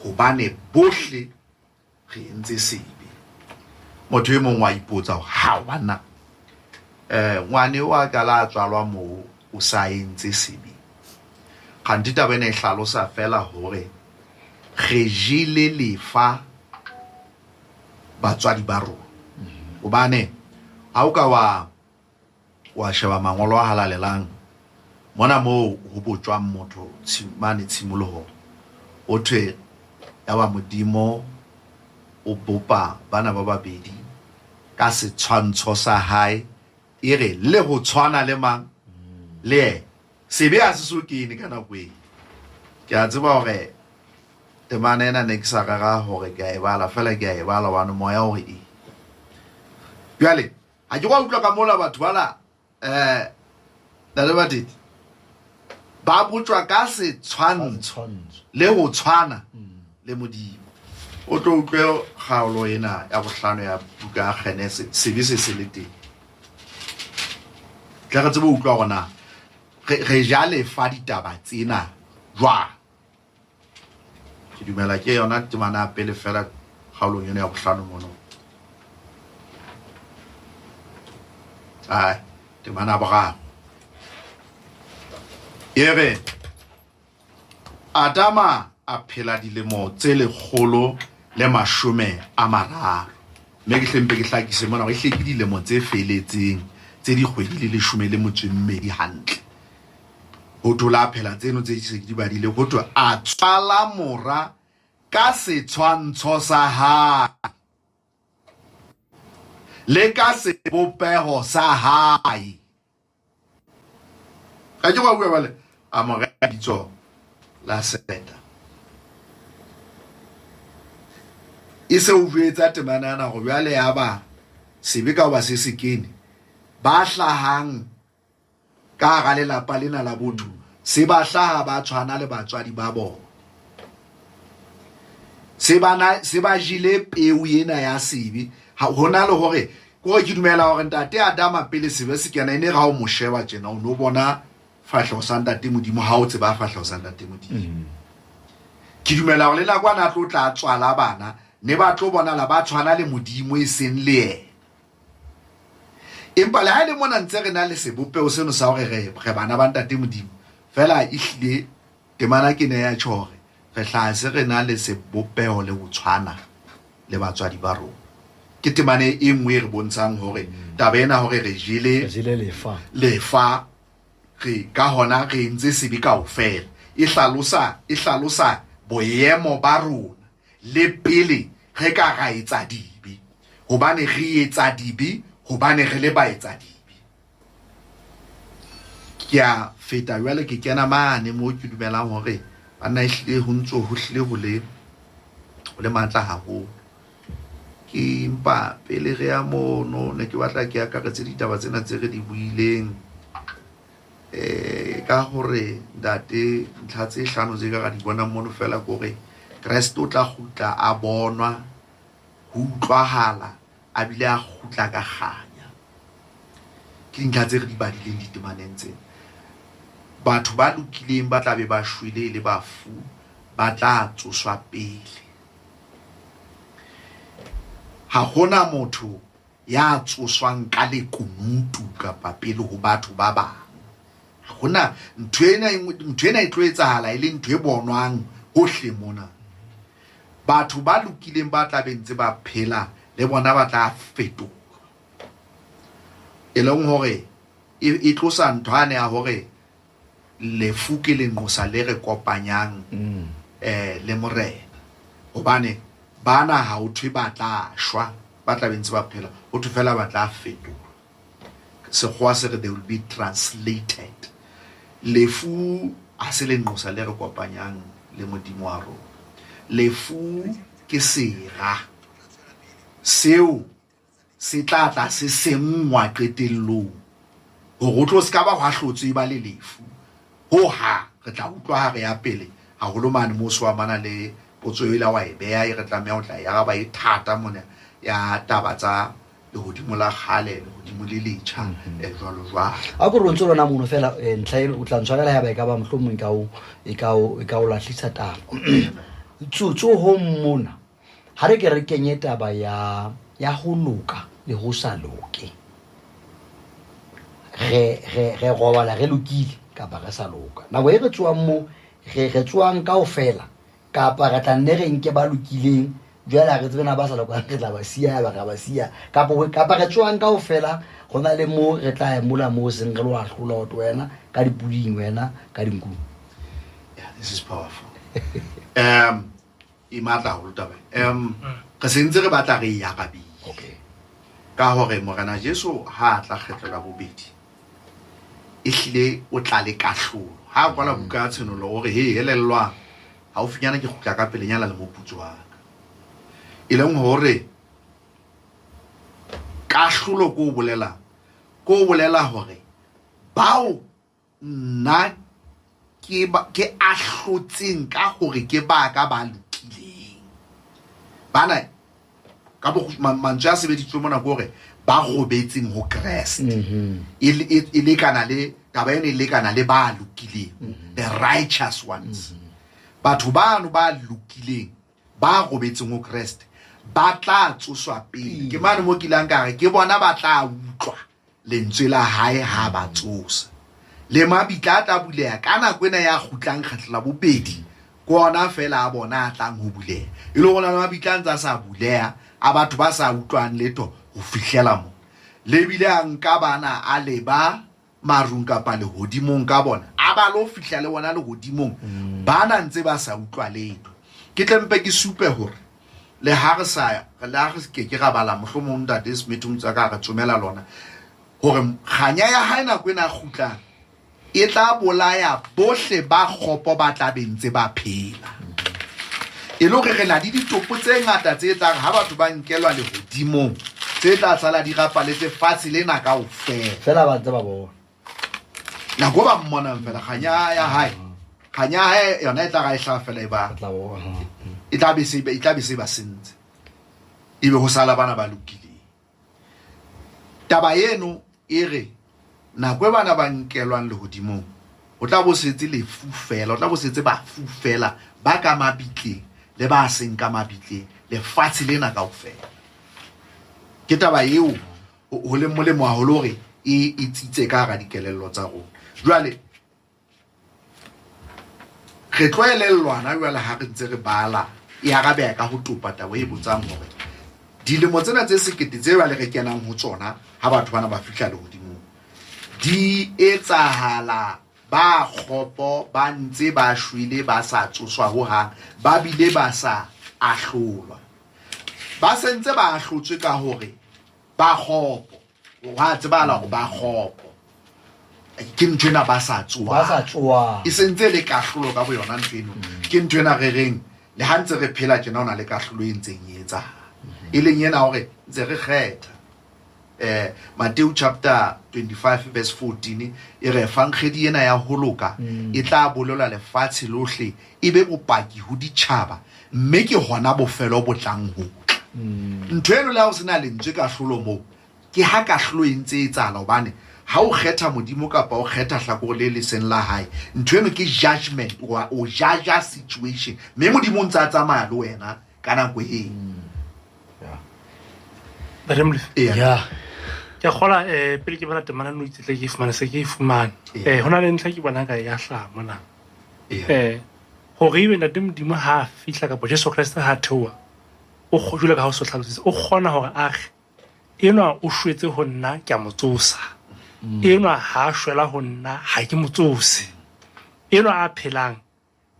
Speaker 2: hobane bohle re entse sebe motho e mong wa ipotsa hore ha banna um ngwane wa ka la tswalwa moo o sa entse sebe kgante taba ena e hlalosa fela hore re jele lefa batswadi ba rona hobane ha o ka wa wa sheba mangolo a halalelang mona moo ho botjwang motho mane tshimolohong ho thwe yaba modimo o bopa bana ba babedi ka setshwantsho sa hae e re le ho tshwana le mang le yena sebe ha se so kene ka nako eo ke a tseba hore temana ena ne ke sa rera hore ke a e bala fela ke a e bala hobane moya o re e jwale Ha ke wa utlwa ka mola batho bana eh Ntate Matete ba botjwa ka setshwantsho le ho tshwana le Modimo. O tlo utlwe kgaolo ena ya bohlano ya buka ya Genese sebe se se le teng. Tla re tsebe ho utlwa hore na re ja lefa ditaba tsena jwang. Ke dumela ke yona temana ya pele fela kgaolong eno ya bohlano mono. Ai, temana ya boraro. E re Adama a phela dilemo tse lekgolo le mashome a mararo. Mme ke hle mpe ke hlakise mona hore ehlile ke dilemo tse feletseng tse dikgwedi le leshome le motso e mmedi hantle. Ho thwe la phela tseno tse se ke di badile, ho thwe a tswala mora ka setshwantsho sa hae le ka sebopeho sa hae. Ga ke wa bua bale a mo reha bitso la Seta. E se o jwetsa temana yana gore bjale ya ba sebe ka hoba se se kene ba hlahang ka hara lelapa lena la botho se ba hlaha ba tshwana le batswadi ba bona se bana se ba jile peo ena ya sebe hona le hore kore ke dumela hore ntate Adama pele sebe se kena e ne ga o mo sheba tjena o no bona fahleho sa ntate Modimo ha o tseba fahleho sa ntate Modimo mm. ke dumela hore le nakwana a tlo tla tswala bana ne ba tlo bonala ba tshwana le Modimo e seng le yena Empa le ha e le mona ntse re na le sebopeho seno sa hore re re bana ba ntate Modimo, feela ehlile temana ke ne ya tjho hore re hlaha se re na le sebopeho le ho tshwana le batswadi ba rona. Ke temane e nngwe e re bontshang hore taba ena hore re jele
Speaker 1: Re jele lefa.
Speaker 2: lefa. Re ka hona re entse sebe kaofela. E hlalosa, e hlalosa boemo ba rona le pele re ka ra etsa dibe. Hobane re etsa dibe hobane re le baetsadibe. Ke a feta jwale ke kena mane moo ke dumelang hore banna ehlile ho ntso ho hlile ho le ho le matla haholo. Ke empa pele re ya mono ne ke batla ke akaretse ditaba tsena tse re di buileng eh ka hore ntate ntlha tse hlano tse ka ra di bonang mono fela ke hore Kreste o tla kgutla a bonwa ho utlwahala a bile a kgutla ka kganya. Ke dintlha tse re di badileng ditemaneng tsena. Batho ba lokileng ba tla be ba shwele e le bafu ba tla tsoswa pele. Ha hona motho ya tsoswang ka lekunutu kapa pele ho batho ba bang. Ha hona ntho ena ntho ena e tlo etsahala e le ntho e bonwang hohle mona. Batho ba lokileng ba tla be ntse ba phela le bona ba tla fetolwa. E leng hore e tlosa ntho ane ya hore Lefu ke lenqosa le re kopanyang le Morena. Hobane bana ha ho thwe ba tla shwa, ba tla be ntse ba phela, ho thwe fela ba tla fetolwa. Sekgowa se re they will be translated. Lefu ha se lenqosa le re kopanyang le Modimo wa rona. Lefu ke sera seo se tla tla se senngwa qetellong, hore ho tlo se ka ba hwa hlotswe e ba le lefu ho hang. Re tla utlwa ha re ya pele haholo mane moo se amana le potso eo ila wa e beha e re tlameha ho tla e araba e thata mona ya taba tsa lehodimo la kgale, lehodimo le letjha, jwalo jwalo.
Speaker 1: A ko re o ntse lona mono fela ntlha eno o tla ntshwarela ya ba e ka ba mohlomong e ka o lahlisa taba. Tsohong mona Ha re ke re kenye taba ya ya ho loka le ho sa loke. Re re re robala re lokile kapa re sa loka. Nako e re tsoang mo re re tsoang kaofela kapa re tla nne re nke ba lokileng jwale ha re tsebe na ba sa lokang re tla ba siya ba ra ba siya kapa kapa re tsoang kaofela go na le mo re tla ya mola mo seng re lo ahlola hore wena ka dipuding wena ka dinkung.
Speaker 2: Yeah, this is powerful. E matla haholo taba e. Re se ntse re batla re e arabile.
Speaker 1: Okay.
Speaker 2: Ka hore Morena Jesu ha a tla kgetlo la bobedi, ehlile o tla le kahlolo. Ha a kwala buka ya Tshenolo o re, he, elellwang, haufinyana ke kgutla ka pelenyana le moputso wa ka. E leng hore kahlolo ko o bolelang, ko o bolela hore bao Nna ke ba, ke ahlotseng ka hore ke ba ka ba lokileng. Bana, ka bo, mantswe a sebeditswe mona ke hore ba robetseng ho Kreste. E, e, e lekana le, taba ena e lekana le ba lokileng, the righteous ones. Batho bano ba lokileng, ba robetseng ho Kreste, ba tla tsoswa pele. Ke mane mo kilang ka re, ke bona ba tla utlwa lentswe la hae ha ba tsosa. Le mabitla a tla buleha ka nako ena ya kgutlang kgetlo la bobedi, ke ona feela a bona a tlang ho buleha. E le hore na le mabitla a ntse a sa buleha a batho ba sa utlwang letho ho fihlela mona. Le bile a nka bana a leba marung kapa lehodimong ka bona, a ba lo fihla le bona lehodimong, bana ntse ba sa utlwa letho. Ke tle mpe ke supe hore le ha re sa le ha re ke ke ra bala mohlomong ntate Smith o ntse ka re tsomela lona hore kganya ya hae nako ena kgutlang e tla bolaya bohle ba kgopo ba tla be ntse ba phela. E le hore re na le ditopo tse ngata tse tlang ha batho ba nkelwa lehodimong tse tla sala di rapaletse fatshe lena kaofela.
Speaker 1: Fela ba ntse ba bona.
Speaker 2: Nako ba mmonang fela kganya ya hae. Kganya ya hae yona e tla ra e hlaha fela e ba e tla be se e tla be se ba sentse. Ebe ho sala bana ba lokileng. Taba eno e re nako e bana ba nkelwang lehodimong ho tla bo setse lefu fela, ho tla bo setse bafu fela ba ka mabitleng le ba seng ka mabitleng lefatshe lena kaofela. Ke taba eo ho leng molemo haholo hore e e tsitse ka hara dikelello tsa rona. Jwale re tlo elellwana jwale ha re ntse re bala e arabeha ka ho topa taba e botsang hore dilemo tsena tse sekete tse jwale re kenang ho tsona ha batho bana ba fihla lehodimong. Di etsahala ba kgopo ba ntse ba shwele ba sa tsoswa hohang ba bile ba sa ahlolwa. Ba se ntse ba ahlotswe ka hore ba kgopo. Hwa tsebahala hore ba kgopo. Ke ntho ena ba sa
Speaker 1: Ba sa
Speaker 2: tsohang.
Speaker 1: tsoang.
Speaker 2: E se ntse e le kahlolo ka boyona ntho eno. Ke ntho ena re reng le ha ntse re phela tjena ho na le kahlolo e ntseng e etsahala. E leng ena hore ntse re kgetha. Eh, Mateu chapter 25 verse 14 e re evangedi ena ya ho loka e tla bolelwa lefatshe lohle e be bopaki ho ditjhaba mme ke hona bofelo bo tlang ho tla. Ntho eno le ha o sena lentswe kahlolo moo ke ha kahlolo e ntse e etsahala hobane ha o kgetha Modimo kapa o kgetha hlakore le le seng la hae ntho eno ke judgment o jaja situation mme Modimo o ntse a tsamaya le wena ka nako eo.
Speaker 3: Ntate Molefi.
Speaker 2: Eya.
Speaker 1: Ya.
Speaker 3: Ke a kgola eh pele ke bala temana no itse tle ke e fumane se ke e fumane.
Speaker 2: Eya.
Speaker 3: Eh hona le ntlha ke bona ka ya hlaha mona.
Speaker 2: Eya.
Speaker 3: Eh hore ebe Ntate Modimo ha a fihla kapa Jesu Kreste ha a theoha o jwalo ka ha o so hlalositse o kgona hore a re enwa o shwetse ho nna ke a mo tsosa. Enwa ha a shwela ho nna ha ke mo tsose. Enwa a phelang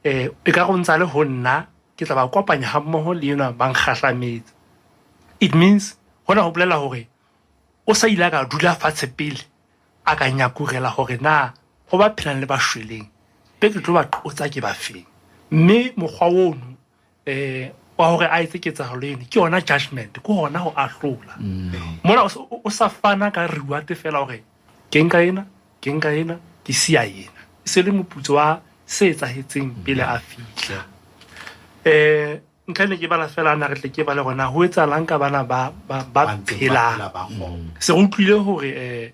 Speaker 3: eh e ka go ntsa le ho nna ke tla ba kopanya ha mmoho le enwa ba nkgahlametse. It means hona ho bolela hore o sa ile a ka dula fatshe pele a ka nyakurela hore na ho ba phelang le ba shweleng be ke tlo ba qotsa ke ba feng. Mme mokgwa ono eh wa hore a etse ketsahalo eno ke yona judgment, ke hona ho ahlola. Mona o sa fana ka reward fela hore ke nka ena, ke nka ena, ke siya ena. E se le moputso wa se etsahetseng pele a fihla. Eh ntlha ne ke bala fela na re tle ke bale hore na ho etsahalang ka bana ba ba ba
Speaker 2: Ba ntseng ba
Speaker 3: phelang.
Speaker 2: phela ba kgopo.
Speaker 3: Se re utlwile hore eh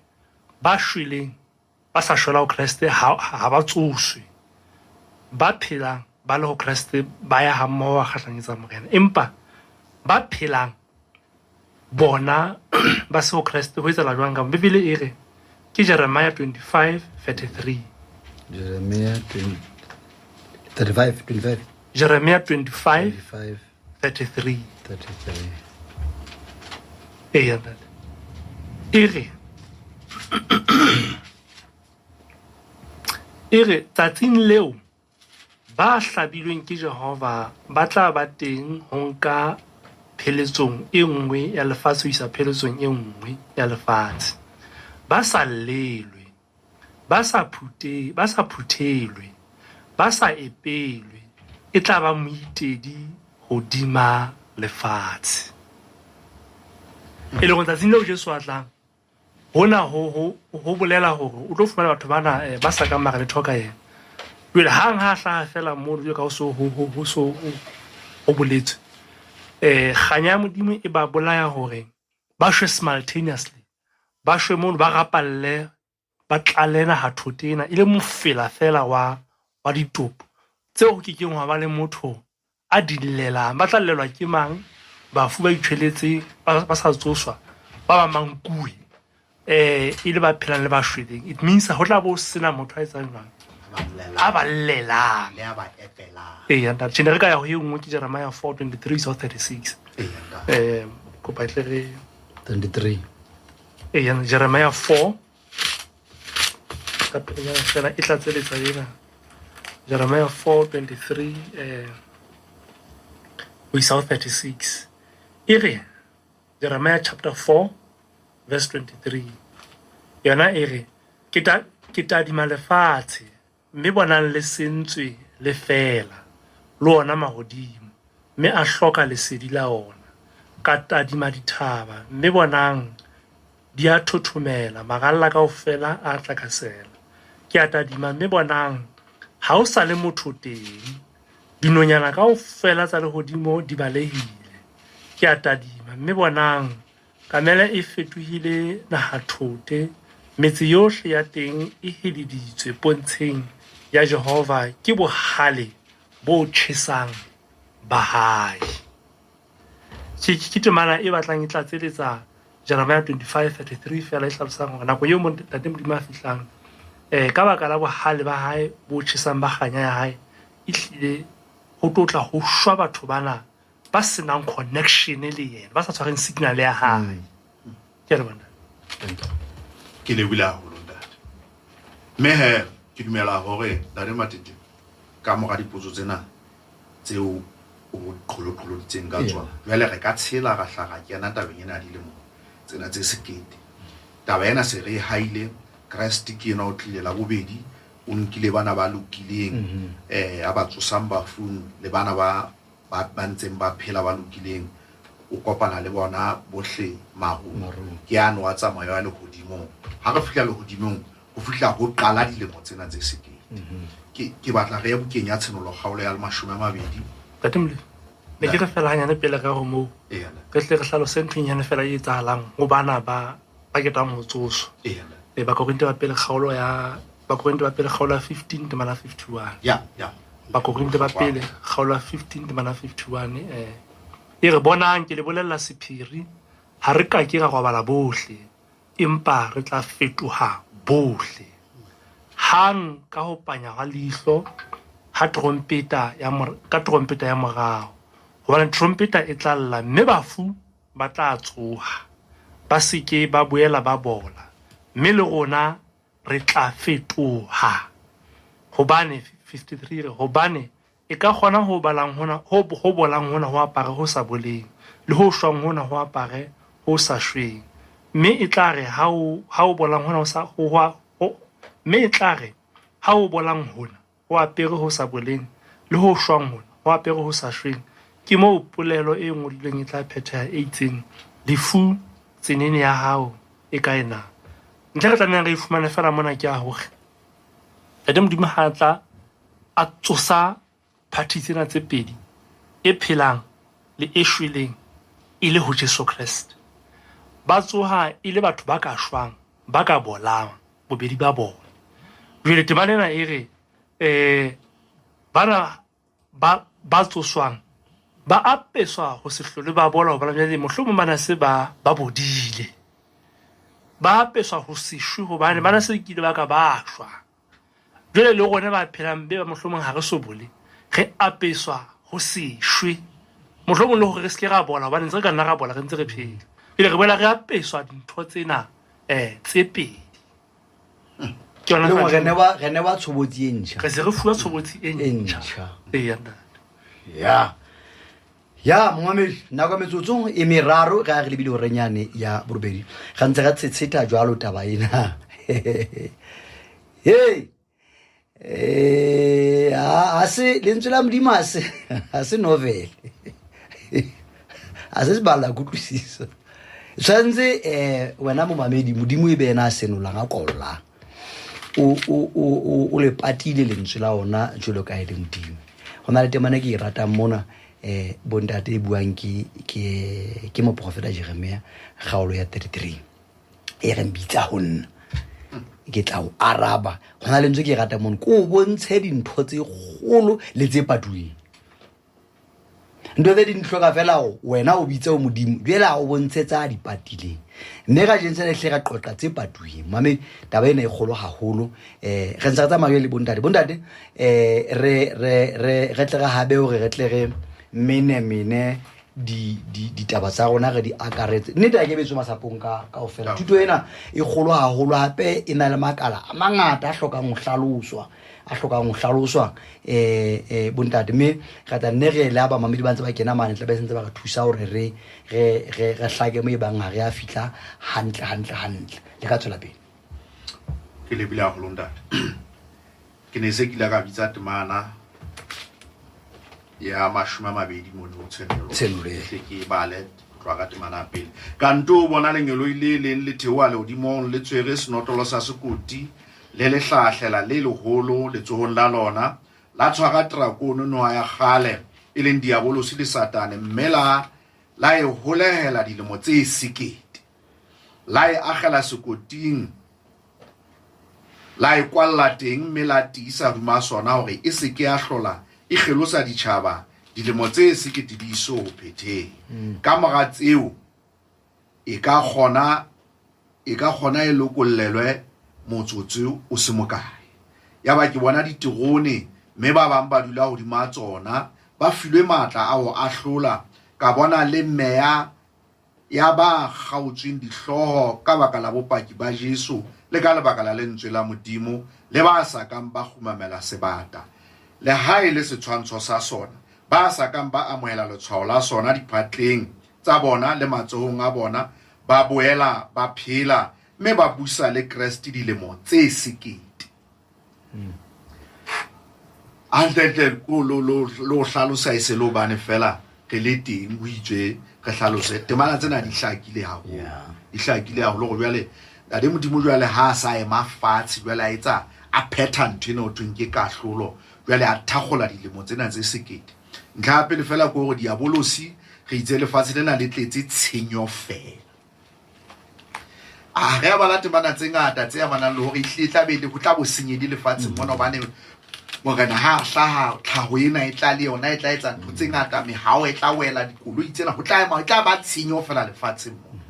Speaker 3: ba shweleng ba sa shwela ho Kreste ha ha ba tsoswe. Ba phelang ba le ho Kreste ba ya ha mmoho ba kgahlanyetsa Morena. Empa ba phelang bona ba se ho Kreste ho etsahala jwang ka Bibele e re ke Jeremiah 25:33.
Speaker 1: Jeremiah 20, 35, 25,
Speaker 3: Jeremiah 25
Speaker 1: 25,
Speaker 3: 33.
Speaker 1: 33.
Speaker 3: Eya ntate. E re e re tsatsing leo ba hlabilweng ke Jehova ba tla ba teng ho nka pheletsong e nngwe ya lefatshe ho isa pheletsong e nngwe ya lefatshe. Ba sa llelwe, ba sa phute, ba sa phuthelwe, ba sa epelwe, e tla ba moitedi hodima lefatshe. E leng hore tsatsing leo Jesu a tlang, hona ho ho ho bolela hore o tlo fumana batho bana eh, ba sa kang ba re letho ka yena. Jwale hang ha hlaha fela mono jwalo ka ho so ho ho ho so ho boletswe. Eh kganya ya Modimo e ba bolaya hore ba shwe simultaneously. Ba shwe mono ba rapalle ba tlale naha thote ena e le mofela fela wa wa ditopo tseo ho kekeng hwa ba le motho a di llelang. Ba tla llelwa ke mang? Bafu ba itjhweletse ba sa tsoswa ba ba mankuwe eh e le ba phelang le ba shweleng. It means ho tla bo sena motho a etsang jwang a ba llelang.
Speaker 2: Le a ba epelang.
Speaker 3: Eya ntate, tjhe ne re ka ya ho e nngwe ke Jeremiah 4:23 ho 36.
Speaker 2: Eya ntate.
Speaker 3: Eh kopa e tle re
Speaker 1: 23.
Speaker 3: eya Jeremiah 4 ka pelenyana fela e tlatseletsa ena. Jeremiah 4:23 eh ho isa ho 36. E re Jeremiah chapter 4 verse 23. Yona e re ke ta ke tadima lefatshe mme bonang le sentswe le fela le ona mahodimo mme a hloka lesedi la ona. Ka tadima dithaba mme bonang di a thothomela, maralla kaofela a tlakasela. Ke a tadima mme bonang ha ho sa le motho teng. Dinonyana kaofela tsa lehodimo di balehile. Ke a tadima mme bonang kamele e fetohile nahathote, metse yohle ya teng e heleditswe pontsheng ya Jehova ke bohale bo tjhesang ba hae. Ke temana e batlang e tlatseletsa Jeremiah 25:33 fela e hlalosang hore nako eo Ntate Modimo a fihlang eh ka baka la bohale ba hae bo tjhesang ba kganya ya hae ehlile ho tlo tla ho shwa batho bana ba senang connection le yena, ba sa tshwareng signal ya hae. Ke a leboha ntate.
Speaker 2: Ke lebohile haholo ntate. Mme he ke dumela hore Ntate Matete ka mora dipotso tsena tseo o qholoqholoditseng ka tsona, jwale re ka tshela ra hla ra kena tabeng ena ya dilemo tsena tse sekete. Taba ena se re e haile, Kreste ke enwa o tlile la bobedi, o nkile bana ba lokileng, a ba tsosang bafung le bana ba ba ba ntseng ba phela ba lokileng, o kopana le bona bohle marung.
Speaker 1: Marung.
Speaker 2: Ke ano wa tsamayo ya lehodimong. Ha re fihla lehodimong, ho fihla ho qala dilemo tsena tse sekete. Ke, ke batla re ye bukeng ya Tshenolo kgaolo ya 20.
Speaker 3: Ntate Molefi, ne ke re fela hanyane pele re ya ho moo,
Speaker 2: Eya, ntate.
Speaker 3: re tle re hlalose ntho e nyane fela e etsahalang ho bana ba ba ketang ho tsoswa.
Speaker 2: Eya, ntate.
Speaker 3: E, Bakorinthe ba pele kgaolo ya Bakorinthe ba pele kgaolo ya 15 temana 51.
Speaker 2: Ya, ya.
Speaker 3: Bakorinthe ba pele kgaolo ya 15 temana 51 e re bonang ke le bolella sephiri, ha re ka ke ra robala bohle, empa re tla fetoha bohle. Hang ka ho panya hwa leihlo ha trompeta ya ka trompeta ya morao. Hobane trompeta e tla lla mme bafu ba tla tsoha, ba se ke ba boela ba bola, mme le rona re tla fetoha. Hobane, 53 re, hobane e ka kgona ho balang hona, ho, ho bolang hona ho apare ho sa boleng, le ho shwang hona ho apare ho sa shweng. Mme e tla re ha o, ha o bolang hona ho sa, ho, ho, mme e tla re ha o bolang hona ho apere ho sa boleng, le ho shwang hona ho apere ho sa shweng, ke moo polelo e ngodilweng e tla phetheha e itseng, Lefu, tsenene ya hao e kae na? Ntlha e re tlamehang re e fumane feela mona ke ya hore Ntate Modimo ha a tla a tsosa phathi tsena tse pedi, e phelang le e shweleng, e le ho Jesu Kreste. Ba tsoha e le batho ba ka shwang, ba ka bolang, bobedi ba bona. Jwale temana ena e re, bana ba ba tsoswang ba apeswa ho se hlole ba bola, hobane jwale mohlomong ba na se ba ba bodile. Ba apeswa ho se shwe hobane ba na se kile ba ka ba shwa. Jwale le rona ba phelang be ba mohlomong ha re so bole, re apeswa ho se shwe. Mohlomong le hore re se ke ra bola, hobane ntse re ka nna ra bola re ntse re phela. Pele re boela re apeswa dintho tsena tse pedi. Ke yona
Speaker 1: Le
Speaker 3: feela
Speaker 1: re newa, re newa tshobotsi e ntjha.
Speaker 3: Re se re fuwa tshobotsi e
Speaker 1: E
Speaker 3: ntjha.
Speaker 1: ntjha.
Speaker 3: Eya, ntate.
Speaker 1: Ya. Ya, momamedi, nako ya metsotso e meraro re a re lebile horeng yane ya borobedi. Re ntse re tshetsheta jwalo taba ena. Hey. Ha se lentswe la Modimo, ha se, ha se novel. Ha se sebala kutlwisiso. Tshwanetse wena momamedi, Modimo e be yena a senolang, a kollang. O le patile lentswe la ona jwalo ka e le Modimo. Ho na le temana ke e ratang mona, bontate e buang ke moprofeta Jeremia, kgaolo ya 33. E reng bitsa ho nna, ke tla o araba. Ho na le lentswe ke e ratang mona, ke o bontshe dintho tse kgolo le tse patuweng. Ntho tse ding di hloka fela hore wena o bitse ho Modimo, jwale a o bontshe tsa di patileng. Mme kajeno sena hle ra qoqa tse patuweng. Mame, taba ena e kgolo haholo. Re ntse re tsamaya le bontate. Bontate, re tle re habe hore re tle re mene mene ditaba tsa rona re di akaretse. Nnete ha ke betswe masapong ka kaofela. Thuto ena e kgolo haholo, hape e na le makala a mangata a hlokang ho hlaloswa. A hlokang ho hlaloswa, bontate. Mme re tla nne re le ha bamamedi ba ntse ba kena mane, tla be se ntse ba re thusa hore re hlake mo e bang ha re a fihla hantle, hantle, hantle. Le ka tswela pele.
Speaker 2: Ke lebile haholo ntate. Ke ne se ke ile ka bitsa temana ya 20 mono ho Tshenolo.
Speaker 1: Tshenolo, ee.
Speaker 2: Hle ke e bale ho tloha ka temana ya pele. Ka nto bona lengeloi le leng le theoha lehodimong le tshwere senotlolo sa sekoti le lehlahlela le leholo letsohong la lona, la tshwara drakone noha ya kgale, e leng Diabolosi le Satane, mme la e holehela dilemo tse sekete. La e akgela sekoting, la e kwalla teng, mme la tiisa hodima sona hore e se ke ya hlola e kgelosa ditjhaba dilemo tse sekete di iso ho phethehe. Ka mora tseo e ka kgona, e ka kgona e lokollelwe motsotso o se mokae. Yaba ke bona diterone, mme ba bang ba dula hodima tsona, ba filwe matla a ho ahlola. Ka bona le meya ya ba kgaotsweng dihlooho ka baka la bopaki ba Jesu le ka lebaka la lentswe la Modimo, le ba sa kang ba kgumamela sebata, le ha e le setshwantsho sa sona, ba sa kang ba amohela letshwao la sona diphatleng tsa bona le matsohong a bona, ba boela ba phela mme ba busa le Kreste dilemo tse sekete. Hantlentle ko lo lo lo hlalosa e se le hobane fela re le teng ho itswe re hlalose temana tsena di hlakile haholo. Di hlakile haholo hore jwale Ntate Modimo jwale ha a sa ema fatshe jwale a etsa a phetha ntho ena ho thweng ke kahlolo jwale a thakgola dilemo tsena tse sekete. Ntlha ya pele fela ke hore diabolosi re itse lefatshe lena le tletse tshenyo fela. A re a bala temana tse ngata tse amanang le hore ehlile e tla be le ho tla bo senyedi lefatsheng mona hobane morena ha a hlaha tlhaho ena e tla le yona e tla etsa ntho tse ngata mehao e tla wela dikoloi tsena ho tla ema e tla ba tshenyo fela lefatsheng mona.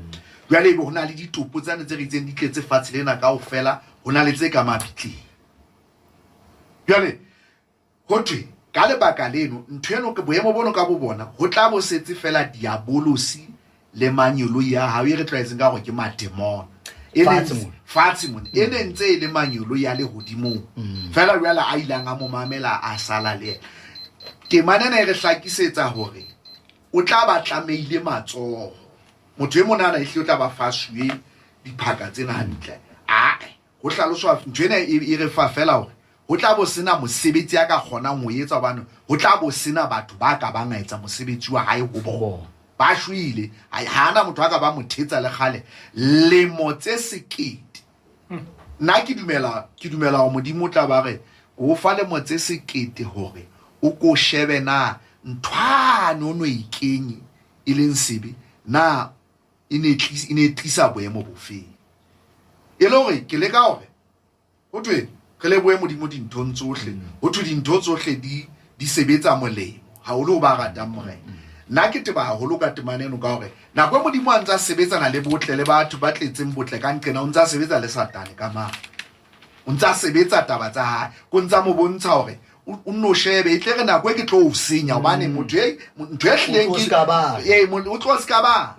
Speaker 2: Jwale ebe ho na le ditopo tsane tse re itseng di tletse fatshe lena kaofela ho na le tse ka mabitleng. Jwale Ho thwe, Ka lebaka leno, ntho eno, boemo bono ka bobona, ho tla bo setse feela Diabolosi le mangeloi a hae, e re tlwaetseng ka hore ke mademona. E
Speaker 1: Fatshe mona.
Speaker 2: Fatshe mona. E ne ntse e le mangeloi a lehodimong. Feela jwale a ilang a mo mamela, a sala le yena. Temana ena e re hlakisetsa hore o tla ba tlamehile matsoho. Motho e monana ehlile o tla ba fasuwe diphaka tsena hantle. Ae, ho hlaloswa ntho ena e re fa feela hore ho tla bo sena mosebetsi a ka kgonang ho etsa hobane ho tla bo sena batho ba ka bang a etsa mosebetsi wa hae ho bona. Ba shwele, ha ana motho a ka ba mo thetsa le kgale lemo tse sekete. Nna ke dumela, ke dumela hore Modimo o tla ba re, ke o fa lemo tse sekete hore o ko shebe na nthwane o no e kenye e leng sebe na e ne e tlisa boemo bofeng. E le hore ke leka hore Ho thwe re lebohe Modimo dinthong tsohle. Ho thwe dintho tsohle di di sebetsa molemo haholo ho ba ratang Morena. Nna ke teba haholo ka temana eno ka hore nako e Modimo a ntse a sebetsana le botle le batho ba tletseng botle ka nqena, o ntse a sebetsa le Satane ka mane. O ntse a sebetsa taba tsa hae, ko ntse a mo bontsha hore o nno shebe e tle re nako e ke tlo o senya hobane motho e ntho e hlileng
Speaker 1: O tlo ska ba.
Speaker 2: ee o tlo ska ba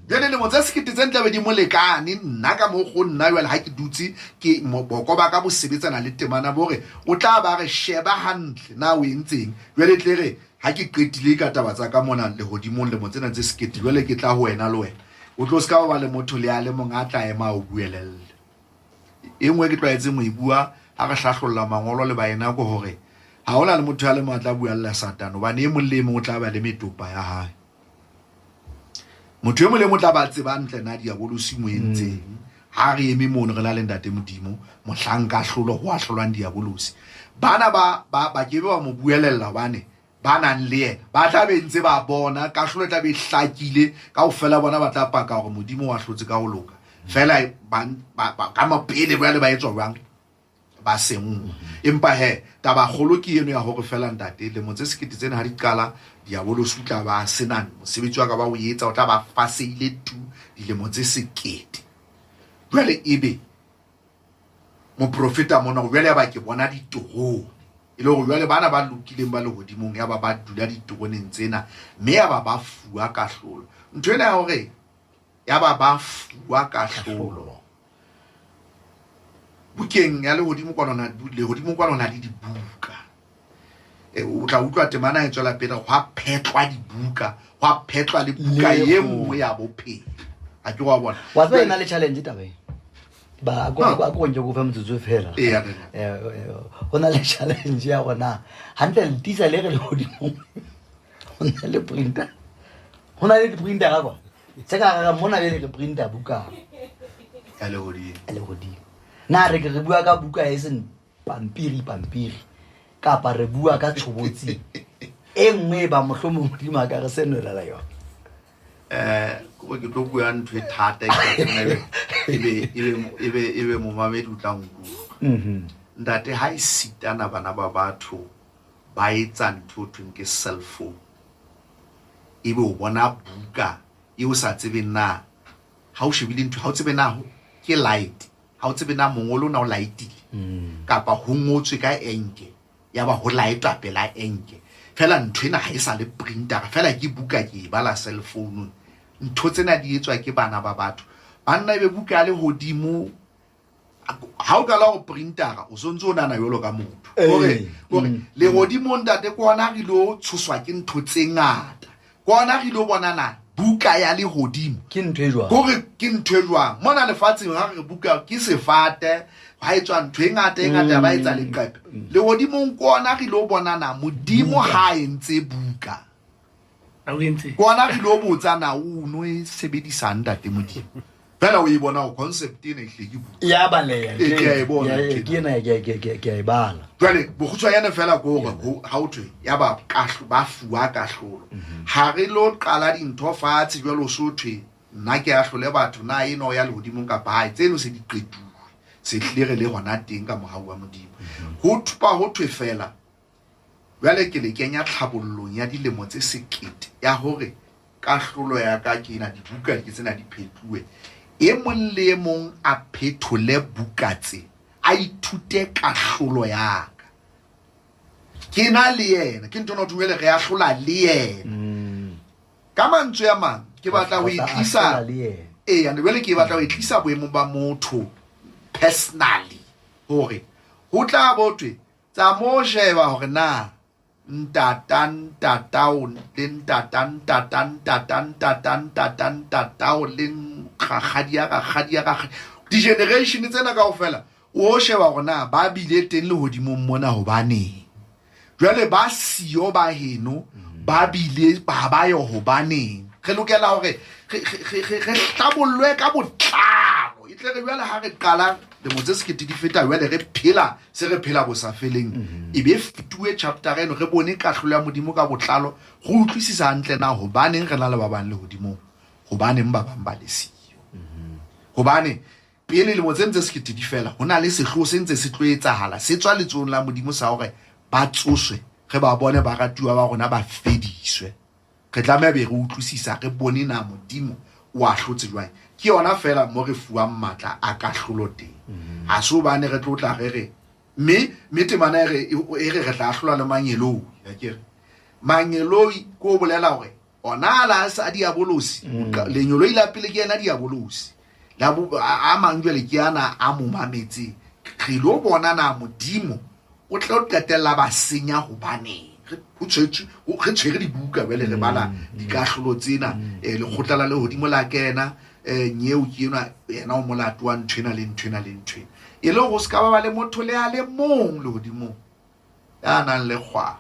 Speaker 2: jwale lemo tse sekete tse tlabe di mo lekane nna ka mo go nna jwale ha ke dutse ke boko ba ka bo sebetsana le temana bo re o tla ba re sheba hantle na o entseng jwale tle re ha ke qetile ka taba tsa ka mona lehodimong lemo tsena tse sekete jwale ke tla ho wena le wena o tlo ska ba le motho le a le mong a tla ema o buelelle. E nngwe ke tlwaetseng ho e bua ha re hlahlolla mangolo le baena ke hore ha hona le motho ya le mong a tla buella Satane hobane e mong le e mong o tla ba le metopa ya hae. Motho e mong le e mong o tla ba tseba ntle na diabolosi mo entseng. Ha re eme mono re na le Ntate Modimo, mohlang kahlolo ho ahlolwang diabolosi. Bana ba ba ba ke be ba mo buelella hobane ba nang le yena ba tla be ntse ba bona kahlolo e tla be e hlakile kaofela bona ba tla paka hore Modimo o ahlotse ka ho loka fela ka mapele jwale ba etswa jwang ba senngwa. Empa he taba kgolo ke eno ya hore fela ntate lemo tse sekete tsena ha di qala diabolosi o tla ba sena mosebetsi wa ka ba o etsa o tla ba faseile tu dilemo tse sekete jwale ebe moprofeta mona jwale ya ba ke bona diterone e le hore jwale bana ba lokileng ba lehodimong ya ba ba dula diteroneng tsena mme ya ba ba fuwa kahlolo ntho ena ya hore ya ba ba fuwa kahlolo bukeng ya lehodimo kwana lehodimo kwana na le dibuka e, o tla utlwa temana e tswela pele hwa phetlwa dibuka hwa phetlwa le buka ye nngwe ya bophelo a ke wa bona
Speaker 1: wa tseba e na le challenge taba e ba a ko nke ko fa motsotso fela go na le challenge ya gona gantle le tisa le re legodimong go na le printer go na le di-printer ka kwa se ka ga mona le re printer buka
Speaker 2: ya legodimo
Speaker 1: ya legodimo na re ke re bua ka buka e seng pampiri pampiri kapa re bua ka tshobotsi e nngwe e ba mohlomong modimo a ka re senolela yona.
Speaker 2: Ko ke tlo bua ntho e thata e be momamedi o tla nkutlwa. Ntate ha e sitana bana ba batho ba etsa ntho e thweng ke cell phone ebe o bona buka e o sa tsebeng na ha o shebile ntho ha o tsebe na ke light ha o tsebe na mongolo o na o laetile kapa ho ngotswe ka enke ya ba ho laetwa pela enke fela ntho ena ha e sa le printera fela ke buka ke e bala cell phone ntho tsena di etswa ke bana ba batho banna ebe buka ya lehodimo. Ha o qala go printera, o sontse o nana jalo ka motho. Kore kore legodimong, ntate, ke ona re ilo tshoswa ke ntho tse ngata, ke ona re ilo bonana buka ya legodimo.
Speaker 1: Ke ntho e jwang?
Speaker 2: Kore ke ntho e jwang mona lefatsheng? Ha re buka ke sefate, ha etswa ntho e ngata e ngata, ba etsa leqephe. Legodimong ke ona re ilo bonana Modimo ha a entse buka.
Speaker 3: A o entse?
Speaker 2: Ke ona re ilo botsa na o no e sebedisang, ntate Modimo. Fela o e bona go concept ena ehlile ke buka.
Speaker 1: Ya baleha.
Speaker 2: Ee, ke a e bona.
Speaker 1: Ke ena, ke a e bala.
Speaker 2: Jwale bokgutshwanyane fela ke hore ha o thwe ya ba ba fuwa kahlolo, ha re lo qala dintho fatshe jwale, o so thwe nna ke ahlole batho na eno ya lehodimong kapa hae, tseno se di qetuwe, se hlile re le hona teng ka mohau wa Modimo. Ho thupa ho thwe fela jwale ke le kenya tlhabollong ya dilemo tse 1000 ya hore kahlolo ya ka ke ena, dibuka ke tsena di phetluwe, e mong le e mong a phethole buka tse, a ithute kahlolo ya ka. Ke na le yena, ke ntho ena ho thwe re ahlola le yena. Ka mantswe a mang, ke batla ho e
Speaker 1: Tla
Speaker 2: tlisa
Speaker 1: ahlola le yena.
Speaker 2: Ee, jwale ke batla ho e tlisa boemong ba motho personally, hore ho tla bo thwe tsa mo sheba hore na ntata ntatao le ntata ntata ntata ntata ntata ntatao le rakgadi ya rakgadi ya rakgadi, di-generation tsena kaofela, o sheba hore na ba bile teng lehodimong mona hobaneng, jwale ba siyo ba heno ba bile ba ba yo hobaneng. Re lokela hore re hlabollwe ka botlalo, e tle re jwale ha re qala lemo tse 1000 di feta, jwale re phela se re phela bosafeleng, e be fetuwe chapter eno, re bone kahlolo ya Modimo ka botlalo, go utlwisisa hantle na hobaneng re na le ba bang lehodimong, hobaneng ba bang ba le siyo. Hobane pele lemo tse ntse 1000 di fela, ho na le sehloho se ntse se tlo etsahala, se tswa letsohong la Modimo, sa hore ba tsoswe, re ba bone baratuwa ba rona ba fediswe. Re tlameha be re utlwisisa, re bone na Modimo o ahlotse jwang. Ke yona fela mo re fuwang matla a kahlolo teng. Ha se hobane re tlo tla re re mme temana e re e re re tla ahlola le mangeloi. Akere mangeloi ke o bolela hore ona a la sa diabolosi, lenyoloi la pele ke yena diabolosi, la bo a mang jwale ke ana a mo mametseng. Re lo bona na Modimo o tla qetella ba senya hobaneng. Ho tshwetswe, re tshwere dibuka jwale, re bala dikahlolo tsena, lekgotla la lehodimo la kena, nyeo ke enwa, yena o molato wa nthwena le nthwena le nthwena, e le go se ka ba ba le motho le a le mong lehodimong ya nang le kgwao.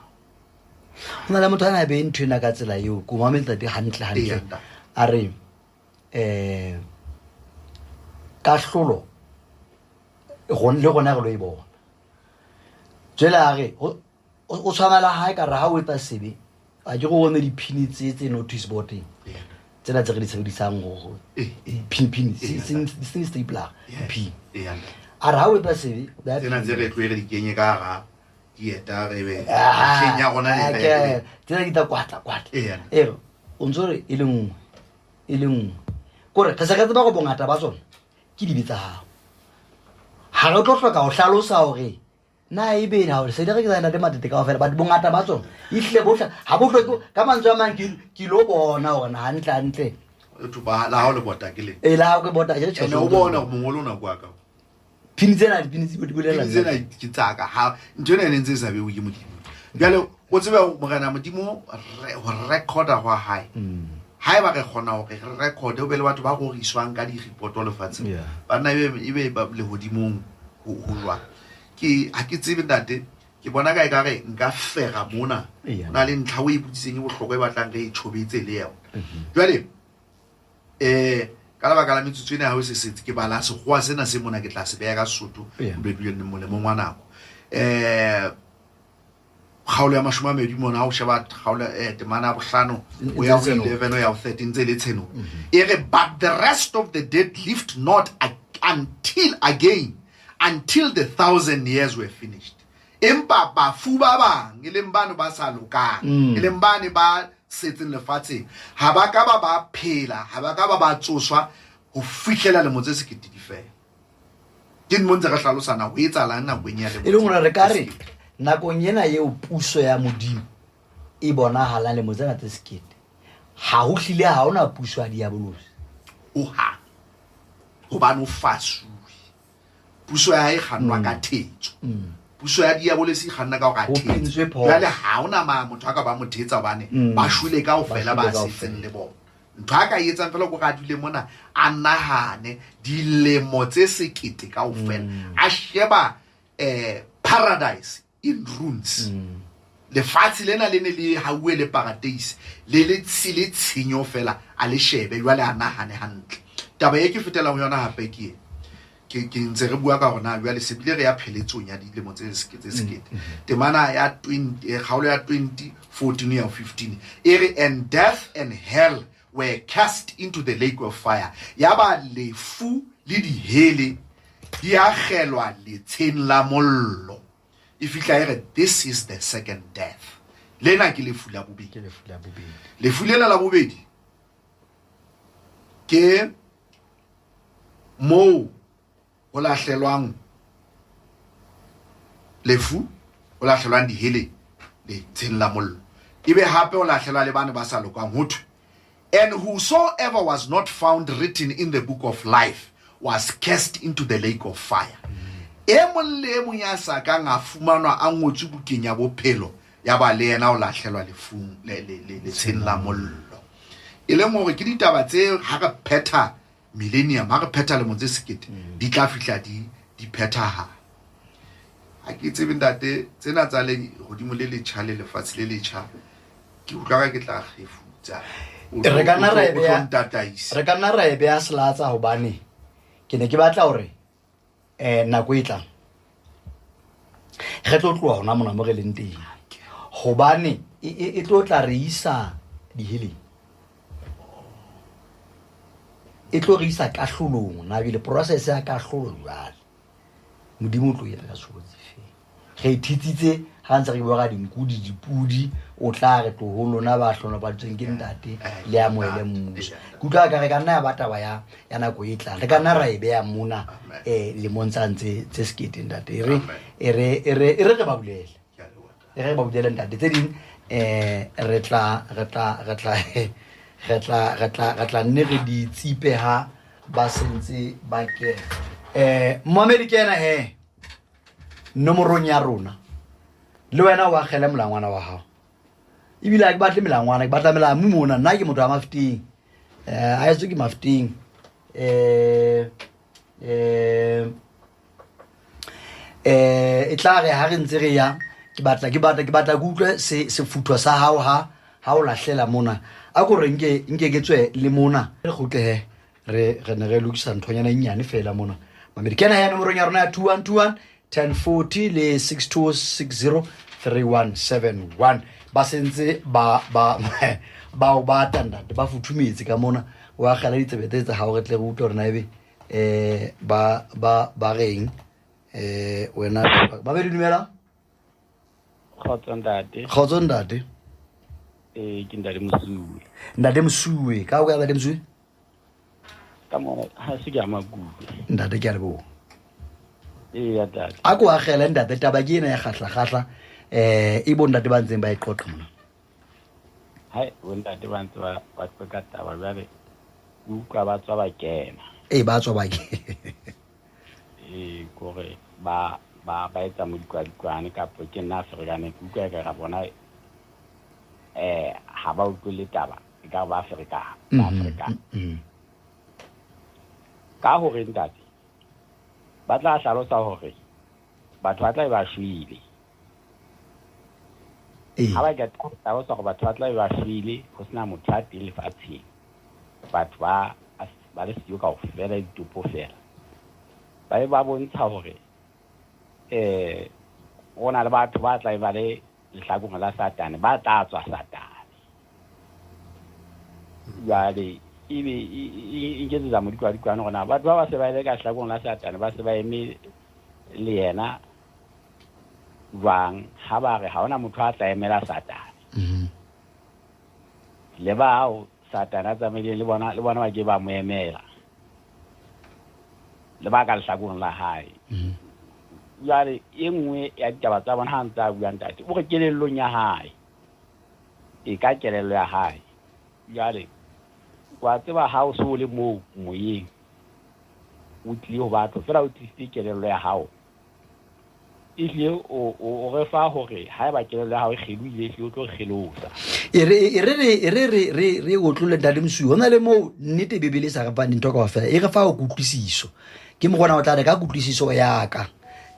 Speaker 1: Ho na le motho a na be ntho ena ka tsela eo, ko mametse tate hantle hantle. A re kahlolo le rona re lo e bona. Jwale a re o tshwana le ha ekare ha o etsa sebe, a ke go bone diphini tse tse notice boardeng tsena tse re di sebedisang go pin pin se stapler diphini. A re ha o etsa sebe, o beha
Speaker 2: tsena
Speaker 1: pin.
Speaker 2: Tse re tloe re di kenye ka hara dieta, re be mehleng ya rona
Speaker 1: Tsena di tla kwatla kwatla. E re o ntso re e le nngwe e le nngwe, kore re se re tseba gore bongata ba tsona ke dibe tsa gago, ga re tlo hloka go hlalosa gore na e be na se di re ke tsana le matete kaofela, but bongata ba tsona ehlile bohle ga bo hloke. Ka mantswe a mang, ke lo bona gore na hantle hantle.
Speaker 2: Batho ba la hao le bota ke le
Speaker 1: E la ke bota ke
Speaker 2: ene o bona gore mongolo o nako ya ka.
Speaker 1: Phini tsena, diphini tse di bolela.
Speaker 2: Dipini tsena ke tsaka ha ntho ena e ne ntse e sa bewe ke Modimo. Jwale o tsebe morena Modimo ho recorda hwa hae, haeba re kgona hore re recorde, o be le batho ba roriswang ka di-report lefatsheng, banna, ebe lehodimong ho jwang? Ke ha ke tsebe, ntate, ke bona ka ekare nka fera mona. Ho na le ntlha o e botsitseng e bohlokwa e batlang re e tjhobetse le yona. Jwale ka lebaka la metsotso ena ha o se setse, ke bala sekgowa sena se mona, ke tla se beha ka Sesotho dule molemong wa nako. Kgaolo ya 20 mona, ha o sheba kgaolo, temana ya 5 o ya ho
Speaker 1: Tshenolo.
Speaker 2: 11 o ya ho 13, tse le Tshenolo, e re, "But the rest of the dead lived not until again, until the 1000 years were finished." Empa bafu ba bang, e leng bano ba sa lokang, e leng bane ba setseng lefatsheng, ha ba ka ba ba phela, ha ba ka ba ba tsoswa ho fihlela lemo tse 1000 di fela. Ke mo ntse re hlalosana ho etsahalang nakong ya lemo
Speaker 1: E leng gore re ka
Speaker 2: tse
Speaker 1: re
Speaker 2: 1000.
Speaker 1: Nakong ena eo puso ya Modimo e bonahalang lemo tsena tse 1000, ha ho hlile ha hona puso ya diabolosi.
Speaker 2: Hohang, hobane o fasuwe. Puso ya hae e kgannwa ka thetso. Puso ya diabolose e kganna ka hore a
Speaker 1: Ho
Speaker 2: thetse.
Speaker 1: pentswe phoso.
Speaker 2: Jwale ha hona motho a ka ba mo thetsa hobane ba shwele kaofela
Speaker 1: Ba
Speaker 2: ba
Speaker 1: shwele
Speaker 2: setseng
Speaker 1: kaofela.
Speaker 2: le bona. Ntho a ka e etsang fela ke hore a dule mona a nahane dilemo tse sekete kaofela. A sheba paradise in ruins. Lefatshe lena le ne le hauwe le paradise le le le tshenyo fela, a le shebe jwale a nahane hantle. Taba e ke fetelang ho yona hape ke e. Ke ntse re bua ka hore na jwale se bile re ya pheletsong ya dilemo tse tse sekete. Temana ya 20, kgaolo ya 20, 14 ya 15 e re, and death and hell were cast into the lake of fire. Ya ba lefu le dihele di akgelwa letsheng la mollo. E fihla e re, this is the second death. Lena ke lefu la bobedi.
Speaker 1: Ke lefu la bobedi.
Speaker 2: Lefu lena la bobedi ke moo ho lahlelwang lefu, ho lahlelwang dihele letsheng la mollo. Ebe hape ho lahlelwa le bane ba sa lokang, ho thwe, and whosoever was not found written in the book of life was cast into the lake of fire. E mong le e mong ya sa kang a fumanwa a ngotswe bukeng ya bophelo, ya ba le yena o lahlelwa lefung letsheng la mollo. E leng hore ke ditaba tse ha re phetha millennium, ha re phetha lemo tse sekete, di tla fihla di phethahala. Ha ke tsebe ntate, tsena tsa le hodimo le letjha le lefatshe le letjha, ke utlwa ka ke tla kgefutsa.
Speaker 1: Re ka nna ra e
Speaker 2: O tlo
Speaker 1: beha-
Speaker 2: ntataisa.
Speaker 1: Re ka nna ra e beha selatsa hobane ke ne ke batla hore, nako e tlang re tlo tloha hona mona mo re leng teng, hobane e tlo tla re isa diheleng, e tlo re isa kahlolong. Na ebile process ya kahlolo jwale Modimo o tlo etsa ka tshobotsi feng? Re ithitsitse ha ntse re bua ka dinku di dipudi, o tla re tloho lona ba hlohonolofaditsweng ke ntate le amohele mmuso. Ke utlwa ka re ka nna ya ba taba ya nako e tlang, re ka nna ra e beha mona, lemong tsa ntse tse sekete ntate. E re re ba bulele. E re ba bulele ntate. Tse ding, re tla, re tla, re tla, re tla, re tla, re tla nne re di tsipe ha ba sentse ba kena. Momamedi ke ena he, nomorong ya rona. Le wena o akgele molangwana wa hao. Ebile ha ke batle melangwana, ke batla melamu mona. Nna ke motho wa Mafeteng. A etswe ke Mafeteng. E tla re ha re ntse re ya, ke batla, ke batla, ke batla ke utlwe sefuthwa sa hao ha o lahlela mona. A ko re nke ke tswe le mona. Re kgutle he, re ne re lokisa nthonyana e nnyane fela mona. Mamedi, kena ya nomorong ya rona ya 2121, 1040 le 6260, 3171. Ba sentse ba o batla ntate, ba futhumetse ka mona. O akgela ditsebe tse tsa hao re tle re utlwe hore na ebe, ba reng? Wena, ba be di dumela?
Speaker 4: Kgotso ntate.
Speaker 1: Kgotso ntate.
Speaker 4: Ke ntate Mosuwe.
Speaker 1: Ntate Mosuwe, ka o kae ntate Mosuwe?
Speaker 4: Ka mona ha se ke a Makuwe.
Speaker 1: Ntate ke a leboha.
Speaker 4: Ee, ya ntate.
Speaker 1: A ko akgele ntate, taba ke ena ya kgahla-kgahla, e bo ntate ba ntseng ba e qoqa mona.
Speaker 4: Hai, bo ntate ba ntse ba qoqa taba jwale, ke utlwa ba tswa ba kena.
Speaker 1: Ee, ba tswa ba kena.
Speaker 4: Ee, kore ba etsa modikwadikwane kapa ke nna ferekane, ke utlwa ekare ra bona, ha ba utlwe le taba, e ka ba ferekana, ba ferekana. Ka hore ntate, ba tla hlalosa hore batho ba tla be ba shwele. Ha ba qeta ho hlalosa hore batho ba tla be ba shwele, ho sena motho a teng lefatsheng. Batho ba le siyo kaofela, ditopo fela. Ba be ba bontsha hore, ho na le batho ba tla be ba le lehlakoreng la Satane, ba tla tswa Satane. Jwale ebe e nketsetsa modikwadikwane hore na batho ba ba se ba le ka lehlakoreng la Satane, ba se ba eme le yena jwang, ha ba re ha hona motho a tla emela Satane. Le bao Satane a tsamaileng le bona, le bona ba ke ba mo emela. Le ba ka lehlakoreng la hae. Jwale e nngwe ya ditaba tsa bona ha ntse a bua ntate, o re kelellong ya hae. E ka kelello ya hae. Jwale wa tseba ha o so le moo moyeng. O tlile ho batho feela o tlisitse kelello ya hao. Ehlile o, o, o re fa hore haeba kelello ya hao e kgelohile, ehlile o tlo re kgelosa.
Speaker 1: E re e re re e re re re re otlolle ntate Mosuwe. Ho na le moo nnete Bibele e sa re fang dintho kaofela, e re fa ho kutlwisiso. Ke mokgona o tla re ka kutlwisiso ya ka.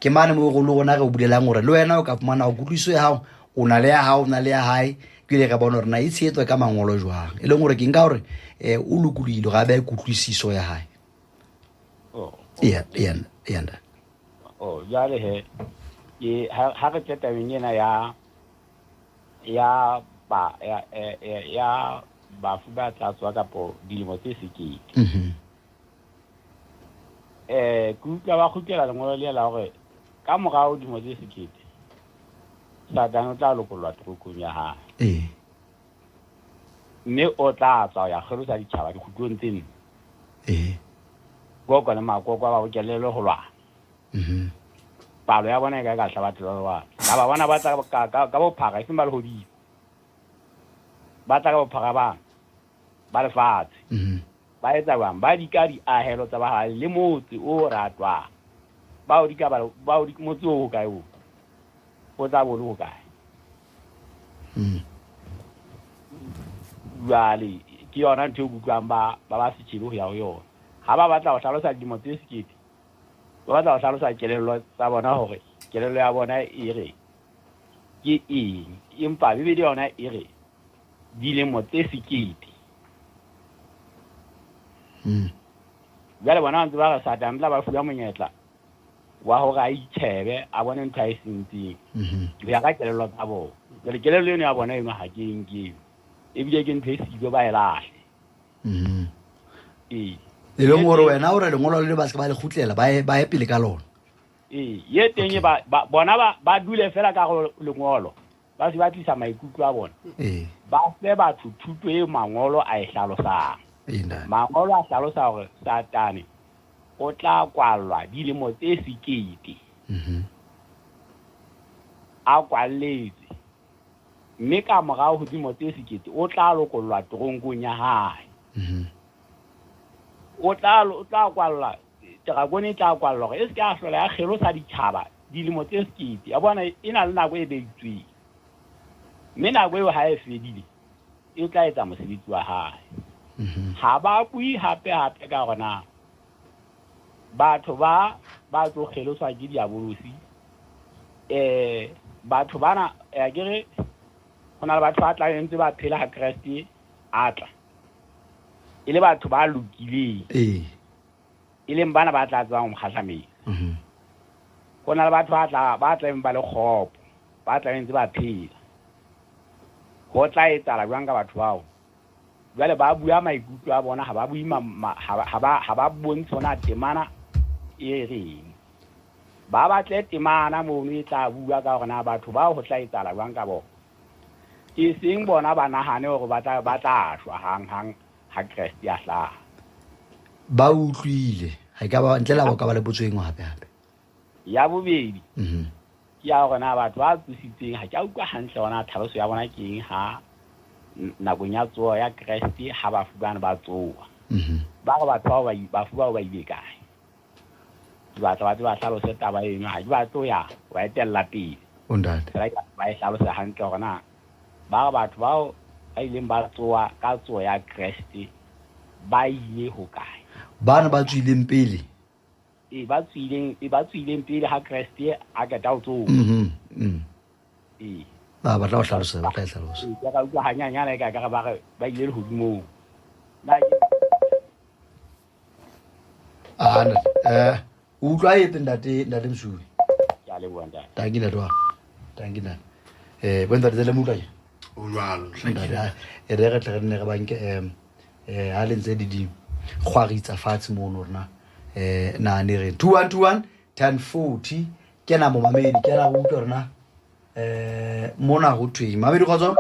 Speaker 1: Ke mane moo re le rona re o bulelang hore le wena o ka fumana hore kutlwisiso ya hao o na le ya hao, o na le ya hae. Ke ile ka bona hore na e tshehetswa ka mangolo jwang. E leng hore ke nka hore o lokolohile hore a behe kutlwisiso ya hae.
Speaker 4: Oh.
Speaker 1: Eya, eya, eya ntate.
Speaker 4: Oh, jwale he ke ha re tle tabeng ena ya ya ba ya ya, ya bafu ba tla tswa kapo dilemo tse sekete.
Speaker 1: Mhm.
Speaker 4: Ke utlwa ba kgutlela lengolo le la hore ka morao dilemo tse sekete Satane o tla lokollwa torokong ya hae.
Speaker 1: Ee.
Speaker 4: Mme o tla tswa ho ya kgelosa ditjhaba dikgutlong tse nne.
Speaker 1: Ee.
Speaker 4: Gogo le Magogo ba bokellelwe ho lwana.
Speaker 1: Mhm.
Speaker 4: Palo ya bona e ka e ka hlabathe la lewatle. Ka ba bona ba tla ka, ka, ka bophara, e seng ba lehodimo. Ba tla ka bophara bang ba lefatshe.
Speaker 1: Mhm.
Speaker 4: Ba etsa jwang? Ba dika diahelo tsa bahalaledi le motse o ratwang. Ba o dika ba, ba o dika, motse o hokae oo? O tla bo le hokae?
Speaker 1: Mm.
Speaker 4: Jwale ke yona ntho e ke utlwang ba ba ba setjhebe ho ya ho yona. Ha ba batla ho hlalosa dilemo tse sekete, ba batla ho hlalosa kelello tsa bona hore kelello ya bona e re ke eng. Empa Bibele yona e re dilemo tse sekete.
Speaker 1: Mm.
Speaker 4: Jwale bona ba ntse ba re Satane tla ba fuwa monyetla wa hore a itjhebe a bone ntho a e sentseng
Speaker 1: Mhm.
Speaker 4: ho ya ka kelello tsa bona. Jwale kelello eno ya bona eno ha ke e nke eo. Ebile ke ntho e siko ba e lahle.
Speaker 1: Mhm.
Speaker 4: Ee.
Speaker 1: E leng hore wena o re lengolo le ba se ba le kgutlela ba ye ba ye pele ka lona.
Speaker 4: Ee, ye teng
Speaker 1: Okay.
Speaker 4: e ba, ba bona ba, ba dule fela ka go lengolo ba se ba tlisa maikutlo a bona.
Speaker 1: Ee.
Speaker 4: Ba fe batho thuto e mangolo a e hlalosang.
Speaker 1: Ee, ntate.
Speaker 4: Mangolo a hlalosa hore Satane o tla kwallwa dilemo tse sekete.
Speaker 1: Mhm.
Speaker 4: A kwalletswe. Mme ka morao ho dilemo tse sekete o tla lokollwa teronkong ya hae.
Speaker 1: Mhm.
Speaker 4: O tla o tla kwallwa terakone e tla kwallwa hore e se ke ya hlola ya kgelosa ditjhaba dilemo tse sekete. Ya bona e na le nako e beitsweng. Mme nako eo ha e fedile e tla etsa mosebetsi wa hae.
Speaker 1: Mhm.
Speaker 4: Ha ba bue hape hape ka hore na batho ba ba tlo kgeloswa ke diabolosi batho bana ya ke re ho na le batho ba tla ntse ba phela ha Kreste a tla e le batho ba lokileng.
Speaker 1: Ee.
Speaker 4: E leng bana ba tla tsebang ho mo kgahlametsa.
Speaker 1: Mhm.
Speaker 4: Ho na le batho ba tla ba tlabeng ba le kgopo, ba tlabeng ntse ba phela. Ho tla etsahala jwang ka batho bao? Jwale ba bua maikutlo a bona, ha ba bue ma, ma, ha ba, ha ba, ha ba bontshe hona temana e reng. Ba batle temana mono e tla bua ka hore na batho bao ho tla etsahala jwang ka bona. E seng bona ba nahane hore ba tla, ba tla shwa hang hang ha Kreste a hlaha.
Speaker 1: Ba utlwile. Ha e ka ba ntle le ha ba ka ba le potso e nngwe hape hape.
Speaker 4: Ya bobedi.
Speaker 1: Mhm.
Speaker 4: Ke ya hore na batho ba tsositsweng ha ke a utlwa hantle hore na tlhaloso ya bona ke eng ha nakong ya tsoho ya Kreste ha bafu bana ba tsoha.
Speaker 1: Mhm.
Speaker 4: Ba re batho bao ba bafu bao ba ile kae? Ke batla ba tle ba hlalose taba eno, ha ke batle ho ya ho ba etella pele.
Speaker 1: O ntate.
Speaker 4: Fela ke batla ba e hlalose hantle hore na ba re batho bao ba ileng ba tsoha ka tsoho ya Kreste ba ile hokae?
Speaker 1: Bana ba tswileng pele.
Speaker 4: Ee, ba tswileng, ee, ba tswileng pele ha Kreste a qeta ho tsoha.
Speaker 1: Mhm. Mm.
Speaker 4: Ee.
Speaker 1: Ba batla ho hlalosa, ba tla e hlalosa.
Speaker 4: Ee, ke ka utlwa hanyanyana e ka ka ba re ba ile lehodimong. Na ke
Speaker 1: Ah, ntate. O utlwa etse ntate, ntate Msuwe.
Speaker 4: Ke a leboha ntate.
Speaker 1: Tanki ntate wa. Tanki ntate. Bo ntate le mo utlwa ke?
Speaker 2: O jwalo,
Speaker 1: Ntate, ah, e re re tle re nne re banke ha le ntse di di kgwaritsa fatshe mono rona. Na ne re 2121 1040 kena momamedi, kena re utlwe rona. Mona ho thweng. Mamedi kgotso?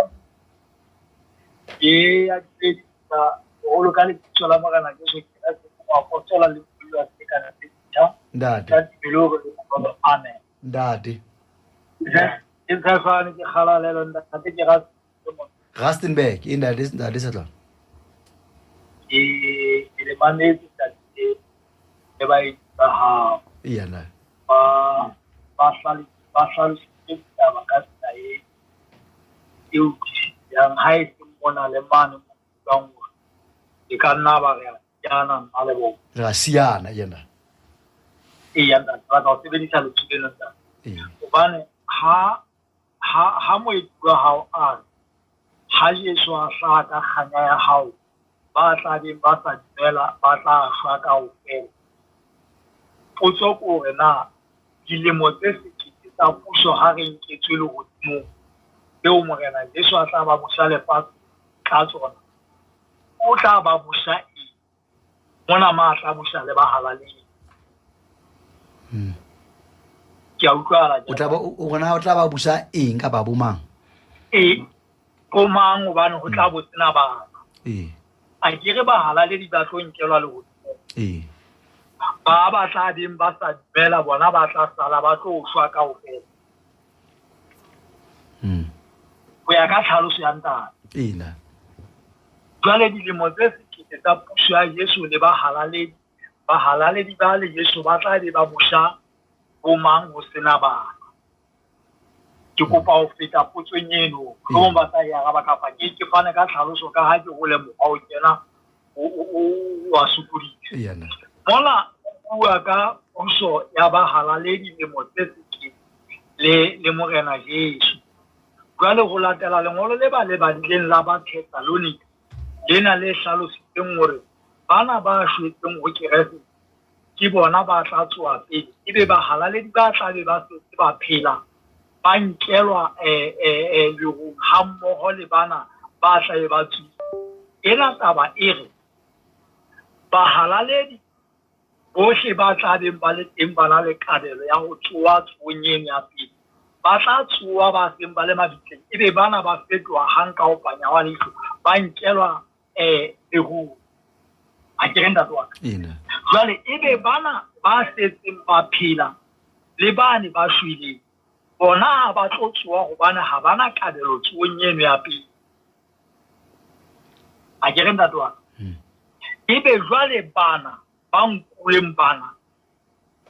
Speaker 5: Ke ya dumedisa boholo ka lebitso la Morena Jesu Kreste, moapostola le mollo wa selekane se setjha.
Speaker 1: Ntate.
Speaker 5: Ka tumelo hore le mongolo. Amen.
Speaker 1: Ntate.
Speaker 5: Ke Tshefane, ke kgalalelo ntate, ke
Speaker 1: Rustenburg, e ntate, ntate Setlwana.
Speaker 5: Ke le mametse ntate. le baeti ba hao.
Speaker 1: Eya na.
Speaker 5: Ba ba hlale ba hlalositse ditaba ka tsela e e utlwisisehang ha e se mona le mane mo utlwang hore e ka nna ba re a siana nna le bona.
Speaker 1: Re a siana yena.
Speaker 5: Eya ntate, batla ho sebedisa lentswe leno ntate.
Speaker 1: Ee.
Speaker 5: Hobane ha ha ha moeti wa hao a re ha Jesu a hlaha ka kganya ya hao ba tla beng ba sa dumela ba tla shwa kaofela. Potso ke hore na dilemo tse sekete tsa puso ha re nketswe lehodimong tseo Morena Jesu a tla ba busa lefatshe ka tsona, o tla ba busa eng? Mona ma tla busa le bahalaledi. Ke a utlwahala.
Speaker 1: O tla ba o rona o tla ba busa eng kapa bo mang?
Speaker 5: E bo mang hobane ho tla bo sena bana.
Speaker 1: Ee.
Speaker 5: A ke re bahalaledi ba tlo nkelwa lehodimong.
Speaker 1: Ee.
Speaker 5: Ba ba tla beng ba sa dumela bona ba tla sala ba tlo shwa kaofela. Ho ya ka tlhaloso ya ntate.
Speaker 1: Ena.
Speaker 5: Jwale dilemo tse sekete tsa puso ya Jesu le bahalaledi, bahalaledi ba le Jesu ba tla be ba busa bo mang ho sena bana? Ke kopa ho feta potsong eno, mohlomong ba tla e araba kapa ke ke fane ka tlhaloso ka ha ke hole mokgwa o kena o a sokodisa.
Speaker 1: Ena.
Speaker 5: Mona o bua ka puso ya bahalaledi lemo tse sekete le le Morena Jesu. Jwale ho latela lengolo le ba le badileng la ba Thesalonika lena le hlalositseng hore bana ba shwetseng ho Keresete ke bona ba tla tsoa pele, ebe bahalaledi ba tla be ba setse ba phela ba nkelwa lerung hammoho le bana ba tla be ba tswile. Ena taba e re bahalaledi bohle ba tla beng ba le teng ba na le kabelo ya ho tsoa tsohong eno ya pele, ba tla tsoa ba seng ba le mabitleng, ebe bana ba fetoha hang ka ho panya hwa leihlo, ba nkelwa lerung. A ke re ntate wa ka?
Speaker 1: Ena.
Speaker 5: Jwale ebe bana ba setseng ba phela le bane ba shweleng, bona ha ba tlo tsoa hobane ha ba na kabelo tsohong eno ya pele. A ke re ntate wa ka? Ebe jwale bana ba nkuweng bana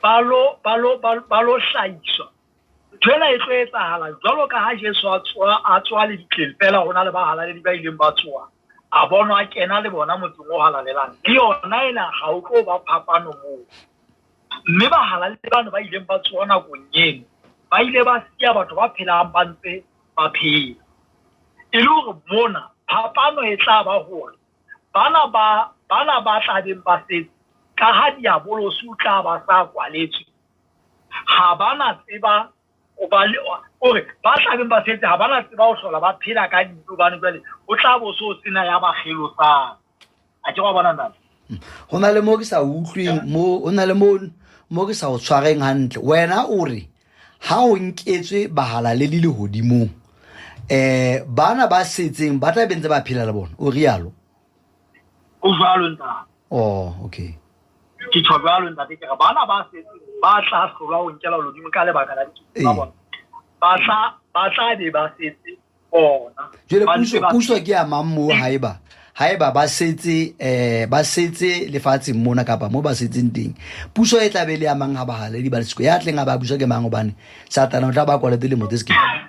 Speaker 5: ba lo ba lo ba lo hlahiswa. Ntho ena e tlo etsahala jwalo ka ha Jesu a tsoa a tsoa lebitleng fela ho na le bahalaledi ba ileng ba tsoa a bonwa a kena le bona motseng o halalelang. Le yona ena ha o tlo ba phapano moo. Mme bahalaledi bano ba ileng ba tsoa nakong eno ba ile ba siya batho ba phelang ba ntse ba phela. E le hore mona phapano e tla ba hore bana ba bana ba tla beng ba setse ka ha diabolosi o tla ba sa kwaletswe ha ba na tseba o ba le ore ba tla beng ba setse ha ba na tseba ho hlola ba phela ka dibe hobane jwale o tla bo so sena ya ba kgelosang. A ke wa bona ntate?
Speaker 1: Ho na le mo ke sa utlweng mo ho na le mo mo ke sa o tshwareng hantle. Wena o re ha o nketswe bahalaledi lehodimong bana ba setseng ba tla be ntse ba phela le bona, o rialo?
Speaker 5: O jwalo ntate.
Speaker 1: Oh, okay.
Speaker 5: Ke tjho jwalo ntate, ke re bana ba setseng ba tla hlolwa ho nkela lehodimo ka lebaka la diketso tsa bona. Ba tla ba tla be ba setse bona.
Speaker 1: Jwale puso puso ke ya mang moo haeba haeba ba setse ba setse lefatsheng mona kapa mo ba setseng teng, puso e tla be le ya mang ha bahalaledi ba le siko? Ya tleng a ba busa ke mang hobane Satane o tla ba kwaletse lemo tse sekete?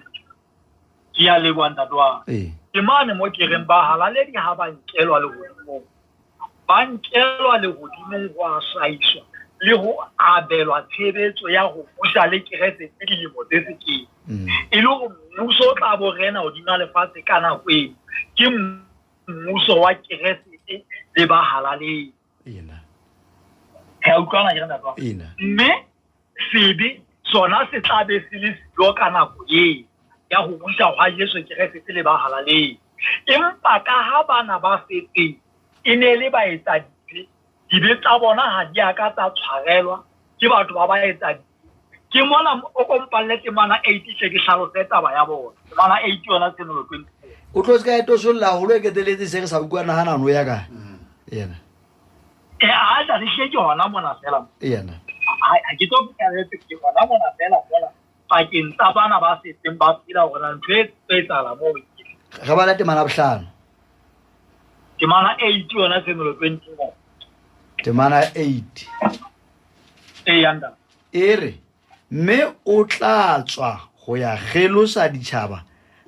Speaker 5: Ke a leboha ntate wa ka.
Speaker 1: Ee.
Speaker 5: Ke mane mo ke reng bahalaledi ha ba nkelwa lehodimong, ba nkelwa lehodimong ho a hlahiswa le ho abelwa tshebetso ya ho busa le Keresete dilemo tse sekete. E le hore mmuso o tla bo rena hodima lefatshe ka nako eno ke mmuso wa Keresete le bahalaledi.
Speaker 1: Ena.
Speaker 5: Re a utlwana ke re ntate wa ka?
Speaker 1: Ena.
Speaker 5: Mme sebe sona se tla be se le siyo ka nako eo ya ho busa hwa Jesu Keresete le bahalaledi. Empa ka ha bana ba setseng e ne le baetsadibe, dibe tsa bona ha di a ka tsa tshwarelwa ke batho ba baetsadibe. Ke mona o ko mpalle temana 8 tle ke hlalose taba ya bona. Temana 8 yona Tshenolo 24.
Speaker 1: O tlo se ka e tosolla haholo e keteletse se re sa utlwa nahana no ya ka. Yena.
Speaker 5: E a tla re hle ke hona mona fela.
Speaker 1: Yena.
Speaker 5: Ha ke tlo ke ke hona mona fela mona pakeng tsa bana ba setseng ba phela hore na ntho e tlo etsahala moo.
Speaker 1: Re bala temana bohlano.
Speaker 5: Temana 8 yona Tshenolo 24.
Speaker 1: Temana 8.
Speaker 5: Ee, ntate.
Speaker 1: E re, Mme o tla tswa ho ya kgelosa ditjhaba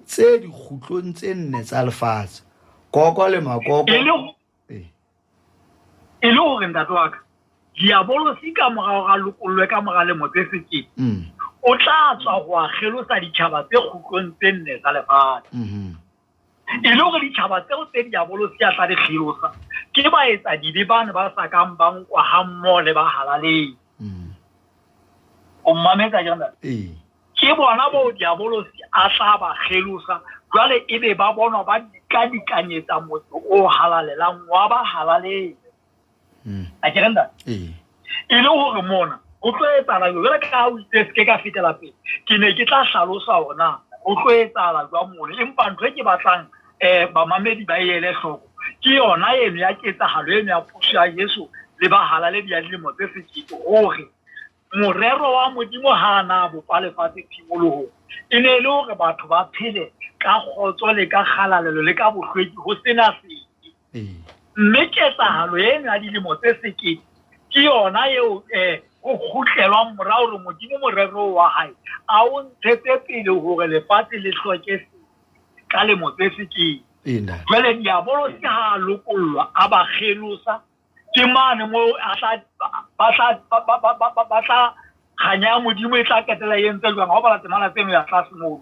Speaker 1: tse dikgutlong tse nne tsa lefatshe, Koko le Makoko.
Speaker 5: E le, e le hore ntate wa ka, Diabolosi ka mora hore a lokollwe ka mora lemo tse sekete, o tla tswa ho a kgelosa ditjhaba tse kgutlong tse nne tsa lefatshe. E le hore ditjhaba tseo tse Diabolosi a tla di kgelosa ke baetsadibe bane ba sa kang ba nkwa hammoho le bahalaledi. O mmametsa ke ntate? Ke bona boo Diabolosi a tla ba kgelosa, jwale ebe ba bonwa ba dikadikanyetsa motse o halalelang wa bahalaledi. A ke re ntate? E le hore mona ho tlo etsahala jwang? Jwale ka ha o itse se ke ka fetela pele, ke ne ke tla hlalosa hore na ho tlo etsahala jwang mono. Empa ntho e ke batlang bamamedi ba e ele hloko ke yona eno ya ketsahalo eno ya puso ya Jesu le bahalaledi ya dilemo tse sekete, hore morero wa Modimo ha a na bopa lefatshe tshimolohong e ne e le hore batho ba phele ka kgotso le ka kgalalelo le ka bohlweki ho sena sebe. Mme ketsahalo eno ya dilemo tse sekete ke yona eo ho kgutlelwang morao hore Modimo morero wa hae a o ntshetse pele hore lefatshe le hloke sebe ka lemo tse sekete. Jwale Diabolosi ha a lokollwa a ba kgelosa, ke mane moo a tla ba tla ba tla kganya ya Modimo e tla qetella e entse jwang? Ha o bala temana tseno ya tlase mono,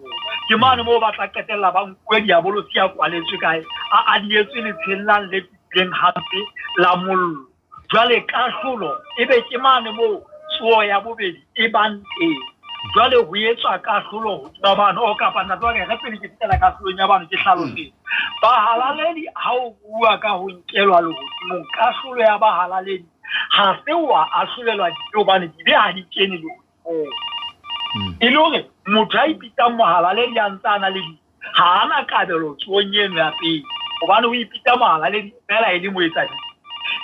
Speaker 5: ke mane moo ba tla qetella ba nkuwe Diabolosi a kwaletswe kae, a adietswe letsheng lane le tukileng hampe la mollo. Jwale kahlolo e be ke mane moo tsoho ya bobedi e bang teng. Jwale ho etswa kahlolo hodima bano. O kapa ntate wa ka, re pele ke fetela kahlolong ya bano ke hlaloseng. Bahalaledi ha o bua ka ho nkelwa lehodimong, kahlolo ya bahalaledi ha se wa ahlolelwa dibe, hobane dibe ha di kene lehodimong. E le hore motho a ipitsang mohalaledi a ntse a na le dibe, ha a na kabelo tsohong eno ya pele, hobane o ipitsa mohalaledi feela e le moetsadibe.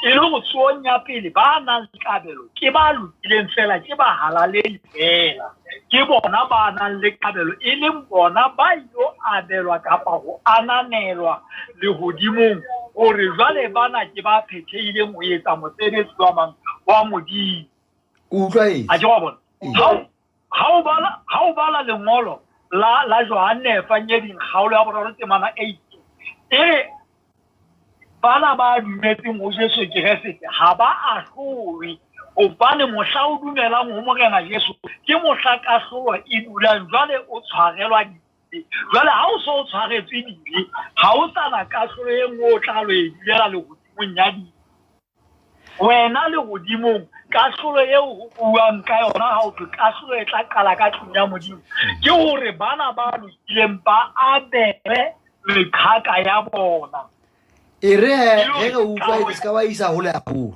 Speaker 5: E le hore tsohong ya pele ba nang le kabelo ke ba lokileng feela, ke bahalaledi feela, ke bona ba nang le kabelo, e leng bona ba ilo abelwa kapa ho ananelwa lehodimong, hore jwale bana ke ba phethehileng ho etsa mosebetsi wa mang? Wa Modimo.
Speaker 1: O utlwa eng?
Speaker 5: A ke wa bona? Ha o bala, ha o bala lengolo la, la Johanne Evangeding kgaolo ya boraro temana 18, e re bana ba dumetseng ho Jesu Keresete ha ba ahlolwe, hobane mohla o dumelang ho Morena Jesu ke mohla kahlolo e dulang, jwale o tshwarelwa dibe. Jwale ha o so o tshwaretswe dibe, ha o sa na kahlolo e nngwe o tla lo e dulela lehodimong ya dibe. Wena lehodimong, kahlolo eo ho buang ka yona ha o thwe kahlolo e tla qala ka tlung ya Modimo, ke hore bana ba lokileng ba abelwe meqhaka ya bona.
Speaker 1: E re he, ge re utlwa e se ka wa isa hole haholo.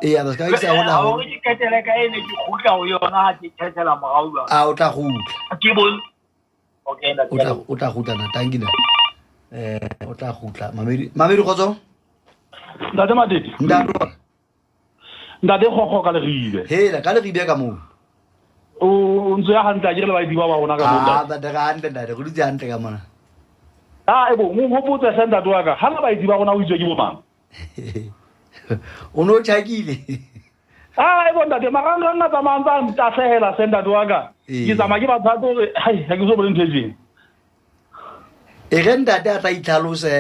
Speaker 1: Eya, ba se ka wa isa hole haholo.
Speaker 5: Ke qetele ka ene ke kgutla ho yona ha ke thethela morao jwalo.
Speaker 1: A o tla kgutla.
Speaker 5: Ke bon Okay,
Speaker 1: o tla o tla kgutla na tanki na. O tla kgutla. Mamedi, Mamedi kgotso.
Speaker 6: Ntate Matete.
Speaker 1: Ntate wa.
Speaker 6: Ntate Gogo ka Leribe.
Speaker 1: Hela ka Leribe ka moo.
Speaker 6: O ntse ya hantle a ke re le baeti ba ba rona ka moo.
Speaker 1: Ah, ntate ga hantle ntate, go dutse hantle ka mona.
Speaker 6: Ah, e bo, mo hopotse hle ntate wa ka. Ha la baeti ba rona o itswe ke bo mang?
Speaker 1: O no tjhakile.
Speaker 6: Ah, e bo ntate, marangrang a tsamayang tsa ntahlehela hle ntate wa ka. Ke tsamaya ke ba tsatsa hore hai, ha ke so bone ntho e tjena.
Speaker 1: E re ntate a tla itlhalose,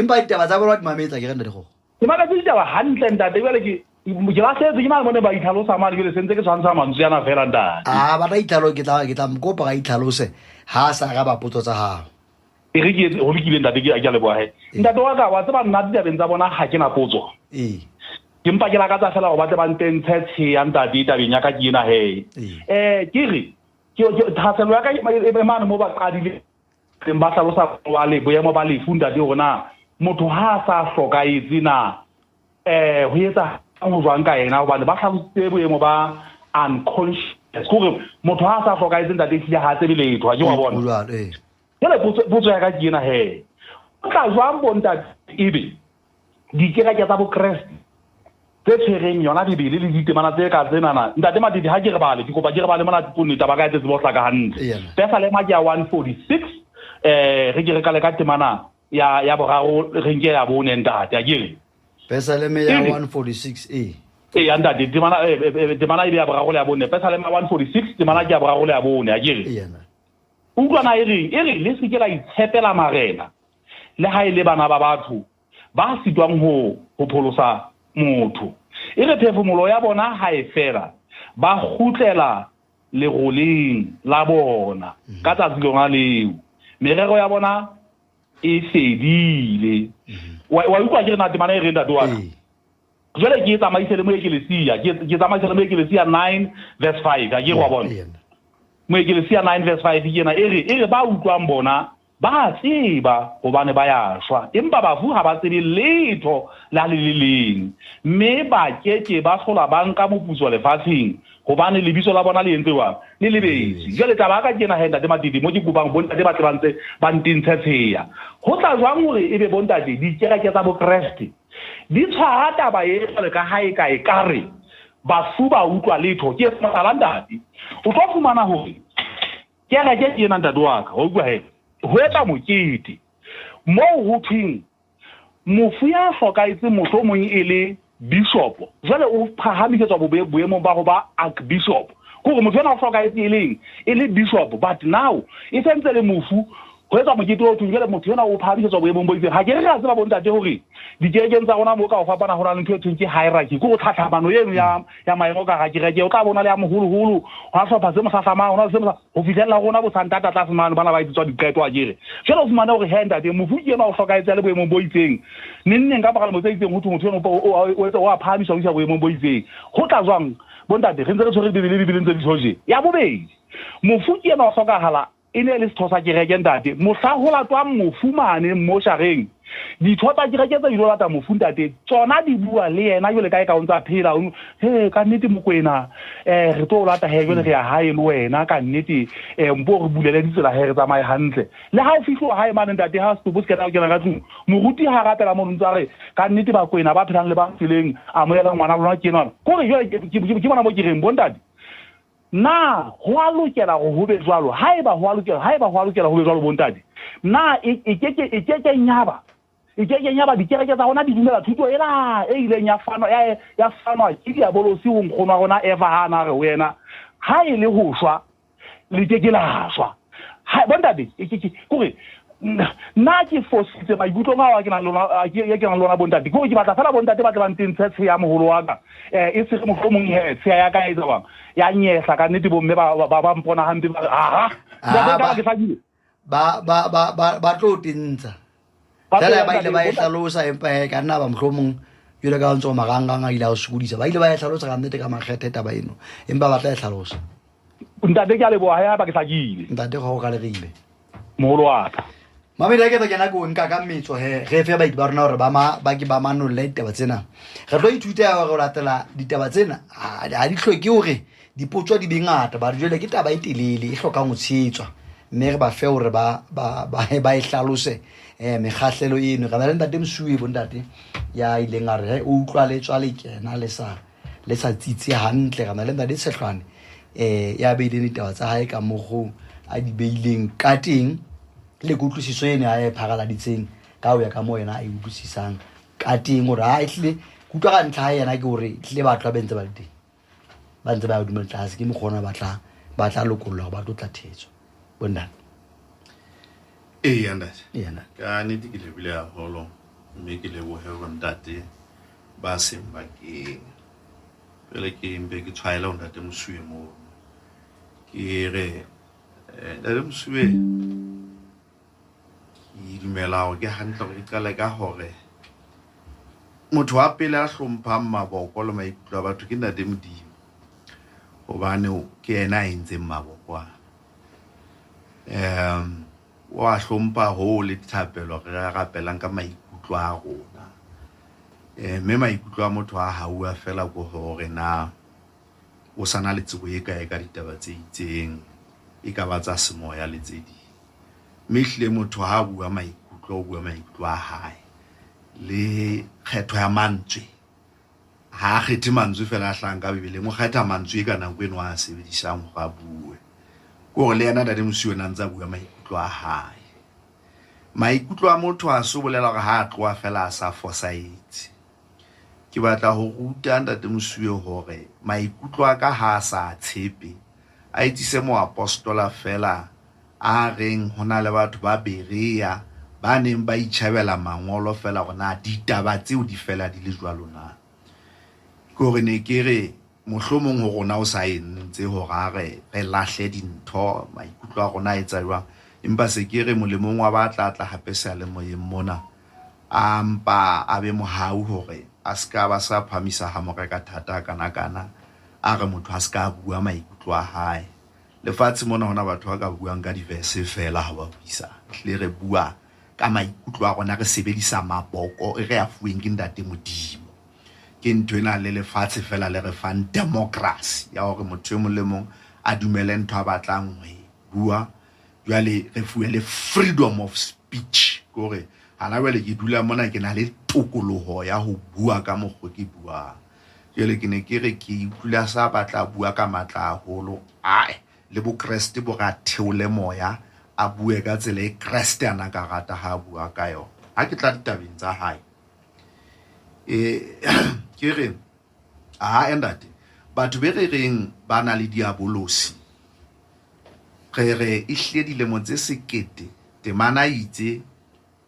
Speaker 1: empa ditaba tsa bona wa di mametsa ke re ntate Gogo.
Speaker 6: Ke mametse ditaba hantle ntate, jwale ke ke lahlehetswe ke mane mo ne ba itlhalosa mane, jwale sentse ke tshwantsha mantswe ana fela ntate.
Speaker 1: Ah, ba tla itlhalo ke tla ke tla mokopa ga itlhalose ha a sa araba potso tsa hao.
Speaker 6: E re ke etse ho lokile ntate, ke ke a leboha he. Ntate wa ka wa tseba nna ditabeng tsa bona ga ke na potso.
Speaker 1: Ee.
Speaker 6: Ke mpa ke lakatsa fela gore ba tle ba nte ntshe tsheya ntate tabeng ya ka ke ena he.
Speaker 1: Ee.
Speaker 6: Ke re ke thahasello ya ka e mane mo ba qadile teng ba hlalosa wa le boemo ba lefu ntate hore na motho ha a sa hlokahetse na ho etsa ho jwang ka yena, hobane ba hlalositse boemo ba unconscious, kore motho ha a sa hlokahetse ntate ehlile ha a tsebe letho, ha ke wa bona. Jwale potso ya ka ke ena he, ho tla jwang bo ntate ebe dikereke tsa Bokreste tse tshwereng yona Bibele le ditemana tse ka tsenana ntate Matete, ha ke re bale, ke kopa ke re bale mona poone taba ka e tle tsebe ho hlaka hantle. Pesalema ke ya 146, re ke re kale ka temana ya boraro, re nke ya bone ntate, a ke re
Speaker 1: Pesaleme ya 146 e.
Speaker 6: Eya ntate, temana temana e be ya boraro le ya bone. Pesalema 146 temana ke ya boraro le ya bone, akere?
Speaker 1: Eya ntate.
Speaker 6: Utlwa na e reng? E re, Le se ke la itshepela marena, le ha e le bana ba batho, ba sitwang ho, ho pholosa motho. E re phefumoloho ya bona ha e fela, ba kgutlela leroleng la bona ka tsatsi lona leo. Merero ya bona e fedile. Wa, wa utlwa ke re na temana e reng, ntate wa ka?
Speaker 1: Ee.
Speaker 6: Jwale ke e tsamaise le Moekelesia, ke, ke tsamaise le Moekelesia 9 verse 5, a ke re wa bona?
Speaker 1: Ee, ntate.
Speaker 6: Moekelesia 9 verse 5 ke ena, e re, e re ba utlwang bona ba a tseba hobane ba ya shwa, empa bafu ha ba tsebe letho le ha le le leng, mme ba ke ke ba hlola ba nka moputso lefatsheng, hobane lebitso la bona le entse jwang? Le lebetswe. Jwale taba ya ka ke ena he, Ntate Matete, mo ke kopang bontate ba tle ba ntse ba ntentshe tsheya. Ho tla jwang hore ebe bontate dikereke tsa Bokreste di tshwara taba e jwale ka ha e ka ekare bafu ba utlwa letho? Ke etsa mohlala, ntate. O tlo fumana hore kereke ke ena, ntate wa ka, wa utlwa he, ho etsa mokete moo ho thweng mofu ya hlokahetseng mohlomong e le bishop, jwale o phahamisetswa boemong ba ho ba archbishop. Ke hore motho ena o hlokahetse e leng e le bishop, but now e sentse le mofu, ho etswa mokete o thweng jwale motho ena o phahamisetswa boemong bo itseng. Ha ke re re a tseba bontate hore dikerekeng tsa rona mo ka ho fapana ho na le ntho e thweng ke hierarchy, ke hore tlhatlhamano eno ya ya maemo ka hara kereke, o tla bona le ya moholoholo, hwa hlopha se mo hlahlamang, hona le se mo ho fihlella rona bo santata tlase mane, bana ba etsetswa diqeto akere. Jwale o fumane hore he ntate, mofu ke enwa o hlokahetse a le boemong bo itseng, neng neng ka mora lemo tse itseng ho thwe motho enwa o a phahamiswa o isa boemong bo itseng. Ho tla jwang bontate re ntse re tshwere Bibele, Bibele ntse di tjho tje? Ya bobedi, mofu ke enwa o hlokahala E ne e le setho sa kereke, ntate. Mohla ho latwang mofu mane mmoshareng, ditho tsa kereke tse ilo lata mofu, ntate, tsona di bua le yena jwale ka eka o ntsa phela. He, ka nnete Mokwena, re tlo o lata he, jwale re ya hae le wena, ka nnete, mpo re bulele ditsela he, re tsamaye hantle. Le ha o fihloa hae mane, ntate, ha setopo se kena ho kena ka tlung, moruti ha rapela mono ntse a re, ka nnete Bakwena ba phelang le ba shweleng, amohelang ngwana lona ke enwa. Kore jwale ke bona mo ke reng, bontate, Na ho a lokela hore ho be jwalo? Haeba ho a lokela, haeba ho a lokela ho be jwalo, bontate, na e, e ke ke, e ke keng ya ba, e ke keng ya ba dikereke tsa rona di dumela thuto ela e ileng ya fanwa, ya, ya fanwa ke diabolosi ho nkgono wa rona Eva ha a na re ho yena, ha e le ho shwa, le ke ke la shwa. Ha, bontate, ke, ke, ke, kore, nna ke fositse maikutlong ao a ke nang le ona, a ke, ke nang le ona bontate. Ke hore ke batla fela bontate ba tle ba ntentshe tsheya moholo wa ka. E se re mohlomong he tsheya ya ka e etsa bang, ya nyehla ka nnete bomme ba, ba, ba mpona hampe ba re, aha,
Speaker 1: Ah,
Speaker 6: ntate
Speaker 1: ba,
Speaker 6: ke hlakile.
Speaker 1: ba, ba, ba, ba, ba tlo tentsha.
Speaker 6: Ba tlo
Speaker 1: Fela ba ile
Speaker 6: ntate,
Speaker 1: ba e
Speaker 6: bontate.
Speaker 1: hlalosa, empa he ka nna ba mohlomong jwalo ka ntse marangrang a ile a o sokodisa. Ba ile ba e hlalosa ka nnete ka makgethe taba eno, empa ba tla e hlalosa.
Speaker 6: Ntate ke a leboha he ba ke hlakile.
Speaker 1: Ntate go ka legile.
Speaker 6: Moholo wa ka.
Speaker 1: Mamedi a ke tla kena ko nka ka metso he re fe baeti ba rona hore ba ma ba ke ba manolle ditaba tsena. Re tlo ithuta ya hore ho latela ditaba tsena ha di hloke hore dipotso di be ngata, ba re jwale ke taba e telele e hlokang ho tshehetswa, mme re ba fe hore ba ba ba ba e hlalose mekgahlelo eno. Re na le ntate Mosuwe bontate ya ileng a re he o utlwa le tswa le kena le sa le sa tsitse hantle. Re na le ntate Tshehlwane ya beileng ditaba tsa hae ka mokgo a di beileng ka teng le kutlwisiso ene a e pharaladitseng ka ho ya ka moo yena a e utlwisisang ka teng, hore ha ehlile ke utlwa ka ntlha ya yena ke hore ehlile batho ba be ntse ba le teng ba ntse ba ya hodimo le tlase, ke mokgwa ona ba tla lokollwa hore ba tlo tla thetswa bondane.
Speaker 2: Eya ntate.
Speaker 1: Eya ntate.
Speaker 2: Ka nnete ke lebohile haholo, mme ke lebohe ho ntate ba seng ba kene. Pele ke mpe ke tshwaele ho ntate Mosuwe mono. Ke re, ntate Mosuwe, ke dumela hore ke hantle hore ke qale ka hore motho wa pele a hlomphang maboko le maikutlo a batho ke ntate Modimo, hobane ke yena a entseng maboko ana. O a hlompha hoo le dithapelo re rapelang ka maikutlo a rona. Mme maikutlo a motho a hauwa fela ko hore na o sa na le tsebo e kae ka ditaba tse itseng, e ka ba tsa semoya le tse ding. Mme ehlile motho ha a bua maikutlo, o bua maikutlo a hae. Le kgetho ya mantswe, ha a kgethe mantswe fela a hlahang ka Bibeleng, o kgetha mantswe e ka nako eno a sebedisang hore a bue. Ke hore le yena ntate Mosuwe o ne a ntse a bua maikutlo a hae. Maikutlo a motho a so bolela hore ha a tloha fela a sa fosahetse. Ke batla ho ruta Ntate Mosuwe hore maikutlo a ka ha a sa a tshepe, a etsise moapostola feela a reng ho na le batho ba Berea ba neng ba itjhebela mangolo feela hore na ditaba tseo di fela di le jwalo na. Ke hore ne ke re mohlomong ho rona o sa entse hore a re re lahle dintho, maikutlo a rona a etsa jwang. Empa se ke re molemong wa ba tla tla hape seyalemoyeng mona, a mpa a be mohau hore a se ka ba sa phamisa hamore ka thata kana-kana, a re motho a se ka bua maikutlo a hae. Lefatshe mona hona batho ba ka buang ka diverse feela ha ba buisana. Ehlile re bua ka maikutlo a rona, re sebedisa maboko e re a fuweng ke Ntate Modimo. Ke ntho ena le lefatshe feela le re fang democracy ya hore motho e mong le mong a dumele ntho a batlang ho e bua. Jwale re fuwe le freedom of speech, ke hore hana jwale ke dula mona ke na le tokoloho ya ho bua ka mokgo ke buang. Jwale ke ne ke re ke utlwile a sa batla a bua ka matla haholo, ae le Bokreste bo re a theole moya, a bue ka tsela e Kreste a na ka rata ha a bua ka yona. Ha ke tla ditabeng tsa hae, ke re ae ntate, batho be re reng ba na le diabolosi, re re ehlile dilemo tse sekete, temana itse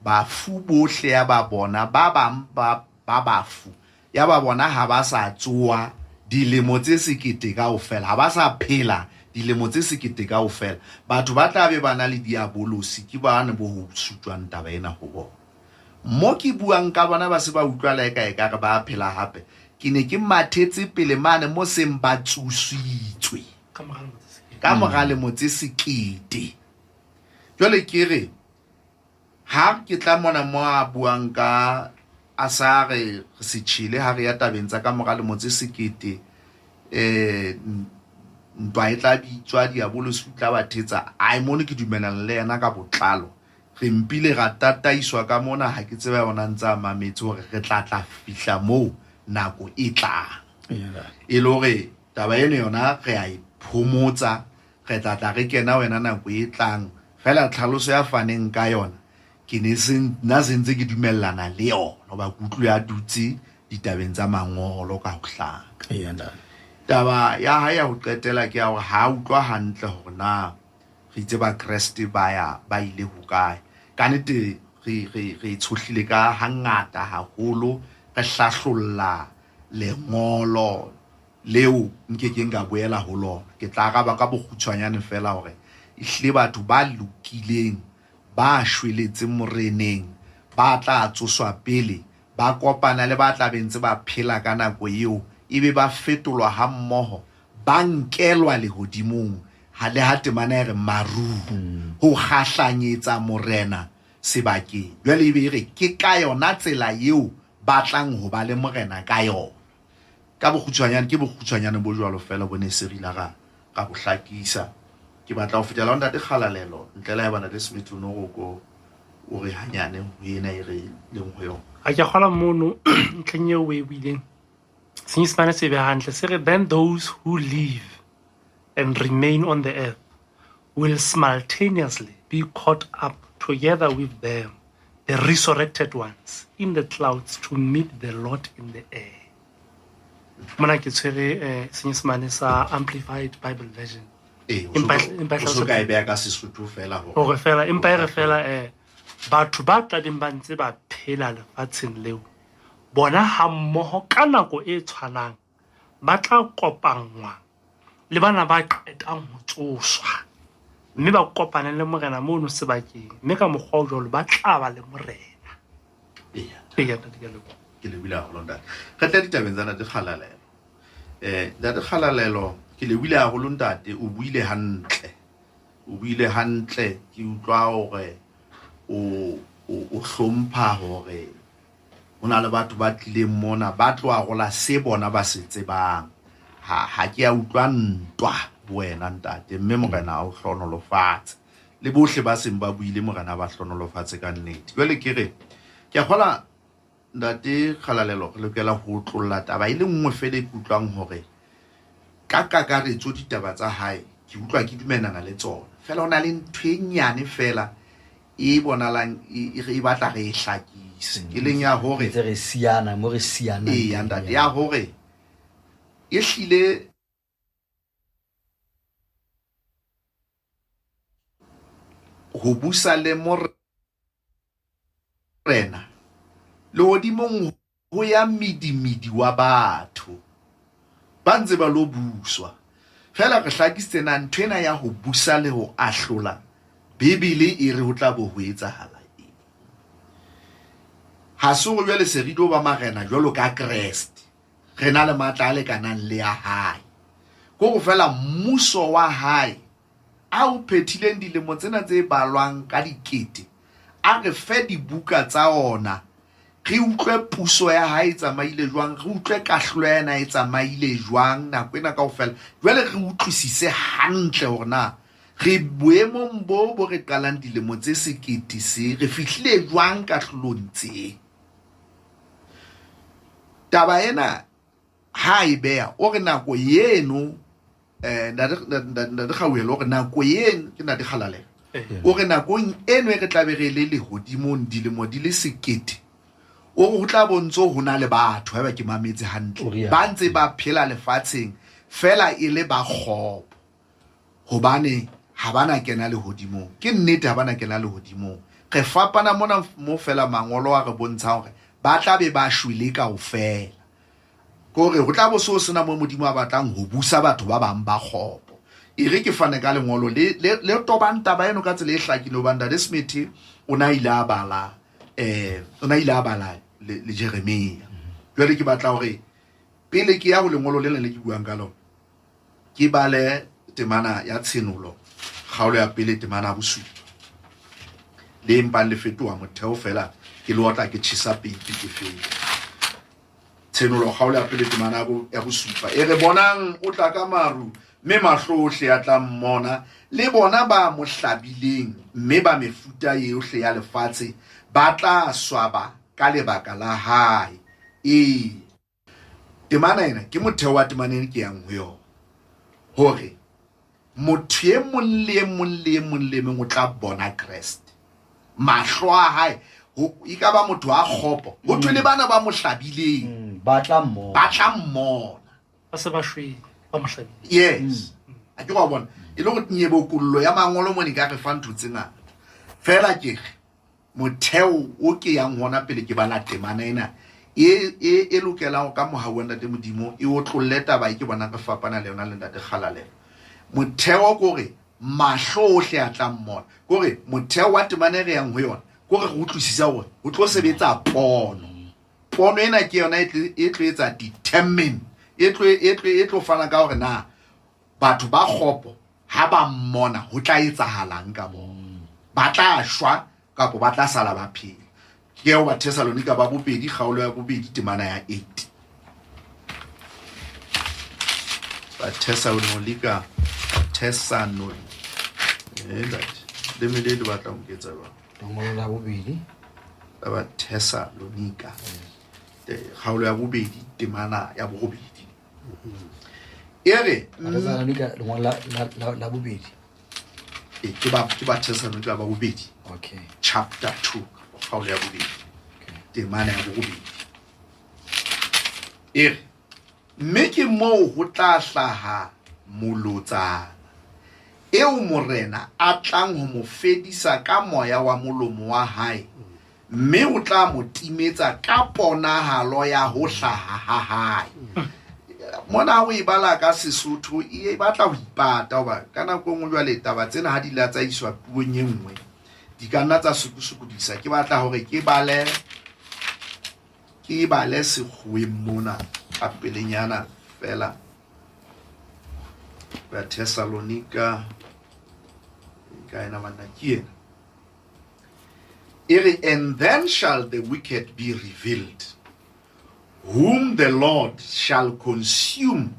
Speaker 2: bafu bohle ya ba bona, ba bang ba ba bafu ya ba bona ha ba sa tsoa dilemo tse sekete kaofela, ha ba sa phela dilemo tse sekete kaofela. Batho ba tla be ba na le diabolosi ke bane bo ho sutjwang taba ena ho bona. Mo ke buang ka bona ba se ba utlwala eka ekare ba phela hape, ke ne ke mathetse pele mane mo seng ba tsositswe ka mora lemo tse sekete. Jwale ke re ha ke tla mona mo a buang ka a sa re re se tjhele ha re ya tabeng tsa ka mora lemo tse sekete, ntwa e tla bitswa diabolosi o tla ba thetsa. Ai mono ke dumelana le yena ka botlalo. Re mpile ra tataiswa ka mona, ha ke tseba yona ntse a mametse hore re tla tla fihla moo nako e tlang. E le hore taba eno yona re a e phomotsa, re tla tla re kena wena nako e tlang. Feela tlhaloso ya faneng ka yona ke ne se nna se ntse ke dumellana le yona hoba ke utlwe a dutse ditabeng tsa mangolo ka ho hlaka. Taba ya hae ya ho qetela ke ya hore ha a utlwa hantle hore na re itse Bakreste ba ya ba ile hokae. Ka nnete re re re tshohlile ka hangata haholo re hlahlolla lengolo leo nkekeng ka boela ho lona. Ke tla araba ka bokgutshwanyane feela hore ehlile batho ba lokileng ba shweletseng Moreneng ba tla tsoswa pele ba kopana le ba tla be ntse ba phela ka nako eo, ebe ba fetolwa hammoho ba nkelwa lehodimong, ha le ha temana e re marung, ho kgahlanyetsa Morena sebakeng. Jwale ebe e re ke ka yona tsela eo ba tlang ho ba le Morena ka yona. Ka bokgutshwanyane, ke bokgutshwanyane bo jwalo feela bo ne se re ile ra ra bo hlakisa. Ke batla ho fetela ho Ntate Kgalalelo, ntle le haeba Ntate Smith o no re o ko o re hanyane ho ena e re leng ho yona.
Speaker 3: Ha ke a kgolwa mono ntlheng eo o e buileng. Senyesemane se beha hantle se re then those who live and remain on the earth will simultaneously be caught up together with them, the resurrected ones, in the clouds to meet the Lord in the air. Mona ke tshwere Senyesemane sa Amplified Bible Version.
Speaker 2: Ee, o
Speaker 3: Empa
Speaker 2: so-
Speaker 3: empa
Speaker 2: o so ka e beha ka Sesotho feela hore
Speaker 3: hore fela empa e re fela batho ba tlabeng ba ntse ba phela lefatsheng leo bona hammoho ka nako e tshwanang ba tla kopanngwa le bana ba qetang ho tsoswa mme ba kopane le Morena mono sebakeng, mme ka mokgwa o jwalo ba tla ba le Morena.
Speaker 2: Eya.
Speaker 3: Eya, ntate, ke a leboha.
Speaker 2: Ke lebohile haholo ntate. Re tle ditabeng tsa Ntate Kgalalelo. Ntate Kgalalelo, ke lebohile haholo ntate, o buile hantle. O buile hantle, ke utlwa hore o o hlompha hore ho na le batho ba tlileng mona ba tlo arola se bona ba se tsebang. Ha ha ke a utlwa ntwa ho wena ntate, mme Morena a o hlohonolofatse. Le bohle ba seng ba buile Morena a ba hlohonolofatse ka nnete. Jwale ke re, ke a kgola Ntate Kgalalelo re lokela ho otlolla taba e le nngwe feela e ke utlwang hore ka kakaretso ditaba tsa hae ke utlwa ke dumelana le tsona. Feela ho na le ntho e nyane feela e bonalang e, e, e batla re e hlakise e leng ya hore
Speaker 1: ntse re siana mo re sianang
Speaker 2: eya
Speaker 1: teng,
Speaker 2: ntate
Speaker 1: ya.
Speaker 2: ya hore e hlile ho busa le morena lehodimong ho ya medimedi wa batho ba ntse ba lo buswa fela re hlakisitse na ntho ena ya ho busa le ho ahlola Bibele e re ho tla bo ho etsahala eng. Ha se hore jwale se re tlo ba marena jwalo ka Kreste, re na le matla a lekanang le a hae. Ke hore fela mmuso wa hae a o phethileng dilemo tsena tse balwang ka dikete, a re fe dibuka tsa ona, re utlwe puso ya hae e tsamaile jwang, re utlwe kahlolo ya ena e tsamaile jwang nako ena kaofela. Jwale re utlwisise hantle hore na re boemong bo bo re qalang dilemo tse sekete se, re fihlile jwang kahlolong tse. Taba ena ha e beha o re nako eno eh ntate ntate Kgauhelo o re nako eno ke ntate Kgalalelo o re nakong eno e re tlabe re le lehodimong dilemo di le sekete o re ho tla bontso ho na le batho haeba ke mametse hantle ba ntse ba phela lefatsheng fela e le ba kgopo hobane ha ba na kena lehodimong. Ke nnete ha ba na kena lehodimong. Re fapana mona mo fela mangolo a re bontshang hore ba tla be ba shwele kaofela. Ke hore ho tla bo so sena mo Modimo a batlang ho busa batho ba bang ba kgopo. E re ke fane ka lengolo le, le, le tobang taba eno ka tsela e hlakileng hobane Ntate Smith o ne a ile a bala eh o ne a ile a bala le, le Jeremia. Jwale ke batla hore pele ke ya ho lengolo lena le ke buang ka lona Ke bale temana ya Tshenolo, kgaolo ya pele, temana ya bosupa. Le mpang le fetoha motheo feela, ke le otla ke tjhesa peipi ke feta. Tshenolo, kgaolo ya pele, temana ya bosupa. E re, Bonang, o tla ka maru, mme mahlo ohle a tla mmona, le bona ba mo hlabileng, mme ba mefuta yohle ya lefatshe ba tla swaba ka lebaka la hae. Ee. Temana ena ke motheo wa temana ena ke yang ho yona hore motho e mong le e mong le e mong le e mong o tla bona Kreste mahlo a hae e ka ba motho a kgopo ho thwe le bana ba mo hlabileng
Speaker 1: ba tla mmona
Speaker 2: ba tla mmona
Speaker 3: ba se ba shwele ba mo hlabile
Speaker 2: yes a ke wa bona e le gore nyebokollo ya mangolo mone ka re fa ntho tse ngata fela ke re Motheo o ke yang hona pele ke bala temana ena e, e, e lokelang ka mohau wa Ntate Modimo e otlolle taba e ke bonang re fapana le yona le Ntate Kgalalelo. Motheo ke hore mahlo ohle a tla mmona. Ke hore motheo wa temana e re yang ho yona ke hore re utlwisisa hore ho tlo sebetsa pono. Pono ena ke yona e tlo etsa determine, e tlo e tlo e tlo fana ka hore na batho ba kgopo ha ba mmona ho tla etsahalang ka bona, ba tla shwa kapo ba tla sala ba phela. Ke eo Bathesalonika ba bobedi kgaolo ya bobedi temana ya 8. Bathesalonika Thessalon eh ntate le mele le batla ho nketsa jwang?
Speaker 1: Lengolo la bobedi
Speaker 2: la Bathesalonika kgaolo ya bobedi temana ya borobedi. E re
Speaker 1: Bathesalonika lengolo la bobedi
Speaker 2: e ke ba ke Bathesalonika ba bobedi
Speaker 1: okay
Speaker 2: chapter 2 kgaolo ya bobedi temana ya borobedi e re mme ke moo ho tla hlaha molotsana eo morena a tlang ho mo fedisa ka moya wa molomo wa hae mme o tla mo timetsa ka ponahalo ya ho hlaha ha hae. Mona o e bala ka Sesotho e batla ho ipata hoba ka nako e nngwe jwale taba tsena ha di la tsa iswa puong e nngwe di ka nna tsa sokosokodisa. Ke batla hore ke bale ke bale sekgoweng mona ka pelenyana fela. Bathesalonika ka ena banna ke ena. E re, And then shall the wicked be revealed, whom the Lord shall consume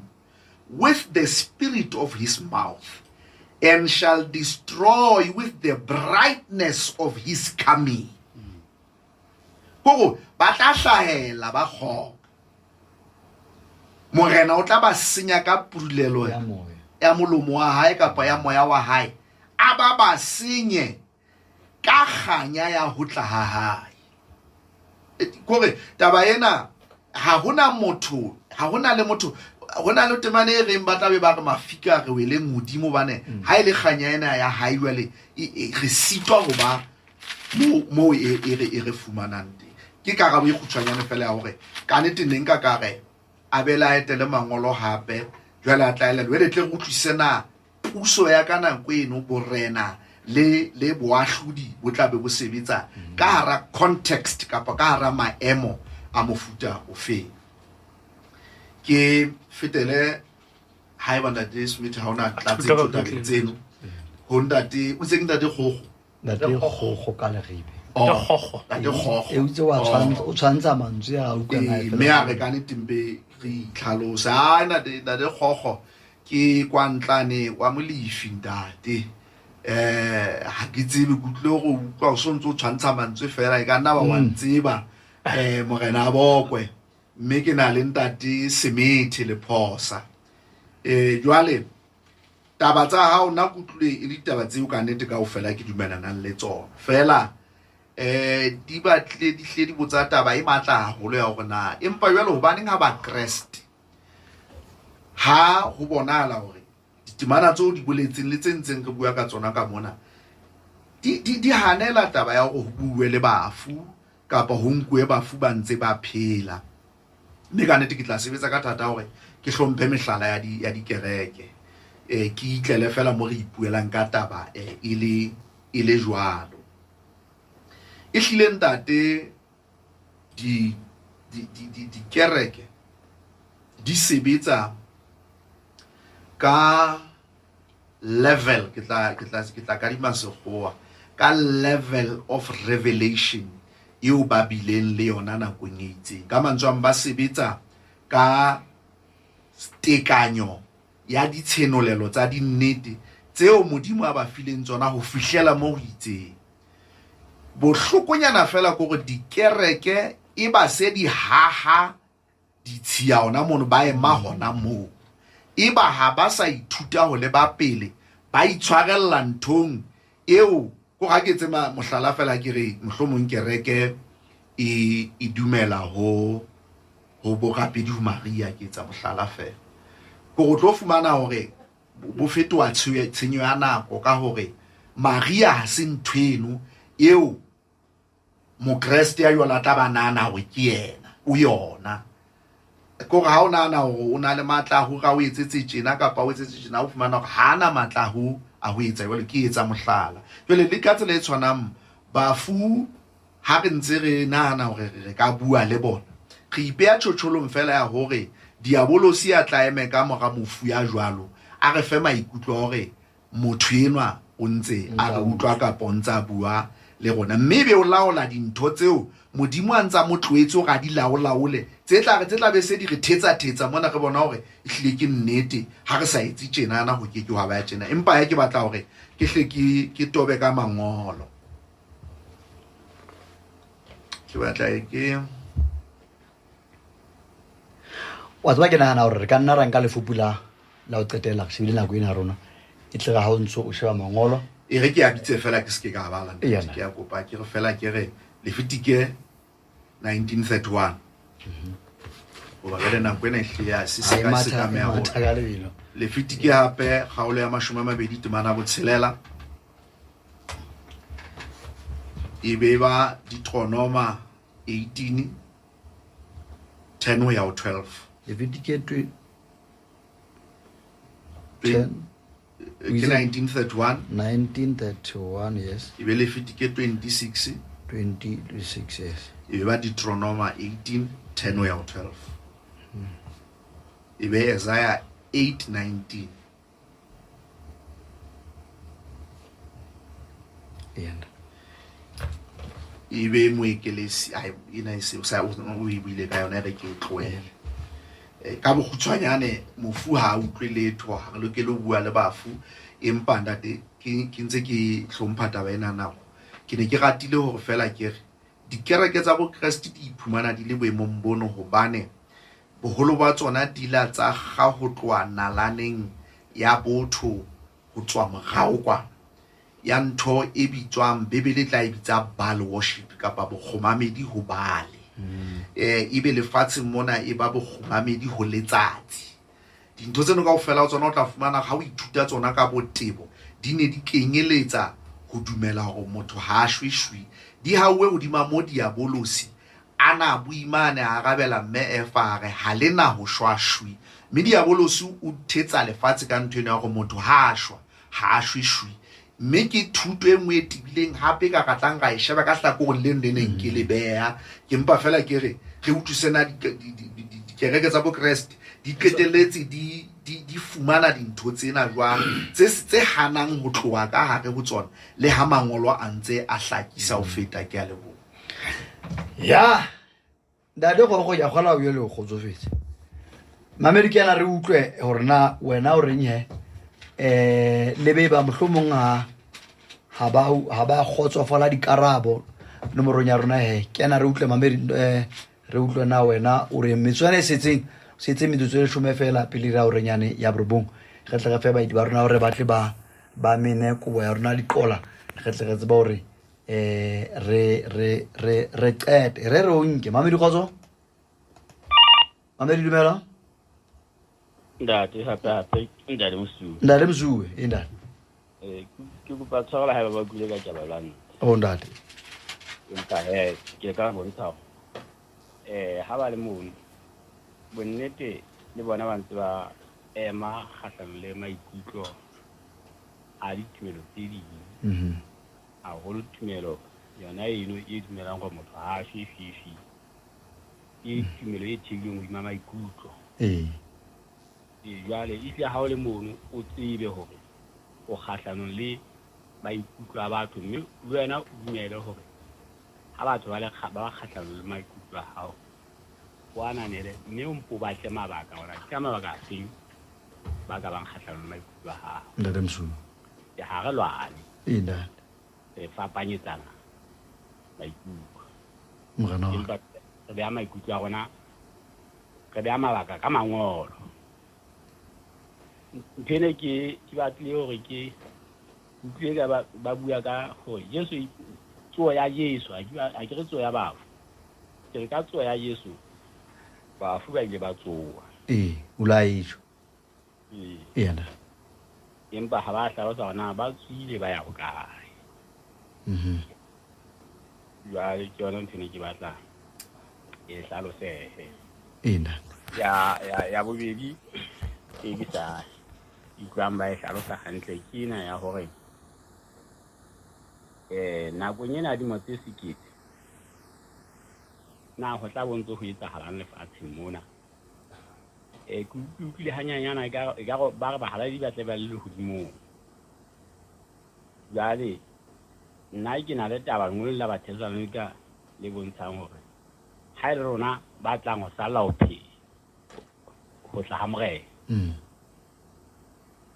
Speaker 2: with the spirit of his mouth, and shall destroy with the brightness of his coming. Kore ba tla hlahela ba kgopo. Morena o tla ba senya ka purulelo ya molomo wa hae kapa ya moya wa hae, a ba ba senye. Ka kganya ya ho tla ha hae. Kore taba ena ha hona motho, ha hona le motho, hona le temane e reng ba tla be ba re mafika re weleng hodimo bane mm. ha e le kganya ena ya hae jwale re sitwa ho ba moo e, e re e re fumanang teng. Ke karabo e kgutshwanyane fela ya hore ka nnete ne nka ka re a be le a etele mangolo hape jwale a tla elelwe le tle re utlwisise na Puso ya ka nako eno, borena le, le boahlodi bo tla be bo sebetsa ka hara context kapa ka hara maemo a mofuta ofeng. Ke fetele haeba Ntate Smith ha ona tlatsetso tabeng tseno ho ntate, o itse ke Ntate Kgogo?
Speaker 1: Ntate Kgogo ka Leribe.
Speaker 2: Oh, Ntate Kgogo.
Speaker 1: E utse wa tshwantsha, o tshwantsha mantswe a utlwana.
Speaker 2: Ee, mme a re ka nnete mpe re itlhalose. Ai ntate, Ntate Kgogo ke kwa ntlane wa Molefi ntate. Eh, ha ke tsebe, ke utlwile gore o utlwa o sontse o tshwantsha mantswe fela, e ka nna ba wa mm. ntseba. Eh, Morena a bokwe. Mme ke na le ntate Semethe Lephosa. Eh, jwale Taba tsa hao nna ke utlwile e le ditaba tseo ka nnete kaofela ke dumelanang le tsona. Feela eh di batlile di hle di botsa taba e matla haholo ya hore na empa jwale hobaneng ha Bakreste ha ho bonahala hore ditemana tseo di boletseng le tse ntseng re bua ka tsona ka mona di, di, di hanela taba ya hore ho buwe le bafu kapa ho nkuwe bafu ba ntse ba phela. Mme ka nnete ke tla sebetsa ka thata hore ke hlomphe mehlala ya di ya dikereke. Eh ke itlele fela mo re ipuelang ka taba eh e le e le jwalo. Ehlile ntate di di di di dikereke di sebetsa ka level ke tla ke tla ke tla kadima sekgowa ka level of revelation eo ba bileng le yona nakong e itseng. Ka mantswe a ba sebetsa ka tekanyo ya ditshenolelo tsa dinnete tseo Modimo a ba fileng tsona ho fihlela mo ho itseng. Bohlokonyana fela ke hore dikereke e ba se di haha ditshiya hona mono, ba ema hona moo. Eba ha ba sa ithuta ho leba pele, ba itshwarella nthong eo. Ko ga ke tsema mohlala fela ke re mohlomong kereke e e dumela ho ho borapedi ho Maria, ke etsa mohlala fela. Ko go tlo fumana hore bo fetoha tshenyo ya nako ka hore Maria ha se ntho eno eo Mokreste ya jwalo a tla ba nahana hore ke yena, o yona. Ke hore ha o nahana hore o na le matla a hore a o etsetse tjena kapa o etsetse tjena, o fumana hore ha ana matla a ho a ho etsa jwalo. Ke etsa mohlala. Jwale le ka tsela e tshwanang, bafu ha re ntse re nahana hore re ka bua le bona, re ipeha tjhotjholong fela ya hore diabolosi a tla eme ka mora mofu ya jwalo, a re fe maikutlo a hore motho enwa o ntse a re utlwa kapa o ntse a bua le rona, mme ebe o laola dintho tseo Modimo a ntse a mo tlohetse hore a di laolaole, tse tla re tse tla be se di re thetsa-thetsa mona, re bona hore ehlile ke nnete, ha re sa etse tjenana ho ke ke hwa ba tjena. Empa he ke batla hore ke hle ke ke tobe ka mangolo. Ke batla ke
Speaker 1: Wa tseba ke nahana hore re ka nna ra nka lefupu la la ho qetela re shebile nako ena ya rona e tle re ha o ntso o sheba mangolo.
Speaker 2: E re ke a bitse fela ke seke ka bala ntate, ke a kopa ke re fela ke re Lefitike 1931 hoba jwale nako ena ehlile ya se se ka se tlameha ho Lefitike hape kgaolo ya 20 temana botshelela e be ba Deuteronoma 18 10 ho ya ho 12.
Speaker 1: Lefitike 10
Speaker 2: ke 1931.
Speaker 1: 1931, yes.
Speaker 2: E be Lefitike 26.
Speaker 1: 26, yes.
Speaker 2: E be ba Deuteronoma 18 10 ho ya ho 12. E be Isaiah 8 19. E be moekelesi ai ena e se o sa o e buile ka yona re ke e tlohele. Eh, ka bokgutshwanyane mofu ha a utlwe letho, ha re lokele ho bua le bafu, empa ntate ke ke ntse ke hlompha taba ena nako. Ke ne ke ratile hore fela ke re dikereke tsa Bokreste di iphumana di le boemong bono hobane Boholo ba tsona di la tsa kga ho tloha nalaneng ya botho ho tswa morao kwana. ya ntho e bitswang Bibele e tla e bitsa Baal worship kapa bokgomamedi ho Baale. Eh, ebe lefatsheng mona e ba bokgomamedi ho letsatsi. Dintho tseno kaofela ho tsona o tla fumana ha o ithuta tsona ka botebo di ne di kenyeletsa ho dumela hore motho ha a shwe shwi. Di hauwe hodima mo diabolosi a na boima a ne a arabela mme Efa a re ha le na ho shwa shwi. Mme diabolosi o thetsa lefatshe ka ntho eno ya hore motho ha a shwa ha a shwe shwi. Mme ke thuto e nngwe e tebileng hape ka ratlang ra e sheba ka hlakoreng leno le neng ke le beha. Ke mpa fela ke re re utlwisise na dikereke tsa Bokreste di qetelletse di di di fumana dintho tsena jwang tse tse hanang ho tloha ka hare ho tsona le ha mangolo a ntse a hlakisa ho feta. Ke a leboha.
Speaker 1: Ya Ntate Gogo ke a kgola o le o kgotsofetse. Mamedi ke ena re utlwe hore na wena o reng he. Eh le be ba mohlomong ha ha ba ha ba kgotsofala dikarabo nomorong ya rona he. Ke ena re utlwe mamedi eh re utlwe na wena o reng metswana e setseng setse metsotso e leshome fela pele ra horeng yane ya borobong re tle re fe baeti ba rona hore ba tle ba ba mene kobo ya rona diqola re tle re tseba hore eh re re re re qete re re o nke mamedi kgotso mamedi dumela
Speaker 4: Ntate hape hape ke ntate Mosuwe.
Speaker 1: Ntate Mosuwe e ntate.
Speaker 4: Eh ke kopa tshwarelo haeba ba buile ka taba la nna.
Speaker 1: O ntate.
Speaker 4: Empa he ke ka bontsha hore eh ha ba le mono bonnete le bona ba ntse ba ema kgahlanong le maikutlo a ditumelo tse ding.
Speaker 1: Mhm.
Speaker 4: Haholo tumelo yona eno e dumelang gore motho ha a shwe fifi, ke tumelo e theilweng hodima maikutlo.
Speaker 1: Ee.
Speaker 4: Ee, jwale ehlile ha o le mono o tsebe hore o kgahlanong le maikutlo a batho, mme le wena o dumele hore ha batho ba le ba ba kgahlanong le maikutlo a hao, o ananele mme o mpo o batle mabaka hore ke ka mabaka afeng ba ka bang kgahlanong le maikutlo a hao.
Speaker 1: Ntate Mosulu.
Speaker 4: Ha re lwane.
Speaker 1: Ee, ntate.
Speaker 4: Re fapanyetsana maikutlo.
Speaker 1: Morena wa ka.
Speaker 4: Empa re beha maikutlo a rona, re beha mabaka ka mangolo. Ntho ena ke ke batlile hore ke utlwile ka ba, ba bua ka hore Jesu, tsoho ya Jesu, ha ke ha ke re tsoho ya bafu. Ke re ka tsoho ya Jesu, bafu ba ile ba tsoha.
Speaker 1: Ee, o la etsho.
Speaker 4: Ee.
Speaker 1: Ena.
Speaker 4: Empa ha ba hlalosa hore na ba tswile ba ya hokae. Jwale ke yona ntho e ne ke batla e hlalosehe.
Speaker 1: Ena.
Speaker 4: Ya, ya, ya bobedi e ke sa utlwang ba e hlalosa hantle ke ena ya hore eh nakong ena ya dilemo tse sekete na ho tla bo ntse ho etsahalang lefatsheng mona. Eh, ke utlwile hanyanyana ekare ba re bahalaledi ba tle ba le lehodimong. Jwale nna ke na le taba lengolong la Bathesalonika le bontshang hore ha e le rona ba tlang ho salla ho phela ho tla ha Morena.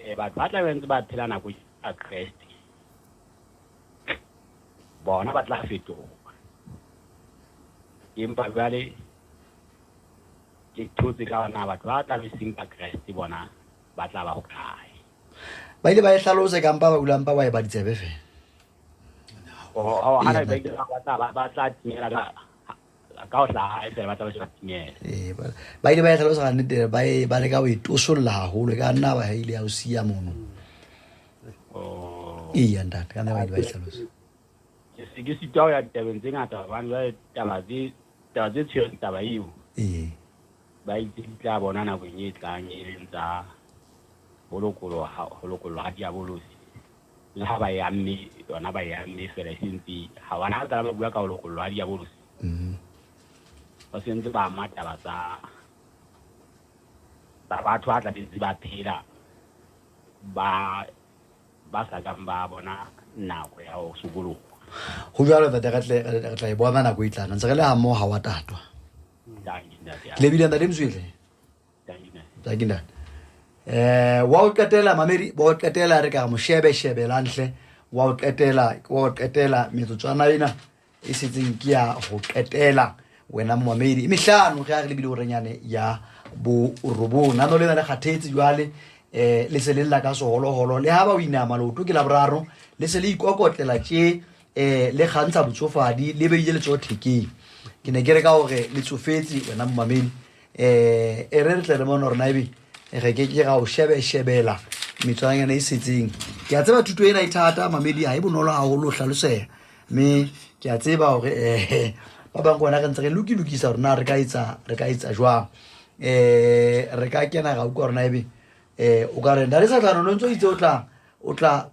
Speaker 4: Eh, batho ba tla be ntse ba phela nako ya Kreste bona ba tla fetoha. Empa jwale Ke thotse ka hore na batho ba tla be seng Bakreste bona ba tla ba hokae.
Speaker 1: Ba ile ba e hlalosa ka mpa ba bula mpa ba e ba ditsebe fela.
Speaker 4: Oh, hana ba ile ba tla ba tla timela ka ka ho hlaha hae fela ba tla ba se ba timela.
Speaker 1: Ee, ba ile ba e hlalosa ka nnete ba e ba leka ho e tosolla haholo ka nna ba ile ya o siya mono.
Speaker 4: Oh.
Speaker 1: Ee, ntate, ka nna ba ile ba e hlalosa.
Speaker 4: Ke se ke sitwa ho ya ditabeng tse ngata hobane jwale taba tse taba tse tshwereng taba eo
Speaker 1: Ee.
Speaker 4: ba itse di tla bona nakong e tlang e leng tsa ho lokoloha ho lokollwa ha diabolosi le ha ba e amme yona ba e amme fela e sentse ha bana ha ba bua ka ho lokollwa ha diabolosi ba sentse ba ama taba tsa tsa batho ba tla be ba phela ba ba sa kang ba bona nako ya ho sokoloha.
Speaker 1: Ho jwalo ntate, re tle re tla e bona nako e tlang. Ntse re le ha mmoho ha wa tatwa.
Speaker 4: Dankie ntate.
Speaker 1: Ke lebile ntate Moswele.
Speaker 4: Dankie ntate.
Speaker 1: Dankie ntate. Eh wa o qetela mamedi, wa o qetela re ka mo shebe shebe lantle. Wa o qetela, wa o qetela metsotswana ena e setseng ke ya ho qetela wena momamedi e mehlano ge a re lebile orenyane ya borobong nano lena le kgathetse jwale. um le se le lla ka seholoholo le ha ba o inama leoto ke laboraro le se le ikokotlela tše um le kgantsha botsofadi le beile letsogo thekeng ke ne ke re ka gore le tsofetse wena momamedi um e re re tle re bone gore na ebe re ke ke ga o shebeshebela metswanyana e setseng ke a tseba thuto ena e thata mamedi ga e bonolo gagolo o hlalosega mme ke a tseba gore um ba bangwe gona re ntse re lokilokisa gore na re ka etsa re ka etsa jwang um re ka kena ga utlwa gore na ebe um o ka re ntate satlano no ntse o itse o tla o tla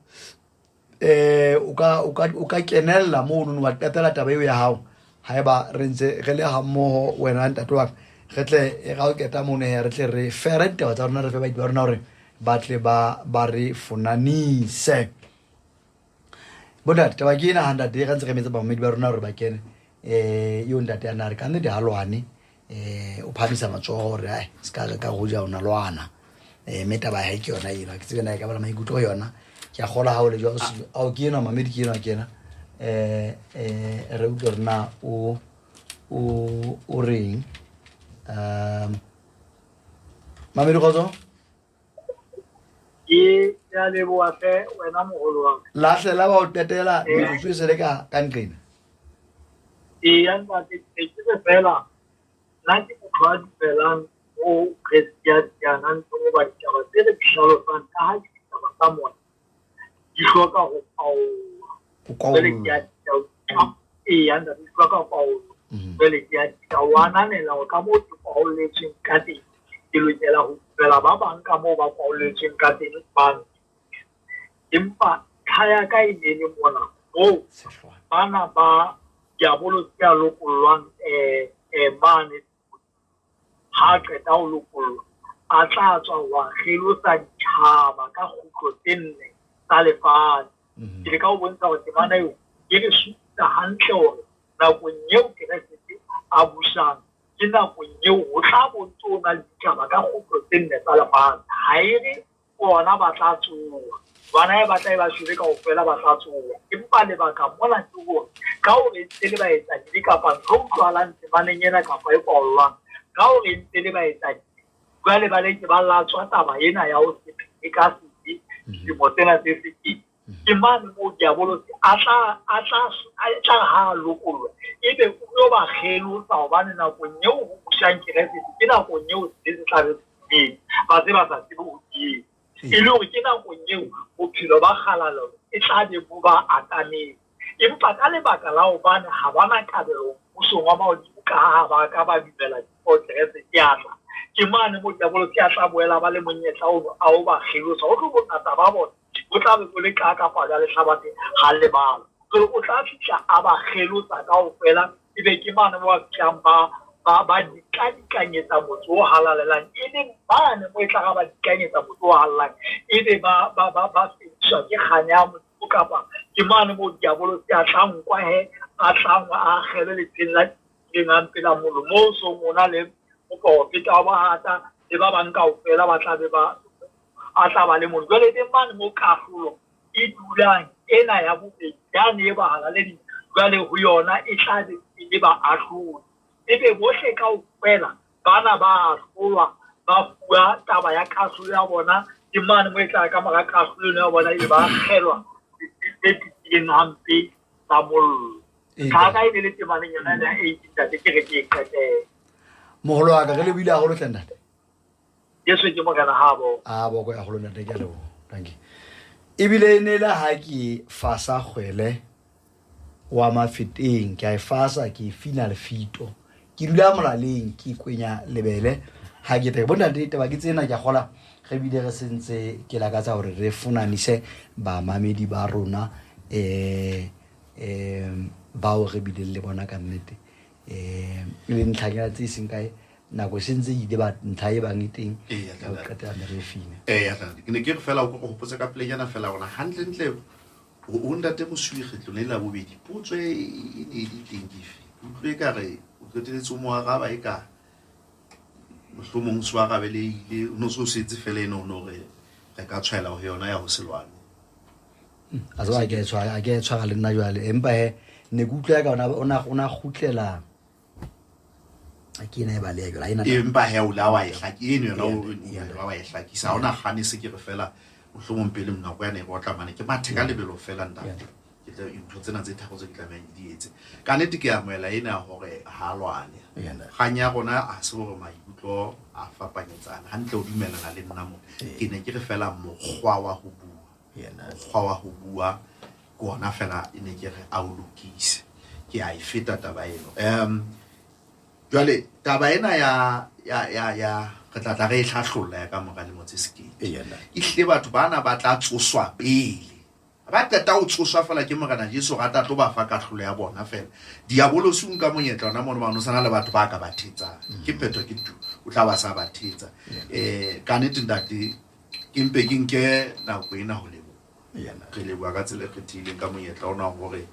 Speaker 1: eh o ka o ka o ka kenella mono wa qetela taba eo ya hao haeba re ntse re le hammoho wena ntate wa ka re tle e ga o keta mono he re tle re fere ditaba tsa rona re fe baeti ba rona gore ba tle ba ba re fonanise bontate taba ke ena ha ntate re ntse re emetse bamamedi ba rona gore ba kene um eo ntate a na re ka nnete ha lwane um o phamisa matsogo gore ai se ka ka go ja o na lwana um mme taba ya ke yona eno ke tsebe na e ka bala maikutlo go yona ke a gola ga o le jwa ao ke ena mamedi ke ena ke ena um um re utlwe gore na o o o reng um mamedi kgotso
Speaker 5: Ke ya leboa hle wena moholo wa ka.
Speaker 1: Lahlela ba o qetela metsotso e sele ka ka nqena.
Speaker 5: Eya ntate, ke ke re fela nna ke motho a dumelang ho Christian ntho hoba ditaba tse re di hlalosang ka ha ke ditaba tsa moya di hloka ho paollwa. Jwale ke a eya ntate di hloka ho paollwa. Jwale ke a ke a o ananela hore ka moo ke paolletsweng ka teng ke lokela ho dumela ba bang ka moo ba paolletsweng ka teng ba empa ntlha ya ka e ne le mona moo bana ba diabolo ke a lokollwang um mane ha a qeta ho lokollwa a tla tswa wa kgelosa ditjhaba ka kgutlo tse nne tsa lefatshe. Ke leka ho bontsha hore temana eo e re supisa hantle hore nakong eo Keresete a busang ke nakong eo ho tla bo ntse ho na le ditjhaba ka kgutlo tse nne tsa lefatshe. Ha e re bona ba tla tsoha, bana e ba tla e ba shwele kaofela ba tla tsoha. Empa lebaka mona ke hore ka hore e ntse le baetsadibe kapa ntho e utlwahalang temaneng ena kapa e kwaollwang ka hore e ntse le baetsadibe, jwale ba leke ba latswa taba ena ya ho se phele ka sebe dilemo tsena tse sekete. Ke mane moo diabolosi a tla a tla a tla ha a lokollwa ebe o yo ba kgelosa hobane nakong eo ho busang Keresete ke nakong eo sebe se tla be se timetse, ba se ba sa tsebe ho di etsa. E le hore ke nakong eo bophelo ba kgalalelo e tla be bo ba atametse. Empa ka lebaka la hobane ha ba na kabelo mmusong wa mahodimo ka ha ba ka ba dumela before Keresete a tla, ke mane moo diabolosi a tla boela ba le monyetla ono a o ba kgelosa. Ho tlo bongata ba bona bo tla be bo le ka kapa ja lehlabathe ga lebala. Jwale o tla fihla a ba kgelosa kaofela, ebe ke mane mo ba fihlang ba ba ba dikadikanyetsa motse o halalelang, e leng mane mo e tla ga ba dikanyetsa motse o halalelang, ebe ba ba ba ba fediswa ke kganya ya Modimo, kapa ke mane mo diabolosi a tla nkwa he a tlangwa a akgelwe letsheng la ileng a mpela mollo, mo song o na le moporofeta wa bohata le ba bang kaofela ba tla be ba a tla ba le mono. Jwale e be mane mo kahlolo e dulang ena ya bobedi yane e bahalaledi, jwale ho yona e tla be e le baahlodi. Ebe bohle kaofela bana ba ahlolwa, ba fuwa taba ya kahlolo ya bona. Ke mane mo e tla ka mora kahlolo eno ya bona ebe ba akgelwa le titileng hampe tsa mollo. Ka ka e be le temaneng yona ya 8 ntate, ke re ke e qetele.
Speaker 1: Moholo wa ka, re lebohile haholo hle ntate.
Speaker 5: Jesu ke morena ha bo.
Speaker 1: A boko ya holo ntate, ke a leboha. Thank you. Ebile e ne le ha ke fasa kgwele wa mafeteng, ke a e fasa, ke e fina lefito. Ke dula molaleng, ke kwenya lebele ha ke tere. Bontate, taba ke tsena, ke a kgola re bile re sentse ke lakatsa hore re fonanise bamamedi ba rona bao re bileng le bona ka nnete. Le ntlhanyana tse seng kae, nako e sentse e ile ba ntlha e bang e teng ya ho qetela mme re e fine.
Speaker 2: Eya, ntate. Ke ne ke re fela o ko hopotse ka pelenyana fela hore hantlentle ho ntate Mosuwe kgetlong le la bobedi potso e e ne e le teng ke efe? Ke utlwe ekare o qeteletse o mo araba eka mohlomong se o arabelehile, o no se o setse fela eno o no re re ka tshwaela ho yona ya ho se lwane.
Speaker 1: A tseba ke e tshwara, a ke e tshwara le nna jwale, empa he ne ke utlwa eka ona ona ona kgutlela. Ke ena e baleha jwale, ha ena.
Speaker 2: Empa he o la wa e hlaki eno yona, o wa e hlakisa, ha ona kgane se ke re fela mohlomong pele nako ya ne re otla mane ke mathe ka lebelo fela ntate. Ke tla ntho tsena tse tharo tse ke tlamehang ke di etse. Ka nnete ke amohela ena hore ha lwane. Kgang ya rona ha se hore maikutlo a fapanyetsana. Hantle o dumellana le nna mo. Ke ne ke re fela mokgwa wa ho bua. Mokgwa wa ho bua ke ona fela e ne ke re a o lokise. Ke a e feta taba eno. Jwale taba ena ya ya ya ya re tla tla re e hlahlolla ya ka mora lemo tse sekete. Ehlile batho bana ba tla tsoswa pele. Ba qeta ho tsoswa fela ke Morena Jesu hore a tla tlo ba fa kahlolo ya bona fela. Diabolosi o nka monyetla ona mono hobane o sana le batho ba ka ba thetsang. Ke phetho ke tu. O tla ba sa ba thetsa. Ka nnete ntate ke mpe ke nke nako ena ho leboha. Re leboha ka tsela e kgethehileng ka monyetla ona hore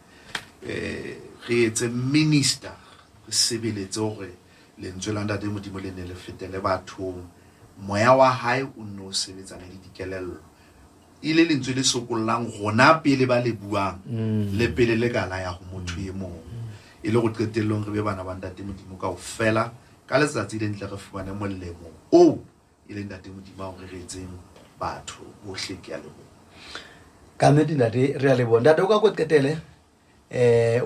Speaker 2: re etse minister, re sebeletse hore lentswe la Ntate Modimo le ne le fetele bathong. Moya wa hae o nne o sebetsane le dikelello. E le lentswe le sokollang rona pele ba le buang le pele le ka la ya ho motho e mong, e le go qetellong re be bana ba Ntate Modimo kaofela ka letsatsi le ntle re fumane molemo oo e leng Ntate Modimo a o reretseng batho bohle. Ke a leboha.
Speaker 1: Ka nnete ntate, re a leboha ntate. O ka ko qetele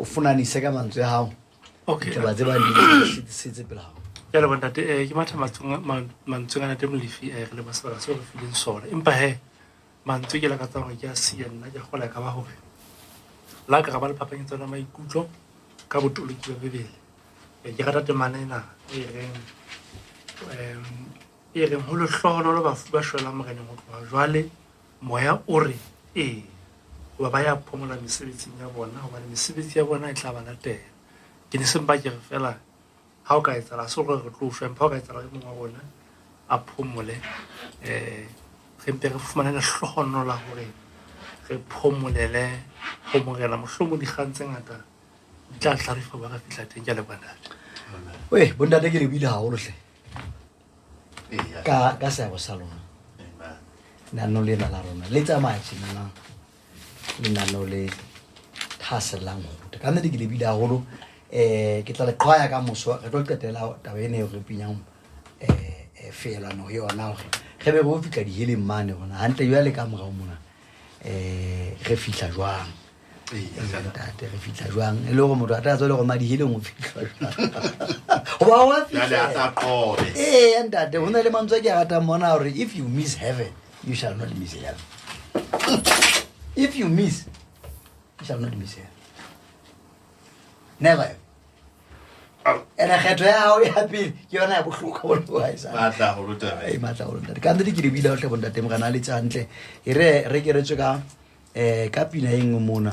Speaker 1: o funanise ka mantswe a hao.
Speaker 3: Okay.
Speaker 1: Taba tse bang di setse pela hao.
Speaker 3: Ke a leboha ntate. Ke matha mantsweng a ntate Molefi, re leboha sebaka seo re fileng sona. Empa he mantswe ke lakatsang hore ke a siya nna ke a kgola ka ba hore la ka ra ba le phapanyetsano ya maikutlo ka botoloki ba Bibele. Ke rata temana ena e reng e reng ho lehlohonolo bafu ba shwelang Moreneng ho tloha jwale, moya o re ee, hoba ba ya phomola mesebetsing ya bona, hobane mesebetsi ya bona e tla ba latela. Ke ne se mpa ke re fela ha o ka etsahala, ha se hore re tlo shwa, empa ha o ka etsahala e mong wa rona a phomole, re mpe re fumane lehlohonolo la hore re phomolele ho Morena. Mohlomong dikgang tse ngata di tla hlarifa ba re fihla teng. Ke a leboha ntate.
Speaker 1: Oe bontate, ke lebohile haholo hle ka seabo sa lona. Lenaneo lena la rona le tsamaya tjenana, lenaneo le thahasellang ho ruta. Ka nnete ke lebile haholo. Ke tla le qhwaya ka moso, re tlo qetela taba ena eo re pinyang feelano ho yona, hore re be re o fihla diheleng mane rona hantle jwale ka morao mona re fihla jwang. Ntate, re fihla jwang e le hore motho a tla tswa le gore madiheleng o fihla jwang, hoba wa
Speaker 2: fihla.
Speaker 1: Ee ntate, ho na le mantswe a ke a ratang mona hore if you miss heaven, you shall not miss hell. If you miss, you shall not miss hell, never ever. Ene kgetho ya hao ya pele ke yona ya bohlokwa.
Speaker 2: E
Speaker 1: matla haholo ntate. Ka nnete ke lebile otlhe bontate, morena a letse hantle. E re re ke re tswe ka ka pina e nngwe mona.